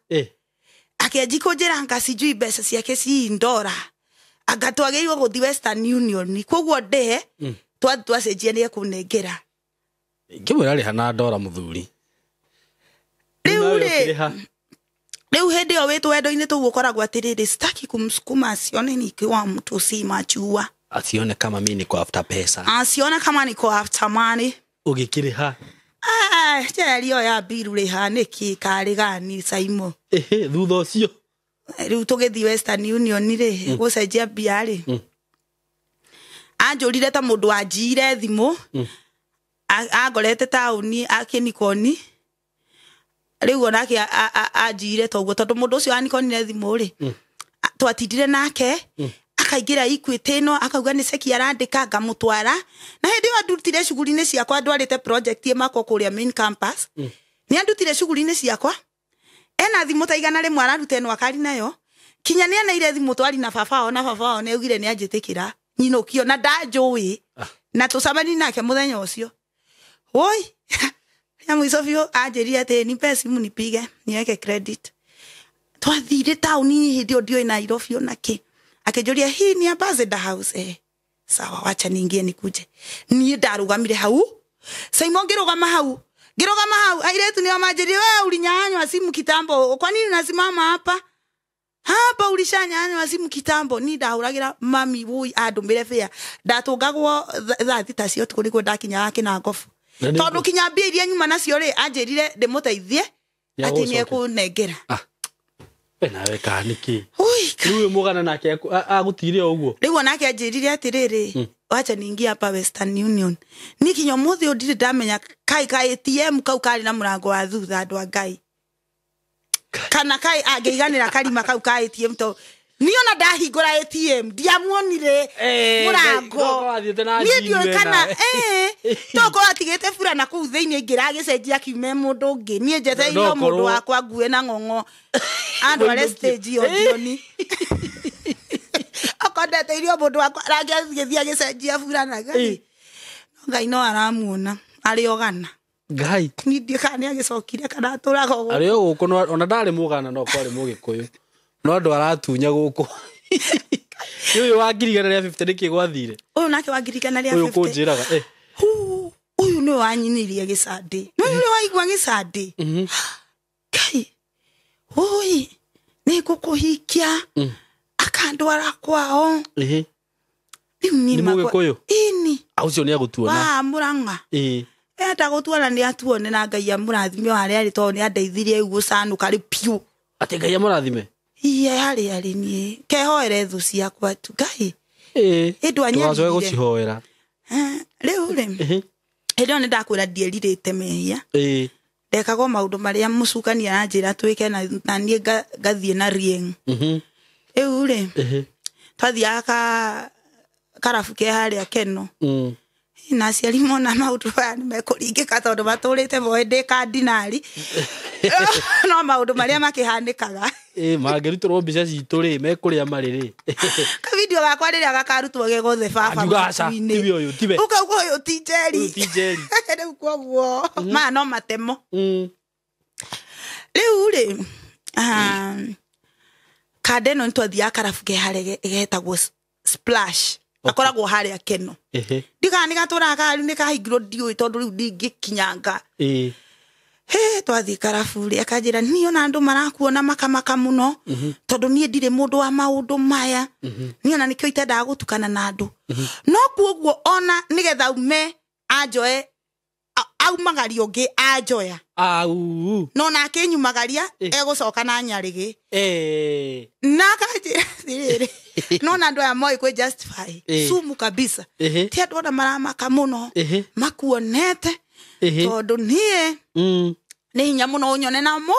Akĩanjia kũnjĩra anga sijui mbeca ciake ci ndora. Anga twagĩrĩirwo gũthiĩ Western Union. Koguo ndehe twacenjia nĩ ekũnengera.
Ngĩmwĩra rĩha na ndora mũthuri.
Rĩu rĩ, rĩu hĩndĩ ĩyo wĩ twendo-inĩ tũu ũkoragwo atĩrĩrĩ, sitaki kumsukuma asione nikiwa mtu si machua.
Asione kama mimi niko after pesa.
Asione kama niko after money.
Ũgĩkĩrĩha?
Njeri ya mbiru rĩha nĩkĩ karĩ gani Saimo.
Thutha ũcio?
Rĩu tũgĩthiĩ Western Union rĩ, gũcenjia mbia rĩ. Anjũrire ta mũndũ wanjiire thimũ. Angorete taũni akĩnikoni. Rĩu onake anjiire toguo tondũ mũndũ ũcio anikonire thimũ rĩ. Twatindire nake. Akaingĩra Equity ĩno akauga nĩ ceki arandĩka ngamũtwara. Na hĩndĩ ĩyo andutire cuguri-inĩ ciakwa ndwarĩte project ĩmako kũrĩa main campus. Nĩ andutire cuguri-inĩ ciakwa. Ena thimũ ta 100 araruta ĩno akari nayo. Kinya nĩ aneire thimũ twari na baba wao na baba wao nĩ augire nĩ anjĩtĩkĩra. Nyinũkio na ndanjũĩ. Na tũcemanie nake mũthenya ũcio. Woi. Ya mũico biũ anjĩrire atĩ nipe simu nipige niweke credit. Twathire taũni hĩndĩ ĩyo ndiũĩ Nairobi ona kĩ. Akĩnjũria hii ni Ambassador House. Sawa wacha niingie nikuje. Niĩ ndarũgamire hau. Saimo ngĩrũgama hau. Ngĩrũgama hau airĩtu nĩo manjĩrire wewe ulinyang'anywa simu kitambo. Kwa nini unasimama hapa? Hapa ulishanyang'anywa simu kitambo. Ni ndahũragĩra mami woi andũmĩre fare. Ndatũngagwo thaa thita cia ũtukũ nĩguo ndakinyaga Kĩnangobu. Tondũ kinya mbia iria nyuma nacio rĩ anjĩrire ndĩmũteithie atĩ nĩ ekũnengera.
We nawe ka nĩkĩ? Rĩu mũgana nake agũtigire o ũguo?
Rĩu onake anjĩrire atĩrĩrĩ, Wacha niingie hapa Western Union. Ni kinya muthi ndire ndamenya kai kai ATM kau kari na murango wa thutha andu a Ngai. Kana kai angeiganira karima kau ka ATM to niona ndahingura ATM ndiamuonire murango. Ni ndiũĩ kana toko atigite burana kuu thiini ingira agicenjia kiume mundu ungi nie njeteire mundu wakwa ngue na ng'ong'o andu are stage yo ndioni akondete irio mundu wakwa arangĩthiĩ agicenjia burana Ngai Ngai no aramuona arĩ ogana
Ngai
ni ndiĩ kana nĩ agĩcokire kana atũraga ũguo
arĩ o gũkũ ona ndarĩ mũgana no kwarĩ mũgĩkũyũ no andũ aratunya gũkũ. Ũyũ wa 1,150 nĩkĩ gwathire?
Ũyũ nake wa 1,150
ũyũ kũnjĩraga
ũyũ nĩwe wanyinirie gĩcandĩ. No nĩwe waigua gĩcandĩ. Kai oi nĩ ngũkũhikia akandwara kwao.
Rĩu
nĩ
mũgĩkũyũ?
Ĩni.
Ũcio nĩ agũtuona.
Wa Mũrang'a. Enda gũtuona nĩ atuone na Ngai amũrathime o harĩa arĩ tondũ nĩ andeithirie rĩu gũcanũka rĩu piũ.
Atĩ Ngai amũrathime?
Iye harĩ arĩ niĩ kehoere thũ ciakwa tu Ngai.
Ndũgacoke gũcihoera.
Rĩu rĩ hĩndĩ ĩyo nĩ ndakwĩra ndierirĩte mehia. Ndekagwo maũndũ marĩa mũcukani aranjĩra twĩke na niĩ ngathiĩ na rieng. Rĩu rĩ twathiaga karabu ke harĩa Keno. Na aciari mona maũndũ maya nĩ mekũringĩka tondũ matũrĩte moĩ ndĩ kandinari. No maũndũ marĩa makĩhanĩkaga.
Mangĩrutĩrwo mbica citũ rĩ mekũrĩa marĩ rĩ.
Kavidio gakwa rĩrĩa gakarutwo gegothe baba.
Tiwe ũyũ tiwe.
Ũkauga ũyũ ti Njeri.
Ũyũ ti Njeri.
Rĩu kwoguo maya no matemo. Rĩu rĩ kanda ĩno nĩ twathiaga karabu ke harĩa getagwo Splash. Akoragwo harĩa Keno. Ndiga nĩ gatũraga rĩu nĩ kahingirwo ndiũĩ tondũ rĩu ndingĩkinyanga. Twathiĩ karabu rĩ akanjĩra niĩ ona andũ marakuona makamaka mũno tondũ niĩ ndirĩ mũndũ wa maũndũ maya. Niĩ ona nĩkĩo itendaga gũtukana na andũ. No kuoguo ona nĩgetha ume anjoe aumagaria ũngĩ anjoya. No nake nyumagaria egũcoka na nyarĩgĩ. Na akanjĩra atĩrĩrĩ no na andũ aya moĩ kwĩ justify sumu kabisa. Ti andũ ona maramaka mũno makuonete tondũ niĩ nĩ hinya mũno ũnyone namo.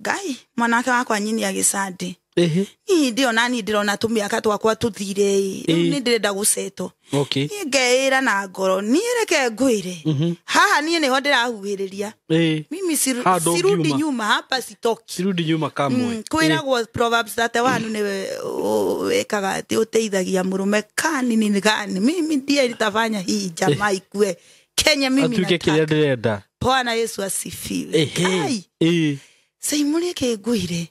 Ngai mwanake wakwa nyinia gĩcandĩ. Niĩ ndĩona niĩ ndĩrona tũmĩaka twakwa tũthire rĩu nĩ ndĩrenda gũcetwo. Niĩ ngeĩra na ngoro niĩ reke ngwĩre haha niĩ nĩho ndĩrahuhĩrĩria. Mimi sirudi nyuma hapa sitoki.
Sirudi nyuma kamwe.
Kwĩragwo Proverbs 31 nĩwe wĩkaga atĩ ũteithagia mũrũme kani nini gani. Mimi ndiye nitafanya hii jamaa ikue Kenya mimi
atuke kĩrĩa ndĩrenda.
Bwana Yesu asifiwe. Kai. Saimũrĩ kĩngwĩre.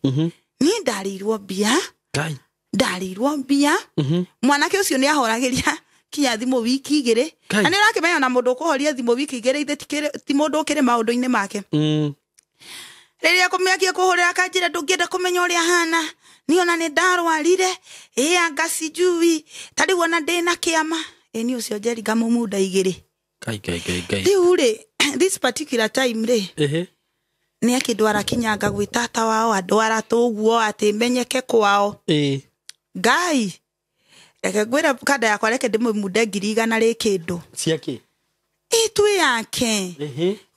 Niĩ ndarĩirwo mbia.
Ngai.
Ndarĩirwo mbia. Mwanake ũcio nĩ ahoragĩria kinya thimũ wiki igĩrĩ. Na nĩ ũrakĩmenya ona mũndũ ũkũhoria thimũ wiki igĩrĩ ithe ti mũndũ ũkĩrĩ maũndũ-inĩ make. Rĩrĩa kũmĩakie kũhũrĩra akanjĩra ndũngĩenda kũmenya ũrĩa hana. Niĩ ona nĩ ndarwarire. Anga sijui. Ta rĩu ona ndĩna kĩama. Niĩ ũcio Njeri ngamũmunda igĩrĩ.
Ngai Ngai Ngai.
Rĩu rĩ this particular time rĩ nĩ akĩndwara Kinyanga gwĩ tata wao andwara tũguo atĩ menyeke kwao. Ngai reke ngwĩre kanda yakwa reke ndĩmũmunde 100,000 rĩ kĩndũ.
Ciakĩ?
Ĩtwĩ yake.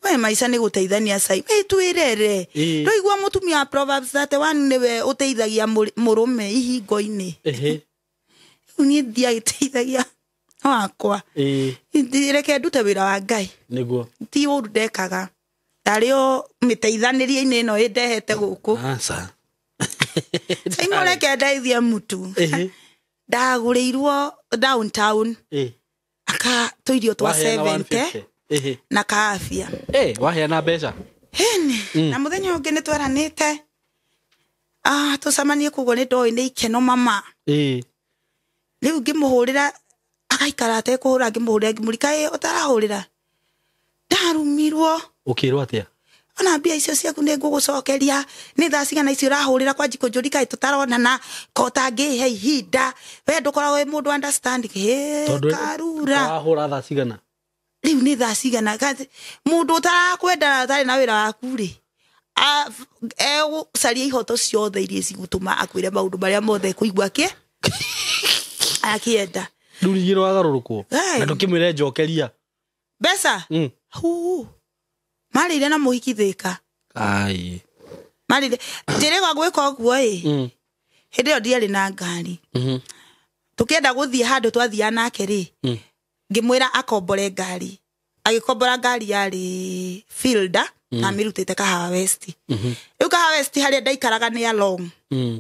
We maica nĩ gũteithania cai. Ĩtwĩrere. Ndũigua mũtumia wa Proverbs 31 nĩwe ũteithagia mũrũme ihingo-inĩ. Rĩu niĩ ndiagĩteithagia wakwa. Reke ndute wĩra wa Ngai.
Nĩguo.
Ti ũru ndekaga. Ndarĩ o mĩteithanĩrie-inĩ ĩno ĩndehete gũkũ.
Aca.
Saimũ reke ndeithie mũtu. Ndagũrĩirwo downtown. Aka tũirio twa 70 na kaafia.
Waheana mbeca?
Hĩni. Na mũthenya ũngĩ nĩ tweranĩte. Tũcemanie koguo nĩ ndoĩ nĩ ikeno mama. Rĩu ngĩmũhũrĩra agaikara atekũhũra ngĩmũhũrĩra ngĩmũrika ĩ ũtarahũrĩra. Ndarumirwo.
Ũkĩrwo atĩa?
Ona mbia icio ciaku nĩ ngũgũcokeria nĩ thaa cigana icio ũrahũrĩra kwa njikũ njũri kaĩ tũtaronana ko ũtangĩhe ihinda we ndũkoragwo wĩ mũndũ understanding. Karura.
Wahũra thaa cigana?
Rĩu nĩ thaa cigana mũndũ ũtarakwenda ũtarĩ na wĩra waku rĩ egũcaria ihoto ciothe iria cigũtũma akwĩre maũndũ marĩa mothe ekũigua akĩenda.
Rĩu ningĩ nĩwagarũrũkwo.
Ngai.
Na ndũkĩmwĩre njokeria.
Mbeca. Huu. Marĩire na mũhiki Thĩka.
Ai.
Marĩire njĩrĩgwa gwĩka ũguo ĩ. Hĩndĩ ĩyo ndiarĩ na ngari. Tũkĩenda gũthiĩ handũ twathiaga nake rĩ. Ngĩmwĩra akombore ngari. Agĩkombora ngari yarĩ Fielder na amĩrutĩte Kahawa West. Rĩu Kahawa West harĩa ndaikaraga nĩ along.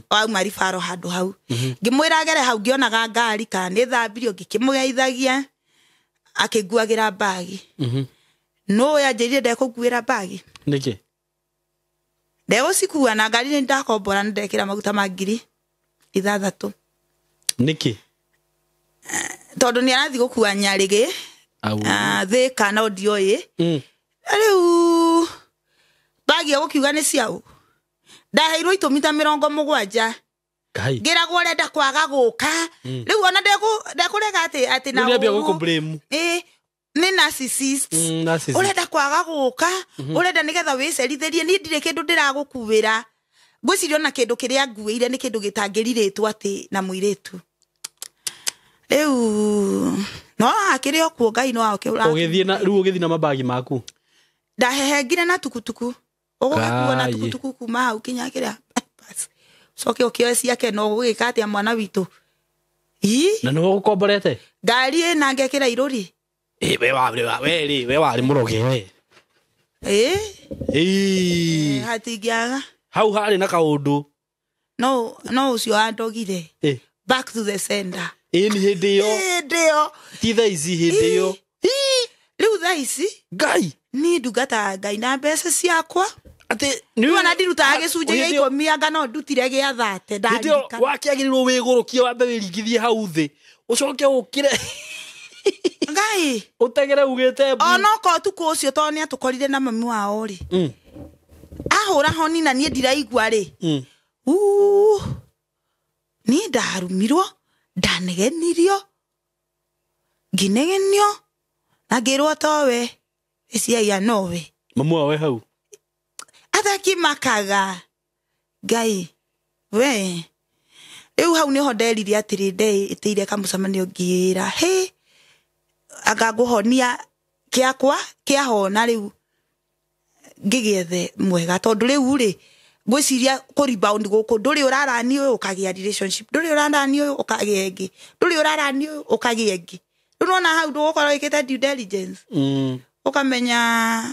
Wauma ribaro handũ hau. Ngĩmwĩra agere hau ngĩonaga ngari kana nĩ thambirio ngĩkĩmũgeithagia akĩnguagĩra mbagi. No yanjĩrire ndekũnguĩra mbagi.
Nĩkĩ?
Ndegũcikua na ngari nĩ ndakombora na ndekĩra maguta ma 6,000.
Nĩkĩ?
Tondũ nĩ arathiĩ gũkua Nyarĩgĩ. Thĩka no ndioĩ. Rĩu mbagi ĩyo gũkiuga nĩ ciaũ. Ndaheirwo itũmi ta 70.
Ngai.
Ngĩragwo ũrenda kwaga gũka. Rĩu ona ndekũrega atĩ na
Rĩu nĩambia
ũru.
gũkũ-blame.
Ĩ, nĩ narcissist.
Narcissist.
Ũrenda kwaga gũka, ũrenda nĩgetha wĩcerithĩrie, niĩ ndirĩ kĩndũ ndĩragũkuĩra. Ngwĩciria ona kĩndũ kĩrĩa nguĩire nĩ kĩndũ gĩtangĩrirĩtwo atĩ na mũirĩtu. Rĩu no akĩrĩ o kuo Ngai no ake ũra.
Ũgĩthiĩ na rĩu ũgĩthiĩ na mabagi maku.
Ndahehengire na tukutuku. Ũgũgĩkuo na
Ngai.
tukutuku kuma hau kinya kĩrĩa. Bas. Coke ũkĩoe ciake no ũgũgĩka atĩa mwana witũ. Ii?
Na nĩwe ũgũkomborete?
Ngari ĩna ngekĩra irũri.
Ĩ, we warĩ we rĩ, we warĩ mũroge we.
Ĩ?
Ĩ.
Hatingĩaga.
Hau harĩ na kaũndũ.
No, no ũcio wandogire.
Ĩ.
Back to the sender.
Ĩ nĩ hĩndĩ ĩyo.
Hĩndĩ ĩyo.
Ti thaa ici hĩndĩ ĩyo.
Ĩ. Rĩu thaa ici
Ngai.
niĩ ndungataga Ngai na mbeca ciakwa.
Atĩ
Rĩu ona ndirutaga gĩcunjĩ gĩa
Hĩndĩ ĩyo-
10 anga no ndutire gĩa 30
hĩndĩ ĩyo
ndaririkana.
wakĩagĩrĩirwo wĩgũrũkie wambe wĩringithie hau thĩ ũcoke ũkĩre
Ngai.
ũtegere ugĩte mbu.
Onokorwo tukũ ũcio tondũ nĩ atũkorire na mami wao rĩ. Ahũra honi na niĩ ndiraigua rĩ. Niĩ ndarumirwo, ndanegenirio, ngĩnegenio na ngĩrwo towe ĩciaia nowe.
Mamu wao e hau.
Atakĩmakaga Ngai we. Rĩu hau nĩho nderire atĩrĩ ndeĩtĩire kamũcemanio ngĩĩra hĩ anga ngũhonia kĩakwa kĩahona rĩu ngĩgĩethe mwega tondũ rĩu rĩ ngwĩciria kũ rebound gũkũ ndũrĩ ũrarani ũyũ ũkagĩa relationship ndũrĩ ũrarani ũyũ ũkagĩa ĩngĩ ndũrĩ ũrarani ũyũ ũkagĩa ĩngĩ. Rĩu nĩwona hau ndũgũkorwo wĩkĩte due diligence. Ũkamenya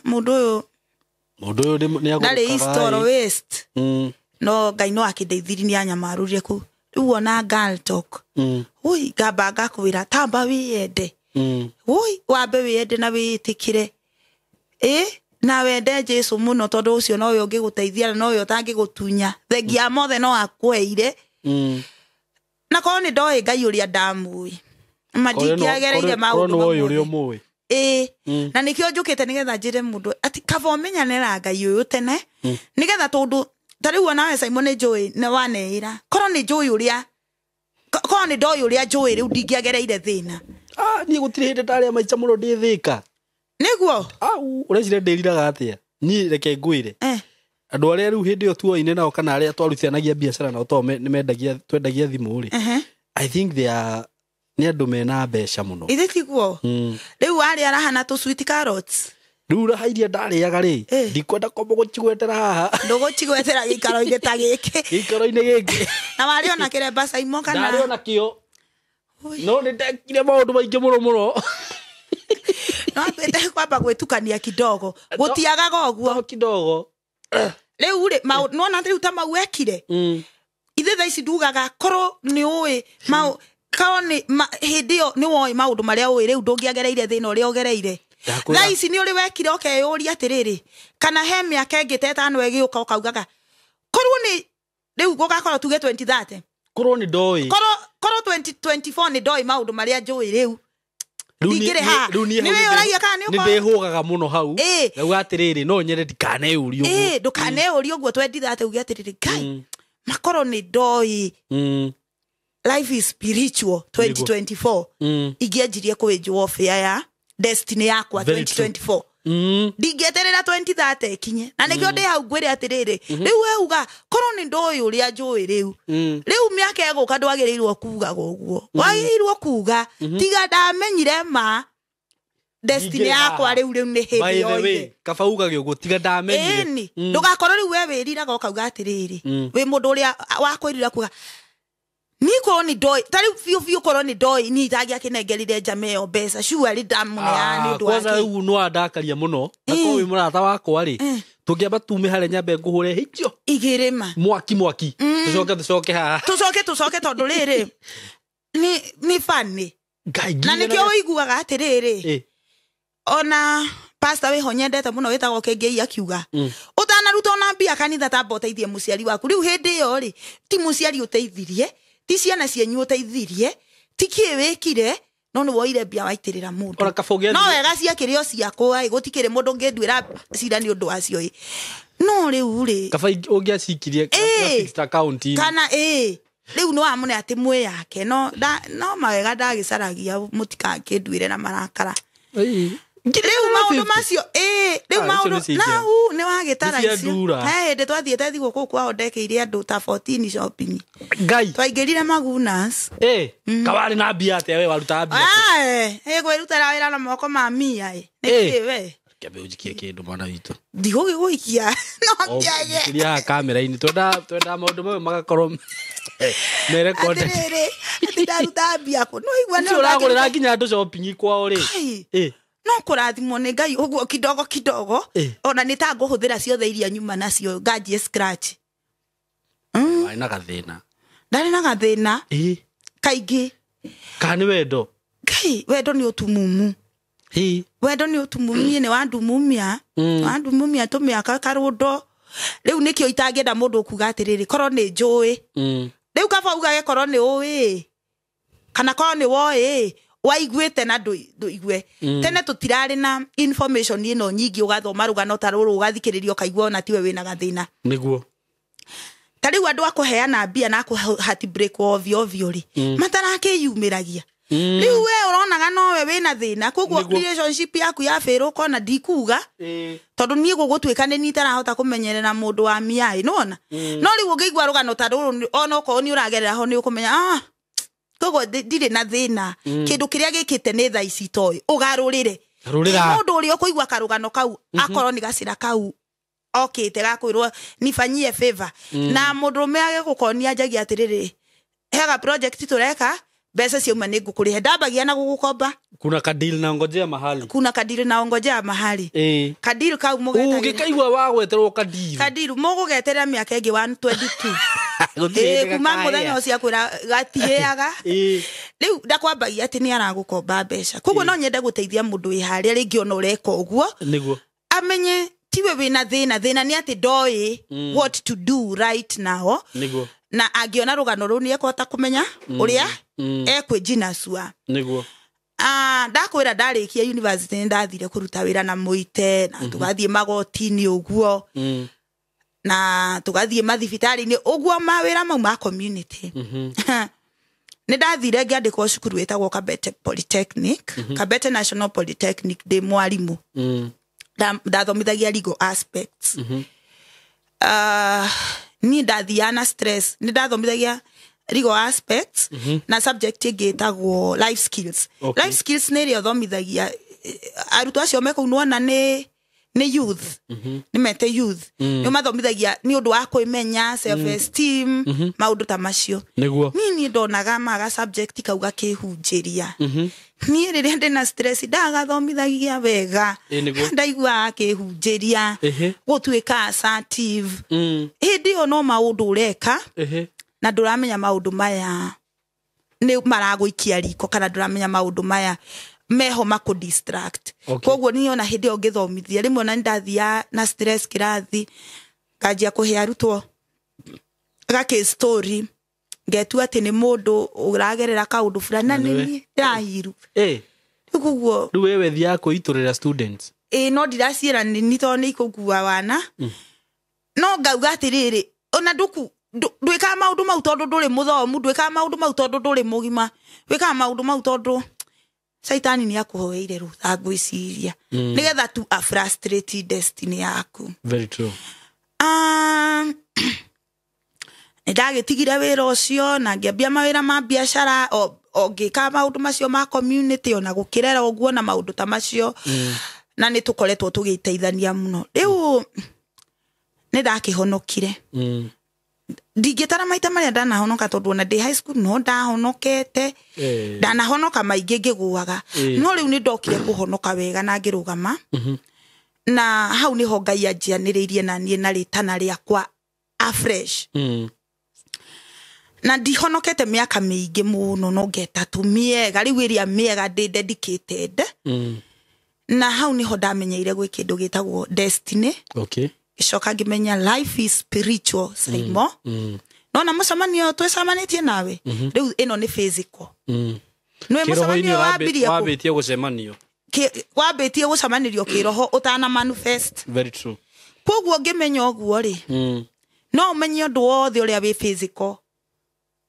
mũndũ ũyũ
Mũndũ ũyũ nĩ
ndarĩ east or
agũrũkaga ĩ.
west. No Ngai no akĩndeithirie nĩ anyamarũrire kũu. Rĩu wona girl talk. Ui ngamba ngakwĩra tamba wĩyende. Ui wambe wĩyende na wĩĩtĩkĩre. Ĩ na wende Jesu mũno tondũ ũcio nowe ũngĩgũteithia na nowe ũtangĩgũtunya. Thengia mothe no akũheire. Na korwo nĩ ndoĩ Ngai ũrĩa ndamũĩ. Ma ndingĩagereire maũndũ
Korwo nĩ woĩ ũrĩa
mamwe.
ũmũĩ.
Ĩ, na nĩkĩo njũkĩte nĩgetha njĩre mũndũ atĩ kaba ũmenyane na Ngai ũyũ tene nĩgetha tondũ ta rĩu onawe Simon nĩ njũĩ nĩ waneĩra korwo nĩ njũĩ ũrĩa korwo nĩ ndoĩ ũrĩa njũĩ rĩu ndingĩagereire thĩna.
Niĩ gũtirĩ hĩndĩ ndarĩa maica mũno ndĩ Thĩka.
Nĩguo?
Au, ũreciria ndĩriraga atĩa? Niĩ reke ngwĩre. Andũ arĩa rĩu hĩndĩ ĩyo tuoine nao kana arĩa twarutithanagia biacara nao tondũ nĩmendagia twendagia thimũ rĩ. I think they are nĩ andũ mena mbeca mũno.
Ithe tiguo? Rĩu arĩa arahana tũ sweet carrots.
Rĩu raha iria ndarĩaga rĩ, ndikwenda kwamba gũcigwetera haha.
Ndũgũcigwetera gĩikaro-inĩ ta gĩkĩ.
Gĩikaro-inĩ gĩkĩ.
Na warĩ ona kĩremba Simon kana?
Ndarĩ ona kĩo. No nĩ ndekire maũndũ maingĩ mũno mũno.
No twende kwamba gwĩtukania kidogo. Gũtiagaga ũguo.
No kidogo.
Rĩu rĩ, nĩwona rĩu ta mau ekire? Ithe thaa ici ndugaga korwo nĩ ũĩ mau korwo nĩ hĩndĩ ĩyo nĩ woĩ maũndũ marĩa ũĩ rĩu ndũngĩagereire thĩna ũrĩa ũgereire.
Ndakwĩra.
Thaa ici nĩ ũrĩ wekire ũkeyũria atĩrĩrĩ, kana he mĩaka ĩngĩ ta ĩtano ĩgĩũka ũkaugaga korwo nĩ rĩu gũgakorwo tuge 2030.
Korwo nĩ ndoĩ.
Korwo 2024 nĩ ndoĩ maũndũ marĩa njũĩ rĩu.
Rĩu
Ndingĩrĩ haha.
rĩu niĩ
Nĩ
hau
wĩyũragia kana nĩ
nĩ
ũkorwo-
ndĩhũgaga mũno hau.
Ĩ.
Ngauga atĩrĩrĩ, no nyende ndikaneyũrie ũguo.
Ĩ, ndũkaneyũrie ũguo 2030 uge atĩrĩrĩ, Ngai, makorwo nĩ ndoĩ. Life is spiritual 2024. Ingĩanjirie kũwĩnjwo warfare ya destiny yakwa
Very true.
2024. Ndingĩeterera 2030 ĩkinye, na nĩkĩo ndĩ hau ngwĩre atĩrĩrĩ, rĩu we uga korwo nĩ ndoĩ ũrĩa njũĩ rĩu, rĩu mĩaka ĩgũka ndwagĩrĩirwo kugaga ũguo, wagĩrĩirwo kuga tiga ndamenyire ma destiny
Nyingĩ
yakwa
haha.
rĩu nĩ
By
hĩndĩ
the way,
yoire.
kaba ugage ũguo tiga ndamenyire.
Ĩni ndũgakorwo rĩu we wĩriraga ũkauga atĩrĩrĩ, wĩ mũndũ ũrĩa wakwĩrira kuga niĩ korwo nĩ ndoĩ ta rĩu biũ biũ, korwo nĩ ndoĩ niĩ itangĩakĩnengerire njama ĩyo mbeca cuarĩ ndamũneana nĩ ũndũ
Kwanza
wake.
rĩu no andakaria mũno, na korwo wĩ mũrata wakwa rĩ, tũngĩamba tume harĩa nyambe ngũhũre hicio
Igĩrĩ ma.
Mwaki mwaki, tũcoke haha.
Tũcoke tondũ rĩrĩ nĩ bani
Ngai
na
nginya
nĩkĩo ũiguaga atĩrĩrĩ, ona pastor wĩho nyendete mũno wĩtagwo Kĩngĩi akiuga ũtanaruta ona mbia kanitha tamba ũteithie mũciari waku. Rĩu hĩndĩ ĩyo rĩ, ti mũciari ũteithirie, ti ciana cienyu ũteithirie, ti kĩ wĩkire, no nĩ woire mbia waitĩrĩra mũndũ.
Ona kaba ũngĩathiĩ-
No wega ciakĩrĩ o ciakwa ĩ, gũtikĩrĩ mũndũ ũngĩnduĩra cira nĩ ũndũ wacio ĩ, no rĩu rĩ
Kaba ũngĩacikirie
Ĩ.
na fixed account.
Kana ĩ rĩu nĩ wamũne atĩ mwĩ yake, no no mawega ndagĩcaragia mũtikakĩnduĩre na marakara. Rĩu maũndũ macio ĩ rĩu
Ah, icio
maũndũ
nĩ cia
nau nĩ wagĩtara
Nĩ cia
icio.
ndura.
He hĩndĩ twathiĩte thigũkũ kwao ndekeire andũ ta 14 shopping.
Ngai.
Twaingĩrire Magunas.
Ĩ kawarĩ na mbia atĩa we warutaga mbia?
Ĩ kwĩrutĩra wĩra na moko ma mia ĩ nĩ
Ĩ.
kĩ we?
Kĩambe ũnjikie kĩndũ mwana witũ.
Ndigũgĩgũikia no kĩage.
Njikĩria haha kamera-inĩ, twenda maũndũ mayo magakorwo merekonde.
Atĩrĩrĩ, atĩ ndaruta mbia kũ no igua nĩ
Ũcio ũragũrĩra nginya andũ shopping kwao rĩ.
Kai.
Ĩ.
No kũrathimwo nĩ Ngai ũguo kidogo kidogo.
Ĩ.
Ona nĩ ta ngũhũthĩra ciothe iria nyuma nacio nganjie scratch.
Warĩ na gathĩna?
Ndarĩ na gathĩna.
Ĩ.
Kaingĩ.
Kana nĩ wendo?
Kai, wendo nĩ ũtumumu.
Ĩ.
Wendo nĩ ũtumumu, niĩ nĩ wandumumia. Wandumumia tũmĩaka karũndo rĩu nĩkĩo itangĩenda mũndũ ũkuga atĩrĩrĩ, korwo nĩ njũĩ. Rĩu kaba ugage korwo nĩ ũĩ kana korwo nĩ woĩ waiguĩte na ndũigue. Tene tũtirarĩ na information ĩno nyingĩ, ũgathoma rũgano ta rũrũ, ũgathikĩrĩria, ũkaigua ona tiwe wĩna gathĩna.
Nĩguo.
Ta rĩu andũ a kũheana mbia na akũhatibreak ovyo ovyo rĩ, matarakĩyumĩragia. Rĩu we ũronaga nowe wĩna thĩna, koguo
Nĩguo.
relationship yaku ya bĩrũ ũkona ndikuga tondũ niĩ gũgũtuĩka nĩ niĩ itarahota kũmenyerera mũndũ wa miai nĩwona. No rĩu ũngĩigua rũgano ta rũrũ ona okorwo nĩ ũragerera ho nĩ ũkũmenya ah, koguo ndirĩ na thĩna. Kĩndũ kĩrĩa gĩkĩte nĩ thaa ici toĩ ũgarũrĩre.
Garũrĩra.
Mũndũ ũrĩa ũkũigua karũgano kau akorwo nĩ gacĩra kau okĩte gakwĩrwo nifanyie favor, na mũndũrũme agĩgũkonia njagia atĩrĩrĩ, hega project tũreka, mbeca ciauma nĩ ngũkũrĩhe, ndambagia na gũgũkomba.
Kuna kadili na ngojea mahali.
Kuna kadiri na ongojea mahali.
Ĩ.
Kadiri kau mũgetagĩra.
Ũngĩkaigua wagweterwo kadili.
Kadiru mũgũgeterera mĩaka ĩngĩ 122.
Gũtirĩ
Ĩ,
hĩndĩ
kuma
gakahĩa.
mũthenya ũcio akwĩra gatihĩaga.
Ĩ.
Rĩu ndakwambagia atĩ nĩ aragũkomba mbeca, koguo no nyende gũteithia mũndũ wĩ harĩa rĩngĩ ona ũreka ũguo
Nĩguo.
amenye tiwe wĩna thĩna, thĩna nĩ atĩ ndoĩ what to do right now.
Nĩguo.
Na angĩona rũgano rũu nĩ ekũhota kũmenya ũrĩa ekwĩnjinacua.
Nĩguo.
Ah, ndakwĩra ndarĩkia university nĩ ndathire kũruta wĩra na mũite na tũgathiĩ magoti-inĩ ũguo na tũgathiĩ mathibitarĩ-inĩ ũguo mawĩra mau ma community. Nĩ ndathire ngĩandĩkwo cukuru wĩtagwo Kabete Polytechnic, Kabete National Polytechnic, ndĩ mwarimũ. Ndathomithagia legal aspects. Ah, niĩ ndathiaga na stress, nĩ ndathomithagia legal aspects na subject ĩngĩ ĩtagwo life skills.
Okay.
Life skills nĩ ĩrĩa ũthomithagia arutwo acio me kũu nĩwona nĩ youth, nĩ mete youth, nĩ ũmathomithagia nĩ ũndũ wa kwĩmenya, self esteem, maũndũ ta macio.
Nĩguo.
Niĩ ndonaga maga subject kau gakĩhunjĩria niĩ rĩrĩa ndĩna stress ndagathomithagia wega.
Ĩ, nĩguo.
Ndaiguaga akĩhunjĩria
Ĩhĩ.
gũtuĩka assertive. Hĩndĩ ĩyo no maũndũ ũreka
Ĩhĩ.
na ndũramenya maũndũ maya nĩ maragũikia riko kana ndũramenya maũndũ maya meho makũ distract.
Okay.
Koguo niĩ ona hĩndĩ ĩyo ngĩthomithia rĩmwe ona nĩndathiaga na stress kĩrathi nganjia kũhe arutwo gakĩ story, ngetua atĩ nĩ mũndũ ũragerera kaũndũ fulani na
Na nĩwe.
nĩ niĩ ndĩrahiru.
Ĩ.
Rĩu koguo
Rĩu wewe thiaga kwĩitũrĩra students?
Ĩ, no ndiraciĩra nini tondũ nĩ ikũngua wana, no ngauga atĩrĩrĩ, ona ndwĩkaga maũndũ mau tondũ ndũrĩ mũthomu, ndwĩkaga maũndũ mau tondũ ndũrĩ mũgima, wĩkaga maũndũ mau tondũ Caitani nĩ akũhoeire rũtha ngwĩciria nĩgetha tu a frustrate destiny yaku.
Very true.
Nĩ ndagĩtigire wĩra ũcio na ngĩambia mawĩra ma biacara o ngĩka maũndũ macio ma community ona gũkĩrera ũguo na maũndũ ta macio na nĩ tũkoretwo tũgĩteithania mũno. Rĩu nĩ ndakĩhonokire. Ndingĩtara maita marĩa ndanahonoka tondũ ona ndĩ high school no ndahonokete. Ndanahonoka maingĩ ngĩgũaga. No rĩu nĩ ndokire kũhonoka wega na ngĩrũgama. Na hau nĩho Ngai anjianĩrĩirie na niĩ na rĩtana rĩakwa afresh. Na ndihonokete mĩaka mĩingĩ mũno no ngetatũ mĩega rĩu ĩrĩa mĩega ndĩ dedicated. Na hau nĩho ndamenyeire gwĩ kĩndũ gĩtagwo destiny.
Okay.
Gĩcoka ngĩmenya life is spiritual Saimo. Nona mũcemanio twĩcemanĩtie nawe rĩu ĩno nĩ physical. Nĩ mũcemanio wambirie
wambĩtie gũcemanio
wambĩtie gũcemanĩrio kĩroho ũtana manifest.
Very true.
Koguo ngĩmenya ũguo rĩ no ũmenye ũndũ wothe ũrĩa wĩ physical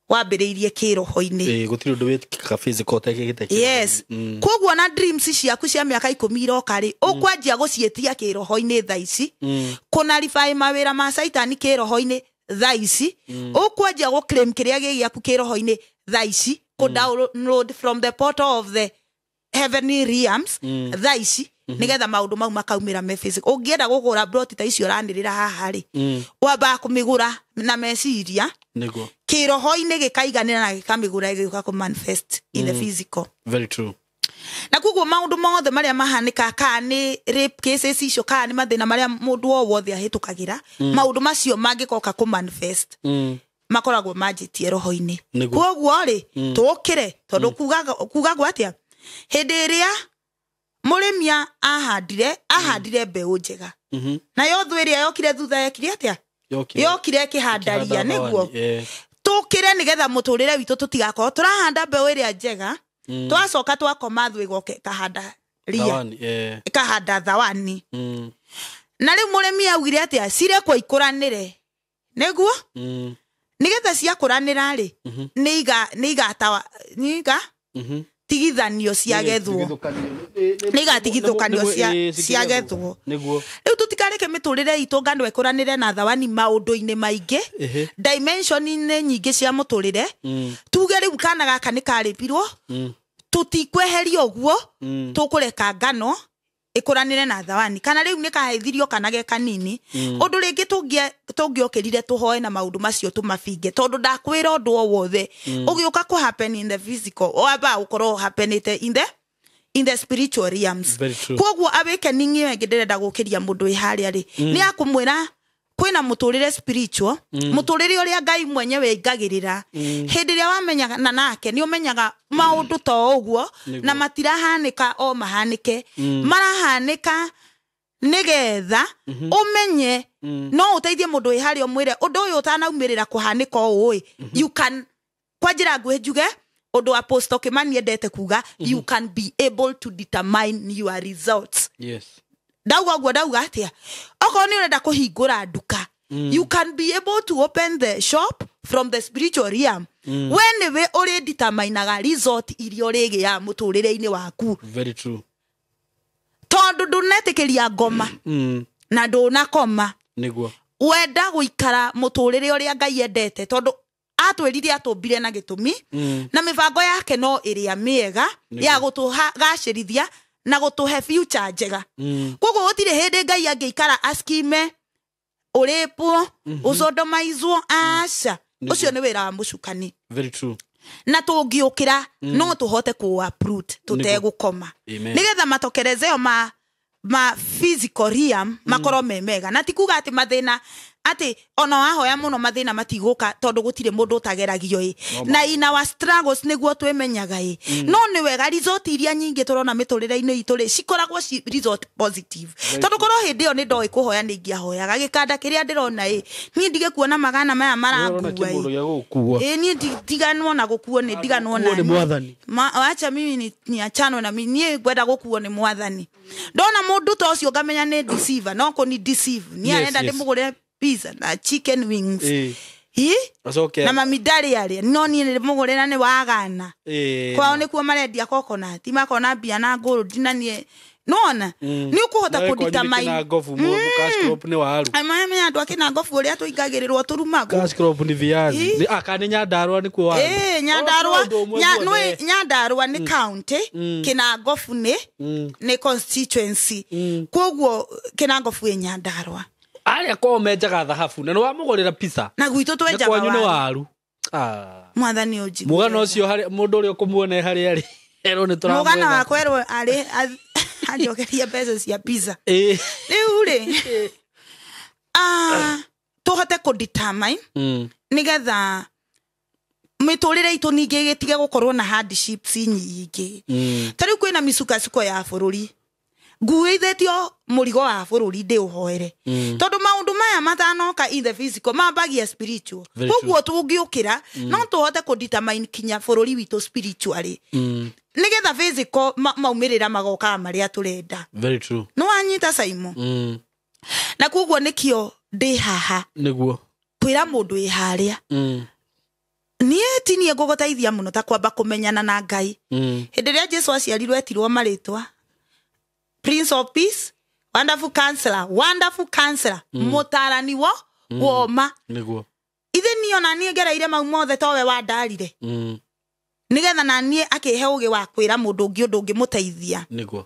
wambĩrĩirie kĩroho-inĩ.
Gũtirĩ ũndũ wĩkĩkaga physical ũtekĩkĩte kĩroho.
Yes. Koguo na dreams ciaku cia mĩaka 10 iroka rĩ ũkwanjia gũciĩtia kĩroho-inĩ thaa ici, kũnarify mawĩra ma Caitani kĩroho-inĩ thaa ici, ũkwanjia gũ claim kĩrĩa gĩ gĩaku kĩroho-inĩ thaa ici, kũ download from the portal of the heavenly realms thaa ici nigetha maũndũ mau makaumĩra me physical. Ũngĩenda gũgũra plot ta icio ũranĩrĩra haha rĩ wambaga kũmĩgũra na meciria
nĩguo
kĩroho-inĩ gĩkaiganĩra na gĩkamĩgũra gĩgĩũka kũ manifest in the physical.
Very true.
Na koguo maũndũ mothe marĩa mahanĩka kana nĩ rape cases icio kana nĩ mathĩna marĩa mũndũ o wothe ahĩtũkagĩra maũndũ macio mangĩkoka kũ manifest makoragwo manjĩtie roho-inĩ. Koguo rĩ tũkĩre tondũ kugagwo atĩa hĩndĩ ĩrĩa mũrĩmi ahandire mbeũ njega nayo thũ ĩrĩa yokire thutha yekire atĩa yokire ĩkĩhanda ria nĩguo tũkĩre nĩgetha mũtũrĩre witũ tũtigakorwo tũrahanda mbeũ ĩrĩa njega twacoka twakoma thũ ĩgoke ĩkahanda ria ĩkahanda thawani. Na rĩu mũrĩmi augire atĩa cirekwo ikũranĩre nĩguo nĩgetha ciakũranĩra rĩ nĩ iga tigithanio ciagethwo nĩ igatigithũkanio ciagethwo
nĩguo.
Rĩu tũtikareke mĩtũrĩre itũ ngano ĩkũranĩre na thawani maũndũ-inĩ maingĩ dimension-inĩ nyingĩ cia mũtũrĩre. Tuge rĩu kana gaka nĩ karĩpirwo tũtikweheria ũguo tũkũreka ngano ĩkũranĩre na thawani kana rĩu nĩ kaheithirio kana ge kanini ũndũ rĩngĩ tũngĩokĩrire tũhoe na maũndũ macio tũmabinge tondũ ndakwĩra ũndũ o wothe ũgĩũka kũ happen in the physical wamba ũkorwo happenĩte in the spiritual realms. Koguo awakening ĩyo ĩngĩ ndĩrenda gũkĩria mũndũ wĩ harĩa rĩ nĩ akũmwĩra kwĩna mũtũrĩre spiritual mũtũrĩre ũrĩa Ngai mwenyewe aingagĩrĩra hĩndĩ ĩrĩa wamenyaga na nake nĩ ũmenyaga maũndũ to ũguo na matirahanĩka o mahanĩke marahanĩka nĩgetha ũmenye no ũteithie mũndũ wĩ harĩa ũmwĩre ũndũ ũyũ ũtanaumĩrĩra kũhanĩka ũũ ĩ you can kwa njĩra nguhĩ njuge ũndũ Apostle Kimani endete kuga you can be able to determine your results.
Yes.
Ndauga ũguo ndauga atĩa okorwo nĩ ũrenda kũhingũra nduka you can be able to open the shop from the spiritual realm. We nĩwe ũrĩ determinaga result iria ũrĩgĩaga mũtũrĩre-inĩ waku.
Very true.
Tondũ ndũnetĩkĩria ngoma na ndũnakoma
nĩguo
wenda gũikara mũtũrĩre ũrĩa Ngai endete tondũ atwĩrire atũmbire na gĩtũmi na mĩbango yake no ĩrĩa mĩega ya gũtũgacĩrithia na gũtũhe future njega. Koguo gũtirĩ hĩndĩ Ngai angĩikara askime ũrĩpwo ũcodomaizwo aca ũcio nĩ wĩra wa mũcukani.
Very true.
Na tũngĩũkĩra no tũhote kũ uproot tũtegũkoma nĩgetha matokerezeo ma physical realm makorwo me mega na ti kuga atĩ mathĩna atĩ ona wahoya mũno mathĩna matigũka tondũ gũtirĩ mũndũ ũtageragio ĩ na in our struggles nĩguo twĩmenyaga ĩ no nĩ wega result iria nyingĩ tũrona mĩtũrĩre-inĩ itũ rĩ cikoragwo ci result positive tondũ korwo hĩndĩ ĩyo nĩ ndoĩ kũhoya nĩ ingĩahoyaga gĩkanda kĩrĩa ndĩrona ĩ niĩ ndige kuona magana maya marangua ĩ niĩ ndiganwo na gũkuo nĩ ndiganwo na
mwathani
wacha mimi niachanwe na mimi niĩ ngwenda gũkuo nĩ mwathani ndona mũndũ ta ũcio ngamenya nĩ deceiver no kũni deceive niĩ arenda ndĩmũgũrĩre pizza na chicken wings. Hi?
Acoke.
Na mami ndarĩ arĩa no niĩ nĩ mũgũrĩra nĩ wagana. Kwao nĩkuo marendia coconut, makona mbia na gold na niĩ nona nĩ ũkũhota kũdetermine
na ngobu cash crop nĩ waru.
Amaya andũ akĩna ngobu ũrĩa tũingagĩrĩrwo tũrumagwo.
Cash crop nĩ viazi. Nĩ aka nĩ Nyandarua nĩkuo waru.
Nyandarua
Ũndũ ũmwe guothe.
Nyandarua nĩ county, Kĩnangobu nĩ constituency. Koguo Kĩnangobu ĩ Nyandarua.
Arĩa kwao menjaga thahabu na nĩ wamũgũrĩra pizza.
Na gwitũ
Na
twenjaga
kwanyu nĩ
waru.
waru. Ah.
Mwathani ũnjiguĩre.
Mũgano ũcio harĩ mũndũ ũrĩa ũkũmuona harĩa arĩ erwo nĩ
Mũgana
tũramwetha.
wakwa erwo arĩ anjokerie mbeca cia pizza. Rĩu rĩ tũhote kũdetermine nĩgetha mĩtũrĩre itũ ningĩ ĩtige gũkorwo na hardships nyingĩ. Ta rĩu kwĩna mĩcukasuko ya bũrũri, nguithĩtio mũrigo wa bũrũri ndĩũhoere, tondũ maũndũ maya matanoka in the physical mambagia spiritual.
Very true.
Koguo tũngĩũkĩra no tũhote kũdetermine kinya bũrũri witũ spiritually, nĩgetha physical maumĩrĩra magokaga marĩa tũrenda.
Very true.
Nĩ wanyita Saimo? Na koguo nĩkĩo ndĩ haha
Nĩguo.
kwĩra mũndũ wĩ harĩa, niĩ ti niĩ ngũgũteithia mũno ta kwamba kũmenyana na Ngai. Hĩndĩ ĩrĩa Jesu aciarirwo etirwo marĩtwa Prince of Peace, Wonderful Counselor, Wonderful Counselor, mũtaarani wo woma.
Nĩguo.
Ithe niĩ ona niĩ ngereire mau mothe towe wandarire, nĩgetha na niĩ akĩhe ũgĩ wa kwĩra mũndũ ũngĩ ũndũ ũngĩmũteithia.
Nĩguo.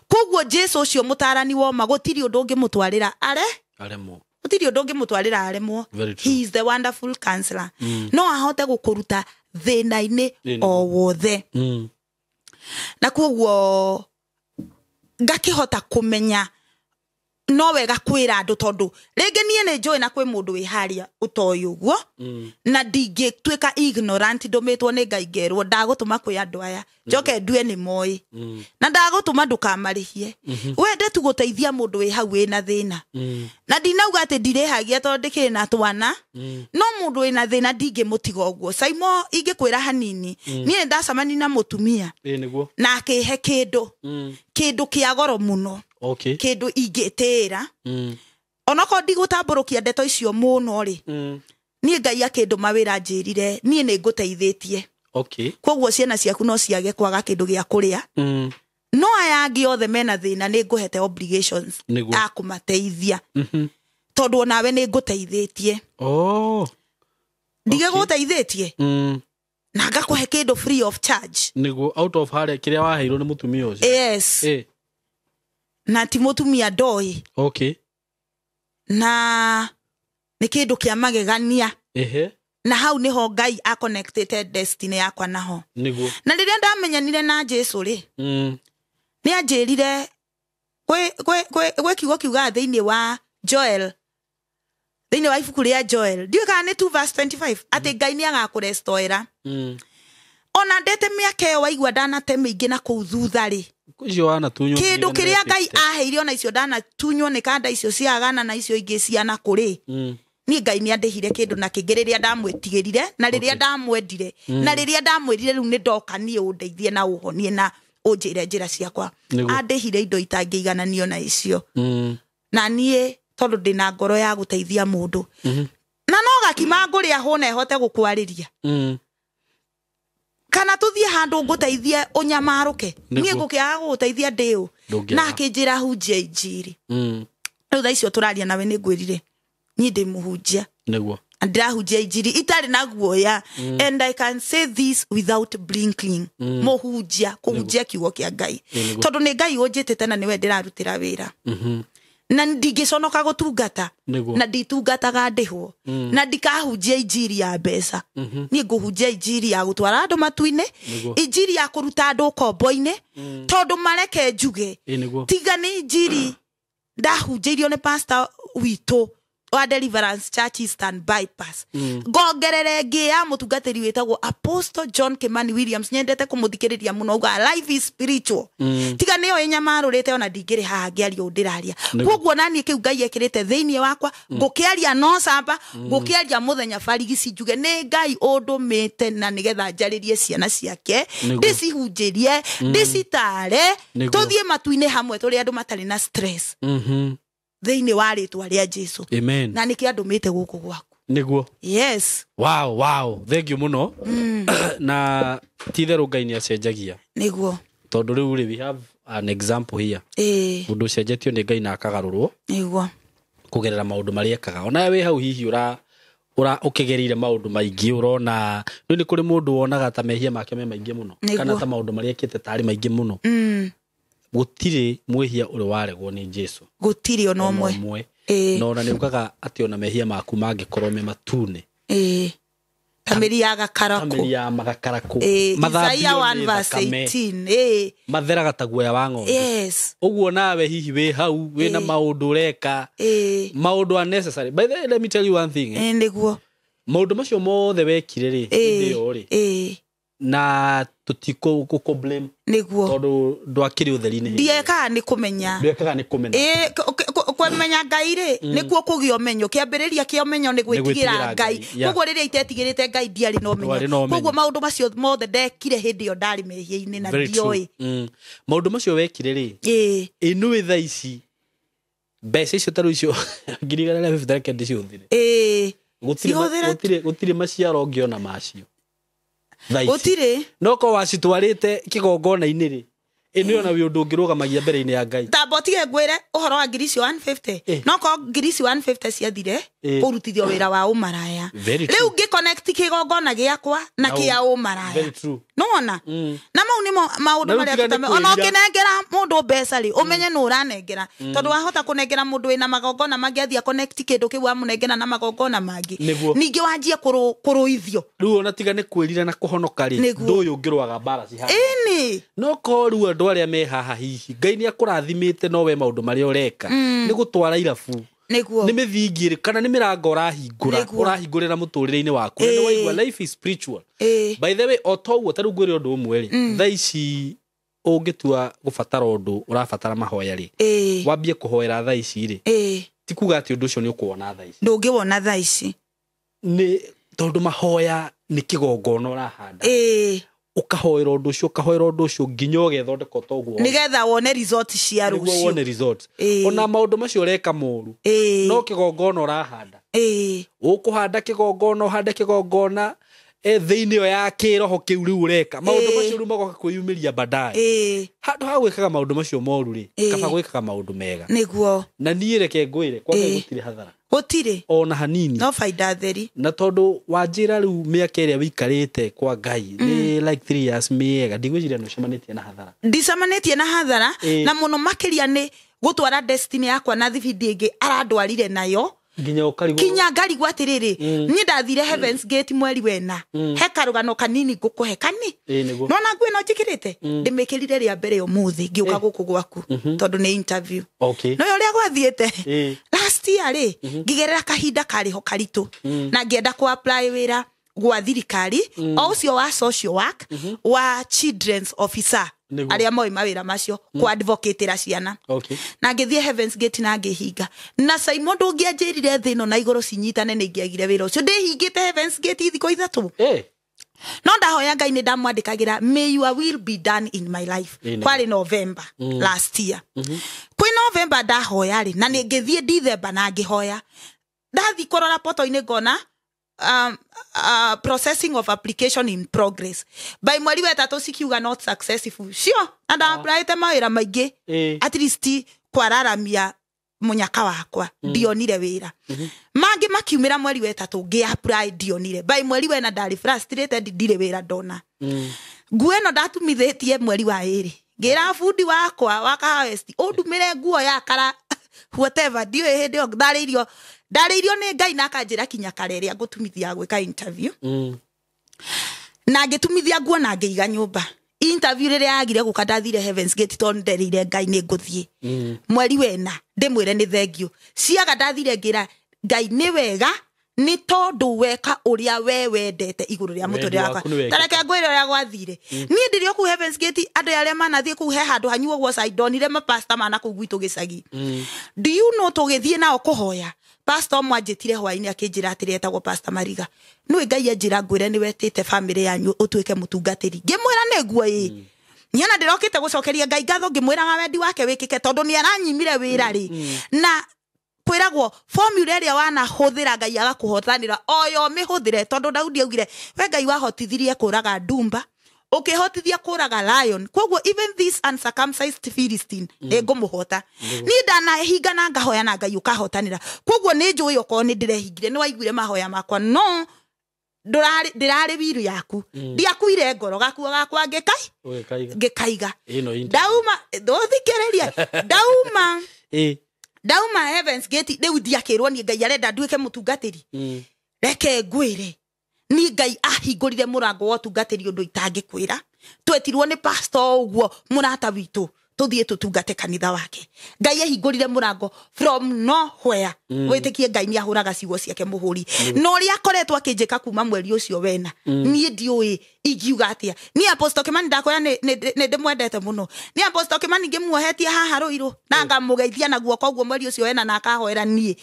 Koguo Jesu ũcio mũtaarani woma gũtirĩ ũndũ ũngĩmũtwarĩra are
Aremwo.
gũtirĩ ũndũ ũngĩmũtwarĩra aremwo.
Very true.
He is the wonderful counselor. No ahote gũkũruta thĩna-inĩ
Ĩĩ,
o wothe. Na koguo ngakĩhota kũmenya no wega kwĩra andũ, tondũ rĩngĩ niĩ nĩ njũĩ na kwĩ mũndũ wĩ harĩa ũtoĩ ũguo, na ndingĩtuĩka ignorant ndũmĩtwo nĩ Ngai ngerwo ndagũtũma kwĩ andũ aya njoke ndue nĩ moĩ, na ndagũtũma ndũkamarĩhie. Wende tu gũteithia mũndũ wĩ hau wĩna thĩna. Na ndinauga atĩ ndirĩhagia tondũ ndĩkĩrĩ na twana, no mũndũ wĩna thĩna ndingĩmũtiga ũguo. Saimo, ingĩkwĩra hanini, niĩ nĩ ndacemania na mũtumia
Nĩguo.
na akĩhe kĩndũ, kĩndũ kĩa goro mũno,
Okay.
kĩndũ ingĩtĩĩra. Onokorwo ndigũtambũrũkia ndeto icio mũno rĩ, niĩ Ngai akĩndũma wĩra njĩrire niĩ nĩ ngũteithĩtie.
Okay.
Koguo ciana ciaku no ciage kwaga kĩndũ gĩa kũrĩa, no aya angĩ othe mena thĩna nĩ ngũhete obligations
Nĩguo.
ya kũmateithia, tondũ onawe nĩ ngũteithĩtie.
Oh.
Ndigĩgũteithĩtie na ngakũhe kĩndũ free of charge.
Nĩguo, out of harĩa kĩrĩa waheirwo nĩ mũtumia ũcio.
Yes. Na ti mũtumia ndoĩ.
Okay.
Na nĩ kĩndũ kĩa magegania.
Ehe.
Na hau nĩho Ngai aconnectĩte destiny yakwa naho.
Nĩguo.
Na rĩrĩa ndamenyanire na Jesu rĩ, nĩ anjĩrire gwĩ kiugo kiugaga thĩinĩ wa Joel, thĩinĩ wa ibuku rĩa Joel, ndiũĩ kana nĩ 2 verse 25, atĩ Ngai nĩ agakũrestoera. Ona ndete mĩaka ĩyo waigua ndanate mĩingĩ na kũu thutha rĩ,
Icio wanatunywo
kĩndũ kĩrĩa Ngai aheire ona icio ndanatunywo nĩ kanda icio cia Ghana na icio ingĩ cia na kũrĩ, niĩ Ngai nĩ andĩhire kĩndũ na kĩngĩ rĩrĩa ndamwĩtigĩrire na rĩrĩa ndamwendire na rĩrĩa ndamwĩrire rĩu nĩ ndoka niĩ ũndeithie na ũhonie na ũnjĩre njĩra ciakwa.
Nĩguo.
Andĩhire indo itangĩigananio na icio. Na niĩ tondũ ndĩna ngoro ya gũteithia mũndũ, na no gakima ngũrĩa hũna ĩhote gũkwarĩria, kana tũthiĩ handũ ngũteithie ũnyamarũke,
Nĩguo.
niĩ ngũkĩaga gũgũteithia ndĩũ?
Ndũngĩaga.
Na akĩnjĩra hunjia injiri. Rĩu thaa icio tũraria nawe nĩ ngwĩrire niĩ ndĩ mũhunjia.
Nĩguo.
Na ndĩrahunjia injiri itarĩ na guoya, and I can say this without blinking. Mũhunjia kũhunjia kiugo kĩa Ngai,
Nĩguo.
tondũ nĩ Ngai ũnjĩtĩte na nĩwe ndĩrarutĩra wĩra, na ndingĩconoka gũtungata.
Nĩguo.
Na nditungataga ndĩhwo, na ndikahunjia injiri ya mbeca. Niĩ ngũhunjia injiri ya gũtwara andũ matu-inĩ,
Nĩguo.
injiri ya kũruta andũ ũkombo-inĩ, tondũ mareke njuge,
Nĩguo.
tiga nĩ injiri ndahunjĩirio nĩ pastor witũ wa Deliverance Church Eastern Bypass, ngongerere ĩngĩ ya mũtungatĩri wĩtagwo Apostle John Kimani Williams, nyendete kũmũthikĩrĩria mũno, augaga life is spiritual. Tiga nĩyo ĩnyamarũrĩte ona ndingĩrĩ haha ngĩaria ũũ ndĩraria.
Nĩguo.
Koguo naniĩ kĩu Ngai ekĩrĩte thĩinĩ wakwa ngũkĩaria no camba, ngũkĩaria mũthenya barigici njuge nĩ Ngai ũndũmĩte na nĩgetha njarĩrie ciana ciake,
Nĩguo.
ndĩcihunjĩrie, ndĩcitare,
Nĩguo.
tũthiĩ matu-inĩ hamwe tũrĩ andũ matarĩ na stress, thĩinĩ wa rĩtwa rĩa Jesu.
Amen.
Na nĩkĩo andũmĩte gũkũ gwaku.
Nĩguo.
Yes.
Wow, wow, thank you mũno. Na ti itherũ Ngai nĩ acenjagia.
Nĩguo.
Tondũ rĩu rĩ, we have an example here.
Ĩĩ.
Mũndũ ũcenjetio nĩ Ngai na akagarũrwo
Nĩguo.
kũgerera maũndũ marĩa ekaga. Ona wĩ hau hihi ũra ũkĩgereire maũndũ maingĩ, ũrona rĩu nĩ kũrĩ mũndũ wonaga ta mehia make me maingĩ mũno,
Nĩguo.
kana ta maũndũ marĩa ekĩte tarĩ maingĩ mũno. Gũtirĩ mwĩhia ũrĩ waregwo nĩ Jesu.
Gũtirĩ ona
Ona
ũmwe.
ũmwe.
Ĩĩ.
Na ona nĩ ugaga atĩ ona mehia maku mangĩkorwo me matune,
Ĩĩ. Ta mĩri ya gakarakũ.
ta mĩri ya magakarakũ.
Ĩĩ.
Mathambio
Isaiah
nĩ
1 verse
thakame.
18. Ĩĩ.
Matheraga ta guoya wa ng'ombe.
Yes.
Ũguo nawe hihi wĩ hau wĩna
Ĩĩ.
maũndũ ũreka,
Ĩĩ.
maũndũ unnecessary. By the way, let me tell you one thing.
Ĩĩ, nĩguo.
Maũndũ macio mothe wekire rĩ, hĩndĩ
Ĩĩ.
ĩyo rĩ,
Ĩĩ.
na tũtikũkũ blame
Nĩguo.
tondũ ndwakĩrĩ ũtheri-inĩ hĩndĩ ĩyo.
Ndiekaga nĩ kũmenya.
Ndwekaga nĩ kũmenya.
Ĩĩ, kũmenya Ngai rĩ, nĩkuo kũgĩa ũmenyo. Kĩambĩrĩria kĩa ũmenyo nĩ
gwĩtigĩra
gwĩtigĩra Ngai.
Ngai, yeah.
Koguo rĩrĩa itetigĩrĩte Ngai ndiarĩ na
Ndwarĩ na
ũmenyo.
ũmenyo.
Koguo maũndũ macio mothe ndekire hĩndĩ ĩyo ndarĩ mehia-inĩ na
Very true.
ndioĩ.
Maũndũ macio wekire rĩ,
Ĩĩ.
ĩnũĩ thaa ici mbeca icio tarĩu icio 150 reke ndĩcihũthĩre.
Ĩĩ.
Gũtirĩ
Cihũthĩre.
Gũtirĩ maciaro ũngĩona macio thaa ici.
Gũtirĩ.
No korwo wacitwarĩte kĩgongona-inĩ rĩ, ĩno ona wĩ ũndũ ũngĩrũgamagia mbere-inĩ ya Ngai.
Tamba ũtige ngwĩre ũhoro wa ngiri icio 150.
Ĩĩ.
No korwo ngiri icio 150 ciathire
Ĩĩ.
kũrutithio wĩra wa ũmaraya.
Very true.
Rĩu ngĩ-connect kĩgongona gĩakwa na
Na
kĩa ũmaraya.
Very true.
Nĩwona? Na mau nĩmo maũndũ
Na rĩu
marĩa
tiga nĩ
tũtame. Ona
kwĩrira.
ũkĩnengera mũndũ mbeca rĩ, ũmenye nũ ũranengera. Tondũ wahota kũnengera mũndũ wĩna magongona mangĩ athiĩ connect kĩndũ kĩu wamũnengera na magongona mangĩ.
Nĩguo.
Ningĩ wanjie kũrũithio.
Rĩu ona tiga nĩ kwĩrira na kũhonoka rĩ,
Nĩguo.
ndũyũ ũngĩrũaga mbara cihana.
Ĩni.
No korwo rĩu andũ arĩa me haha hihi Ngai nĩ akũrathimĩte no we maũndũ marĩa ũreka nĩ gũtwara irabu,
Nĩguo.
nĩ mĩthingi ĩrĩ kana nĩ mĩrango ũrahingũra,
Nĩguo.
ũrahingũrĩra mũtũrĩre-inĩ waku. Na
Ĩĩ.
nĩ waigua life is spiritual.
Ĩĩ.
By the way, o toguo ta rĩu ngwĩre ũndũ ũmwe rĩ, thaa ici ũngĩtua gũbatara ũndũ ũrabatara mahoya rĩ,
Ĩĩ.
wambie kũhoera thaa ici rĩ,
Ĩĩ.
ti kuga atĩ ũndũ ũcio nĩ ũkũwona thaa ici.
Ndũngĩwona thaa ici.
Nĩ tondũ mahoya nĩ kĩgongona ũrahanda.
Ĩĩ.
Ũkahoera ũndũ ũcio, ũkahoera ũndũ ũcio nginya ũgethondeka toguo.
Nĩgetha wone result cia
Nĩguo
rũciũ.
wone result.
Ĩĩ.
Ona maũndũ macio ũreka moru,
Ĩĩ.
no kĩgongona ũrahanda.
Ĩĩ.
Ũkũhanda kĩgongona, ũhande kĩgongona thĩinĩ ĩyo ya kĩroho kĩu rĩu ũreka. Maũndũ
Ĩĩ.
macio rĩu magoka kwĩyumĩria baadaye.
Ĩĩ.
Handũ ha gwĩkaga maũndũ macio moru rĩ,
Ĩĩ.
kaba gwĩkaga maũndũ mega.
Nĩguo.
Na niĩ reke ngwĩre, kwa Ngai
Ĩĩ.
gũtirĩ hathara.
Gũtirĩ.
Ona hanini.
No baida theri.
Na tondũ wanjĩra rĩu mĩaka ĩrĩa wĩikarĩte kwa Ngai nĩ like 3 years mĩega, ndigwĩciria nĩ ũcemanĩtie na hathara.
Ndicemanĩtie na hathara.
Ĩĩ.
Na mũno makĩria nĩ gũtwara destiny yakwa na thibindi ĩngĩ arandwarire nayo.
Nginya ũkarigwo.
Kinya ngarigwo atĩrĩrĩ, niĩ ndathire Heavens Gate mweri wena. He karũgano kanini ngũkũhe kani.
Ĩĩ, nĩguo.
Nona nguo ĩno njĩkĩrĩte ndĩmĩkĩrire rĩa mbere ũmũthĩ ngĩũka gũkũ gwaku tondũ nĩ interview.
Okay.
No ũrĩa gwathiĩte
Ĩĩ.
last year rĩ, ngĩgerera kahinda karĩ ho karitũ na ngĩenda kũ apply wĩra gwa thirikari o ũcio wa social work wa children's officer
Nĩguo.
arĩa moĩ mawĩra macio kũ advocate-ĩra ciana.
Okay.
Na ngĩthiĩ Heavens Gate na ngĩhinga na Simon ndũngĩanjĩrire thĩ ĩno na igũrũ cinyitane nĩ ingĩagire wĩra ũcio. Ndĩhingĩte Heavens Gate thikũ 3.
Eh.
No ndahoya Ngai nĩ ndamwandĩkagĩra may your will be done in my life.
Ĩĩ, nĩguo.
Kwarĩ November last year. Kwĩ November ndahoya rĩ, na nĩ ngĩthiĩ December na ngĩhoya. Ndathiĩ kũrora poto-inĩ ngona processing of application in progress. By mweri wa ĩtatũ cikiuga not successful. Sure, na ndaapplyĩte mawĩra maingĩ.
Ĩĩ.
At least kwararamia mũnyaka wakwa ndionire wĩra. Mangĩ makiumĩra mweri wa ĩtatũ ngĩ-apply ndionire. By mweri wena ndarĩ frustrated ndirĩ wĩra ndona. Nguo ĩno ndatumithĩtie mweri wa 2. Ngĩra bundi wakwa wa Kahawa West ũndumĩre nguo ya kara whatever ndiũĩ hĩndĩ ĩyo ndarĩirio nĩ Ngai na akanjĩra kinya kare ĩrĩa ngũtumithia gwĩka interview. Na ngĩtumithia nguo na ngĩiga nyũmba. Interview rĩrĩa yagire gũka ndathire Heavens Gate tondũ nderĩire Ngai nĩ ngũthiĩ. Mweri wena ndĩmwĩre nĩ thengio. Ciaga ndathire ngĩra Ngai nĩ wega nĩ tondũ weka ũrĩa we wendete igũrũ rĩa
Wendi
mũtũrĩre wakwa.
waku nĩ wekĩka.
Ta reke ngwĩre ũrĩa gwathire. Niĩ ndĩrĩ o kũu Heavens Gate andũ arĩa manathiĩ kũu he handũ hanyuagwo cai ndonire mapasta mana kũu gwitũ gĩcagi. Do you know tũgĩthiĩ nao kũhoya? Pastor ũmwe anjĩtire hwaĩ-inĩ akĩnjĩra atĩrĩ etagwo Pastor Mariga. Nĩũĩ Ngai anjĩra ngwĩre nĩ wetĩte bamĩrĩ yanyu ũtuĩke mũtungatĩri. Ngĩmwĩra nĩguo ĩĩ. Niĩ ona ndĩrokĩte gũcokeria Ngai ngatho ngĩmwĩraga wendi wake wĩkĩke tondũ nĩ aranyimire wĩra rĩ. Na Kwĩragwo formula ĩrĩa wanahũthĩra Ngai agakũhotanĩra oyo mĩhũthĩre, tondũ Daudi augire we Ngai wahotithirie kũraga ndumba, ũkĩhotithia kũraga lion, koguo even this uncircumcised Philistine nĩngũmũhota. Niĩ ndanahinga na ngahoya na Ngai ũkahotanĩra, koguo nĩ njũĩ okorwo nĩ ndĩrehingire, nĩ waiguire mahoya makwa, no ndĩrarĩ wiru yaku, ndiakuire ngoro, gakuo gakwa ngĩkaiga. Ndauma thikĩrĩria, ndauma Heavens Gate rĩu ndiakĩrwo niĩ Ngai arenda nduĩke mũtungatĩri. Reke ngwĩre, ni Ngai ahingũrire mũrango wa ũtungatĩri ũndũ itangĩkwĩra. Twetirwo nĩ pastor ũguo mũrata witũ tũthiĩ tũtungate kanitha wake. Ngai ahingũrire mũrango from nowhere. Wĩtĩkie Ngai nĩ ahũraga ciugo ciake mũhũri. Na ũrĩa akoretwo akĩnjĩka kuma mweri ũcio wena, niĩ ndiũĩ ingiuga atĩa. Niĩ Apostle Kimani ndakwĩra nĩ ndĩmwendete mũno. Niĩ Apostle Kimani ngĩmuohetie haha Rũirũ na ngamũgeithia na guoko ũguo mweri ũcio wena na akahoera niĩ.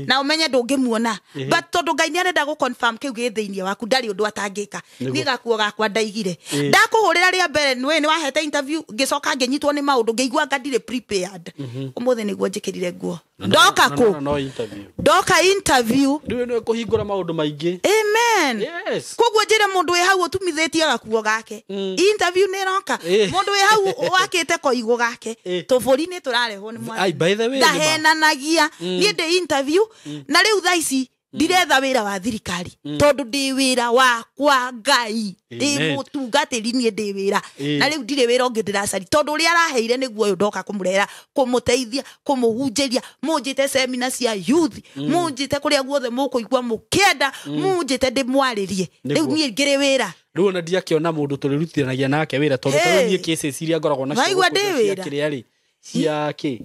Na ũmenye ndũngĩmuona. But tondũ Ngai nĩ arenda gũ confirm kĩu gĩ thĩinĩ waku, ndarĩ ũndũ atangĩka. Niĩ gakuo gakwa ndaigire. Ndakũhũrĩra rĩa mbere nĩ wahete interview, ngĩcoka ngĩnyitwo nĩ maũndũ, ngĩigua nga ndirĩ prepared. Ũmũthĩ nĩguo njĩkĩrire nguo. Ndoka kũ?
No interview.
Ndoka interview.
Rĩu nĩ kũhingũra maũndũ maingĩ.
Amen.
Yes.
Koguo njĩre mũndũ wĩ hau ũtumithĩtie gakuo gake. Interview nĩ ĩroka. Mũndũ wĩ hau wakĩte koigũ gake. Tũbũri nĩ tũrarehwo nĩ mwathani.
By the way,
ndahenanagia. Niĩ ndĩ interview na rĩu thaa ici ndiretha wĩra wa thirikari, tondũ ndĩ wĩra wakwa Ngai, ndĩ mũtungatĩri, niĩ ndĩ wĩra. Na rĩu ndirĩ wĩra ũngĩ ndĩracari, tondũ ũrĩa araheire nĩguo ũyũ ndoka kũmũrehera, kũmũteithia, kũmũhunjĩria. Mũnjĩte seminar cia youth, mũnjĩte kũrĩa guothe mũkũigua mũkĩenda, mũnjĩte ndĩmwarĩrie. Rĩu niĩ ngĩrĩ wĩra.
Rĩu ona ndiakĩona mũndũ tũrĩrutithanagia nake wĩra, tondũ tarĩu niĩ cases iria ngoragwo nacio
Waigua ndĩ wĩra?
kĩrĩa rĩ, cia kĩ?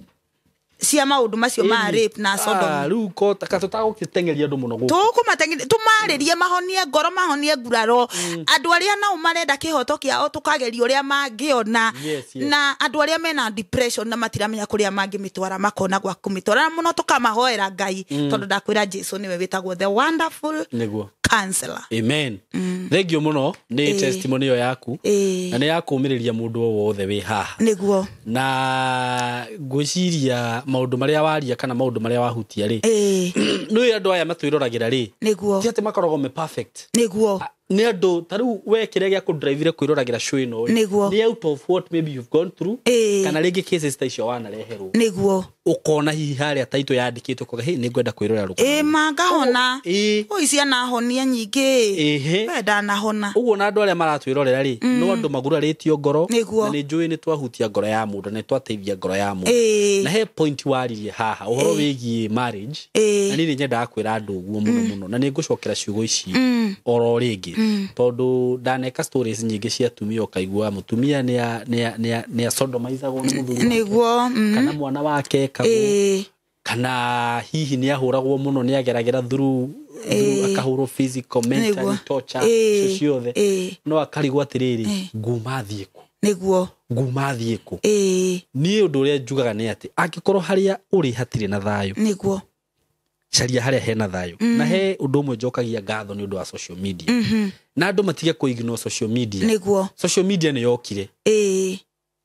Cia maũndũ macio ma rape na sodomy.
Rĩu ko ta tũtagũgĩteng'eria andũ mũno gũkũ.
Tũkũmateng'eria, tũmarĩrie, mahonie ngoro, mahonie nguraro. Andũ arĩa nao marenda kĩhoto kĩao tũkageria ũrĩa mangĩona. Na andũ arĩa mena depression na matiramenya kũrĩa mangĩmĩtwara, makona gwa kũmĩtwara. Na mũno tũkamahoera Ngai, tondũ ndakwĩra Jesu nĩwe wĩtagwo the wonderful counselor.
Amen. Thank you mũno nĩ testimony ĩyo yaku. Na nĩ ya kũũmĩrĩria mũndũ o wothe wĩ haha.
Nĩguo.
Na ngwĩciria maũndũ marĩa waria kana maũndũ marĩa wahutia rĩ, nĩ andũ aya matwĩroragĩra rĩ,
Nĩguo.
ti atĩ makoragwo me perfect.
Nĩguo.
Nĩ andũ ta rĩu we kĩrĩa gĩa kũdrivire kwĩroragĩra show ĩno rĩ,
Nĩguo.
nĩ out of what maybe you've gone through, kana rĩngĩ cases ta icio wanareherwo.
Nĩguo.
Ũkona hihi harĩa title yandĩkĩtwo ũkauga, hey, nĩngwenda kwĩrorera rũgano.
Mangahona. Oi, cianahonia nyingĩ. We ndanahona.
Ũguo na andũ arĩa maratwĩrorera rĩ, no andũ magurarĩtio ngoro.
Nĩguo.
Na nĩ njũĩ nĩ twahutia ngoro ya mũndũ, na nĩ twateithia ngoro ya mũndũ. Na he point waririe haha ũhoro wĩgiĩ marriage. Na niĩ nĩ nyendaga kwĩra andũ ũguo mũno mũno, na nĩ ngũcokera ciugo ici oro rĩngĩ, tondũ ndaneka stories nyingĩ cia atumia, ũkaigua mũtumia nĩ asodomizagwo nĩ mũthuri wake.
Nĩguo.
Kana mwana wake ekagwo, kana hihi nĩ ahũragwo mũno, nĩ ageragĩra through akahũrwo physical, mental torture, icio ciothe. No akarigwo atĩrĩrĩ, nguma thiĩ kũ?
Nĩguo.
Nguma thiĩ kũ? Niĩ ũndũ ũrĩa njugaga nĩ atĩ angĩkorwo harĩa ũrĩ hatirĩ na thayũ,
Nĩguo.
caria harĩa hena thayũ. Na he ũndũ ũmwe njokagia ngatho nĩ ũndũ wa social media. Na andũ matige kũ-ignore social media.
Nĩguo.
Social media nĩ yokire.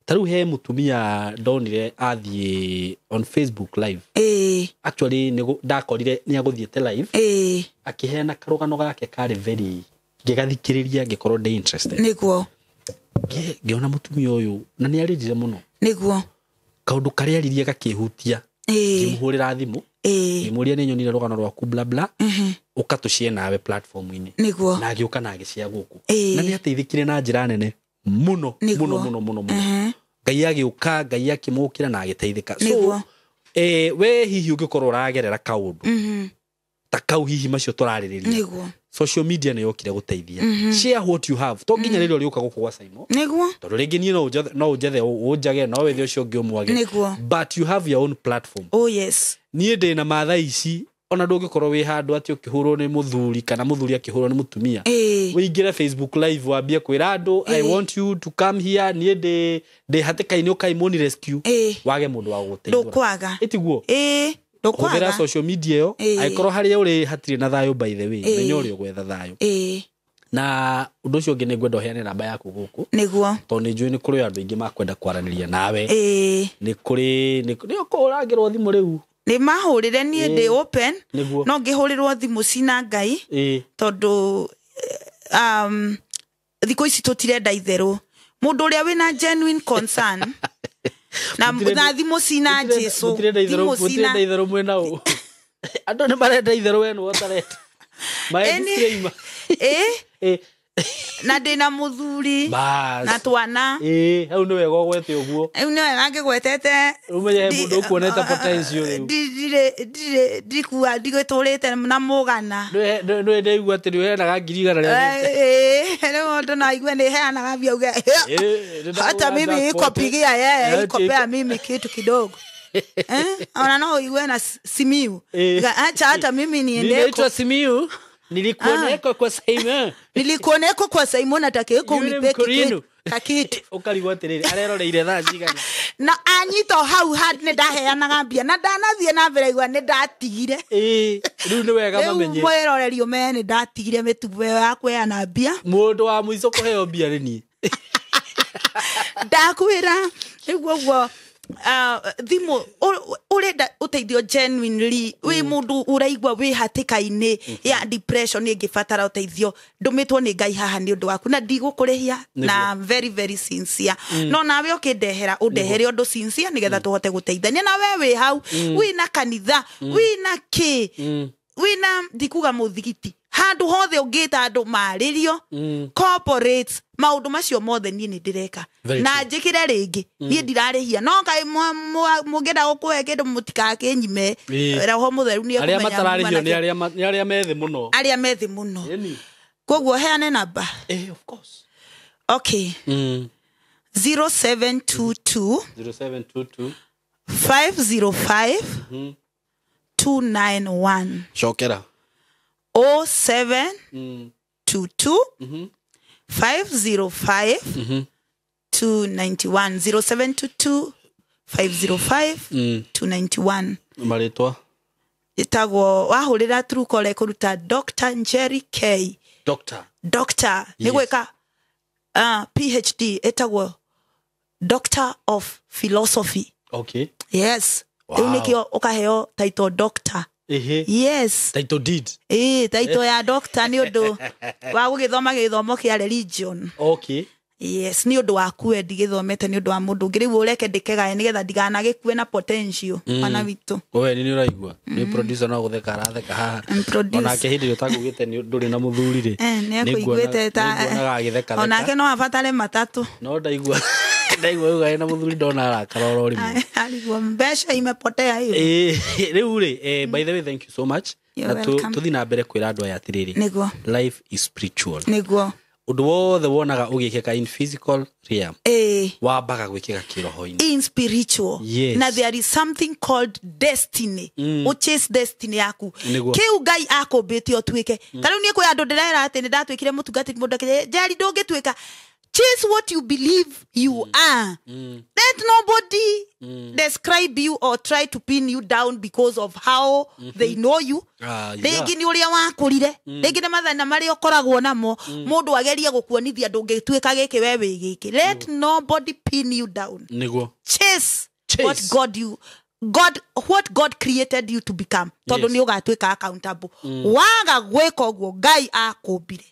Ta rĩu he mũtumia ndonire athiĩ on Facebook live. Actually ndakorire nĩ agũthiĩte live. Akĩheana karũgano gake karĩ very, ngĩgathikĩrĩria ngĩkorwo ndĩ interested.
Nĩguo.
Ngĩona mũtumia ũyũ na nĩ arĩrire mũno.
Nĩguo.
Kaũndũ karĩa aririe gakĩhutia. Ngĩmũhũrĩra thimũ. Ngĩmũria nĩ nyonire rũgano rwaku bla bla. Ũka tũcie nawe platform-inĩ.
Nĩguo.
Na agĩũka na agĩcia gũkũ. Na nĩ ateithĩkire na njĩra nene mũno, mũno, mũno, mũno, mũno. Ngai agĩũka, Ngai akĩmũkĩra na agĩteithĩka. So, we hihi ũngĩkorwo ũragerera kaũndũ ta kau hihi macio tũrarĩrĩria.
Nĩguo.
Social media nĩ yokire gũteithia. Share what you have. To nginya rĩrĩa ũrĩũka gũkũ gwa Simon.
Nĩguo.
Tondũ rĩngĩ niĩ no ũnjethe ũnjage, no wethe ũcio ũngĩ ũmwage.
Nĩguo.
But you have your own platform.
Oh yes.
Niĩ ndĩ na matha ici, ona ndũngĩkorwo wĩ handũ atĩ ũkĩhũrwo nĩ mũthuri kana mũthuri akĩhũrwo nĩ mũtumia. Ũingĩre Facebook live wambie kwĩra andũ, I want you to come here, niĩ ndĩ hatĩka-inĩ ũkai mũni rescue. Wage mũndũ wa gũgũteithũra.
Ndũkwaga.
Ĩtiguo?
Ndũkwaga.
Hũthĩra social media ĩyo, angĩkorwo harĩa ũrĩ hatirĩ na thayũ, by the way, menya ũrĩa ũgwetha thayũ. Na ũndũ ũcio ũngĩ nĩ ngwenda ũheane namba yaku gũkũ.
Nĩguo.
Tondũ nĩ njũĩ nĩ kũrĩ andũ aingĩ makwenda kwaranĩria nawe. Nĩ kũrĩ, nĩ ũragĩrwo thimũ rĩu.
Nĩ mahũrĩre niĩ
Ĩĩ.
ndĩ open.
Nĩguo.
No ngĩhũrĩrwo thimũ cina Ngai, tondũ thikũ ici tũtirenda itherũ. Mũndũ ũrĩa wĩna genuine concern na, na thimũ cina Jesu,
Mũtirenda itherũ.
thimũ cina
Mũtirenda itherũ mwĩna ũ. Andũ nĩ marenda itherũ, we nĩwe ũtarenda. Mae
Ĩni.
Disclaimer.
Ĩ, na ndĩna mũthuri
Bas.
na twana.
Ĩ, hau nĩ wega ũgwete ũguo.
Rĩu nĩ wega ngĩgwetete.
Rĩu menye he mũndũ ũkuonete potential rĩu.
Ndirĩ ndikua ndigĩtũrĩte na mũgana.
Nĩ ndaigua atĩ nĩ ũheanaga 100,000.
Rĩu mũndũ no aigue nĩ heanaga mbia uge
Ĩ,
hata mimi
nĩndagũra
iko
jackpot.
pigia yeye
Eh,
iko pea mimi kitu kidogo, eh? Ona no uigue na Simiu.
Eh.
Acha hata mimi niendeko.
Ninaitwa Simiu, nilikuoneko kwa Simon.
Nilikuoneko kwa Simon, atakeko
Yule
unipe
mkorino.
kakitu.
Ũkarigwo atĩrĩrĩ, areroreire thaa cigana?
Na anyita o hau hard nĩ ndaheanaga mbia na ndanathiĩ na mbere igua nĩ ndatigire.
Ĩ, rĩu nĩ wega
Rĩu
mamenye.
mwĩroreri ũmenye nĩ ndatigire mĩtugo ĩyo ya kũheana mbia.
Mũndũ wa mũico kũheo mbia nĩ niĩ.
Ndakwĩra rĩu ũguo, thimũ ũrenda ũteithio genuinely, wĩ mũndũ ũraigua wĩ hatĩka-inĩ ya depression ĩngĩbatara ũteithio, ndũmĩtwo nĩ Ngai haha nĩ ũndũ waku na ndigũkũrĩhia na very very sincere. No nawe ũkĩndehera, ũndehere ũndũ sincere nĩgetha tũhote gũteithania. Na we wĩ hau wĩna kanitha, wĩna kĩ, wĩna ndikuga mũthigiti, handũ hothe ũngĩta andũ marĩrio, corporates, maũndũ macio mothe niĩ nĩ ndĩreka.
Very
Na njĩkĩre rĩngĩ, niĩ ndirarĩhia, no kaĩ mũngĩenda gũkũhe kĩndũ mũtikakĩnyime.
Ĩĩ.
Roho mũtheru nĩ
Arĩa
ekũmenya
matararĩhio
muma
nĩ nĩ arĩa methĩ mũno.
Arĩa methĩ mũno.
Ĩni.
Koguo heane namba.
Eh, of course.
Okay, 0722
0722
505 291.
Cokera.
07 22 505 291, 0722 505 291.
Marĩtwa?
Ĩtagwo wahũrĩra Truecaller ĩkũruta Dr. Njeri K.
Doctor.
Doctor nĩ
Yes.
gwĩka PhD, ĩtagwo Doctor of Philosophy.
Okay.
Yes.
Wow.
Rĩu nĩkĩo ũkaheo title doctor.
Ehe.
Yes.
Title deed.
Ĩĩ, title ya doctor nĩ ũndũ wa gũgĩthoma gĩthomo kĩa religion.
Okay.
Yes, nĩ ũndũ waku we, ndigĩthomete nĩ ũndũ wa mũndũ ũngĩ. Rĩu ũreke ndĩkegae nĩgetha ndiganagĩkue na potential mwana witũ.
We nĩ ũraigua nĩ producer no gũtheka aratheka haha.
Producer.
Onake hĩndĩ ĩrĩa ũtakugĩte nĩ ndũrĩ na mũthuri rĩ,
Eh, nĩ ekũiguĩte ta
nĩnguonaga agĩtheka.
Onake no abatare matatũ.
No ndaigua uga ena mũthuri ndona arakara oro rĩmwe.
Arigwo mbeca imepotea hiyo.
Rĩu rĩ, by the way, thank you so much.
You're
Na
welcome.
tũthiĩ na mbere kwĩra andũ aya atĩrĩrĩ,
Nĩguo.
life is spiritual.
Nĩguo.
Ũndũ wothe wonaga ũgĩkĩka in physical realm
Ĩĩ.
wambaga gwĩkĩka kĩroho-inĩ.
In spiritual.
Yes.
Na there is something called destiny. Uchase destiny yaku.
Nĩguo.
Kĩu Ngai akũmbĩte ũtuĩke. Ta rĩu niĩ kwĩ andũ ndĩrera atĩ nĩ ndatuĩkire mũtungatĩri, mũndũ akĩnjĩra, Njeri, ndũngĩtuĩka. Chase what you believe you are. Let nobody describe you or try to pin you down because of how they know you.
Ah, yeah.
Rĩngĩ nĩ ũrĩa wakũrire, rĩngĩ nĩ mathĩna marĩa ũkoragwo namo, mũndũ agerie gũkuonithia ndũngĩtuĩka gĩkĩ, we wĩ gĩkĩ. Let nobody pin you down.
Nĩguo.
Chase,
Chase.
what God you God what God created you to become, tondũ
Yes.
nĩ ũgatuĩka accountable waga gwĩka ũguo Ngai akũmbire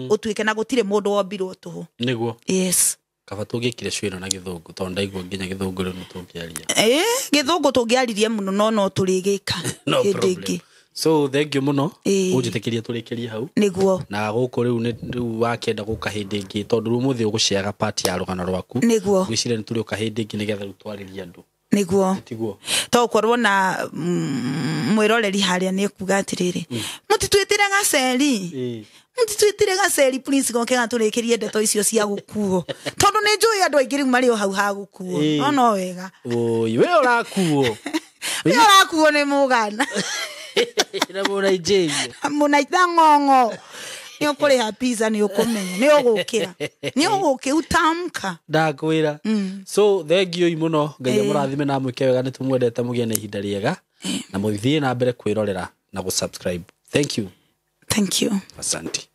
ũtuĩke, na gũtirĩ mũndũ wombirwo tũhũ.
Nĩguo.
Yes.
Kaba tũngĩkire cio ĩno na gĩthũngũ, tondũ ndaigua nginya gĩthũngũ rĩu nĩ tũngĩaria.
Ĩ, gĩthũngũ tũngĩaririe mũno, no tũrĩgĩka
No
hĩndĩ
problem.
ĩngĩ.
So thank you mũno.
Ĩĩ.
Ũnjĩtĩkĩrie tũrĩkĩrie hau.
Nĩguo.
Na gũkũ rĩu rĩu wakĩenda gũka hĩndĩ ĩngĩ, tondũ rĩu ũmũthĩ ũgũceaga part ya rũgano rwaku.
Nĩguo.
Ngwĩciria nĩ tũrĩũka hĩndĩ ĩngĩ nĩgetha rĩu twarĩrie andũ.
Nĩguo.
Tiguo?
To korwo na mwĩroreri harĩa nĩ ekuga atĩrĩrĩ, mũtitwĩtĩre gaceri, mũtitwĩtĩre gaceri please, goke gatũrĩkĩrie ndeto icio cia gũkuo, tondũ nĩ njũĩ andũ aingĩ rĩu marĩ o hau ha gũkuo.
Ĩĩ.
No no wega.
Oi, we ũrakuo.
Nĩ ũrakuo nĩ mũgana.
Na mũnaijeria.
Mũnaita ng'ong'o nĩ ũkũrĩha pizza, nĩ ũkũmenya nĩ ũgũkĩra, nĩ ũgũkĩutamka.
Ndakwĩra. So thank you mũno. Ngai
Ĩĩ.
amũrathime na amwĩke wega. Nĩ tũmwendete, mũgĩe na ihinda rĩega na mũthiĩ na mbere kwĩrorera na gũ subscribe. Thank you.
Thank you.
Asante.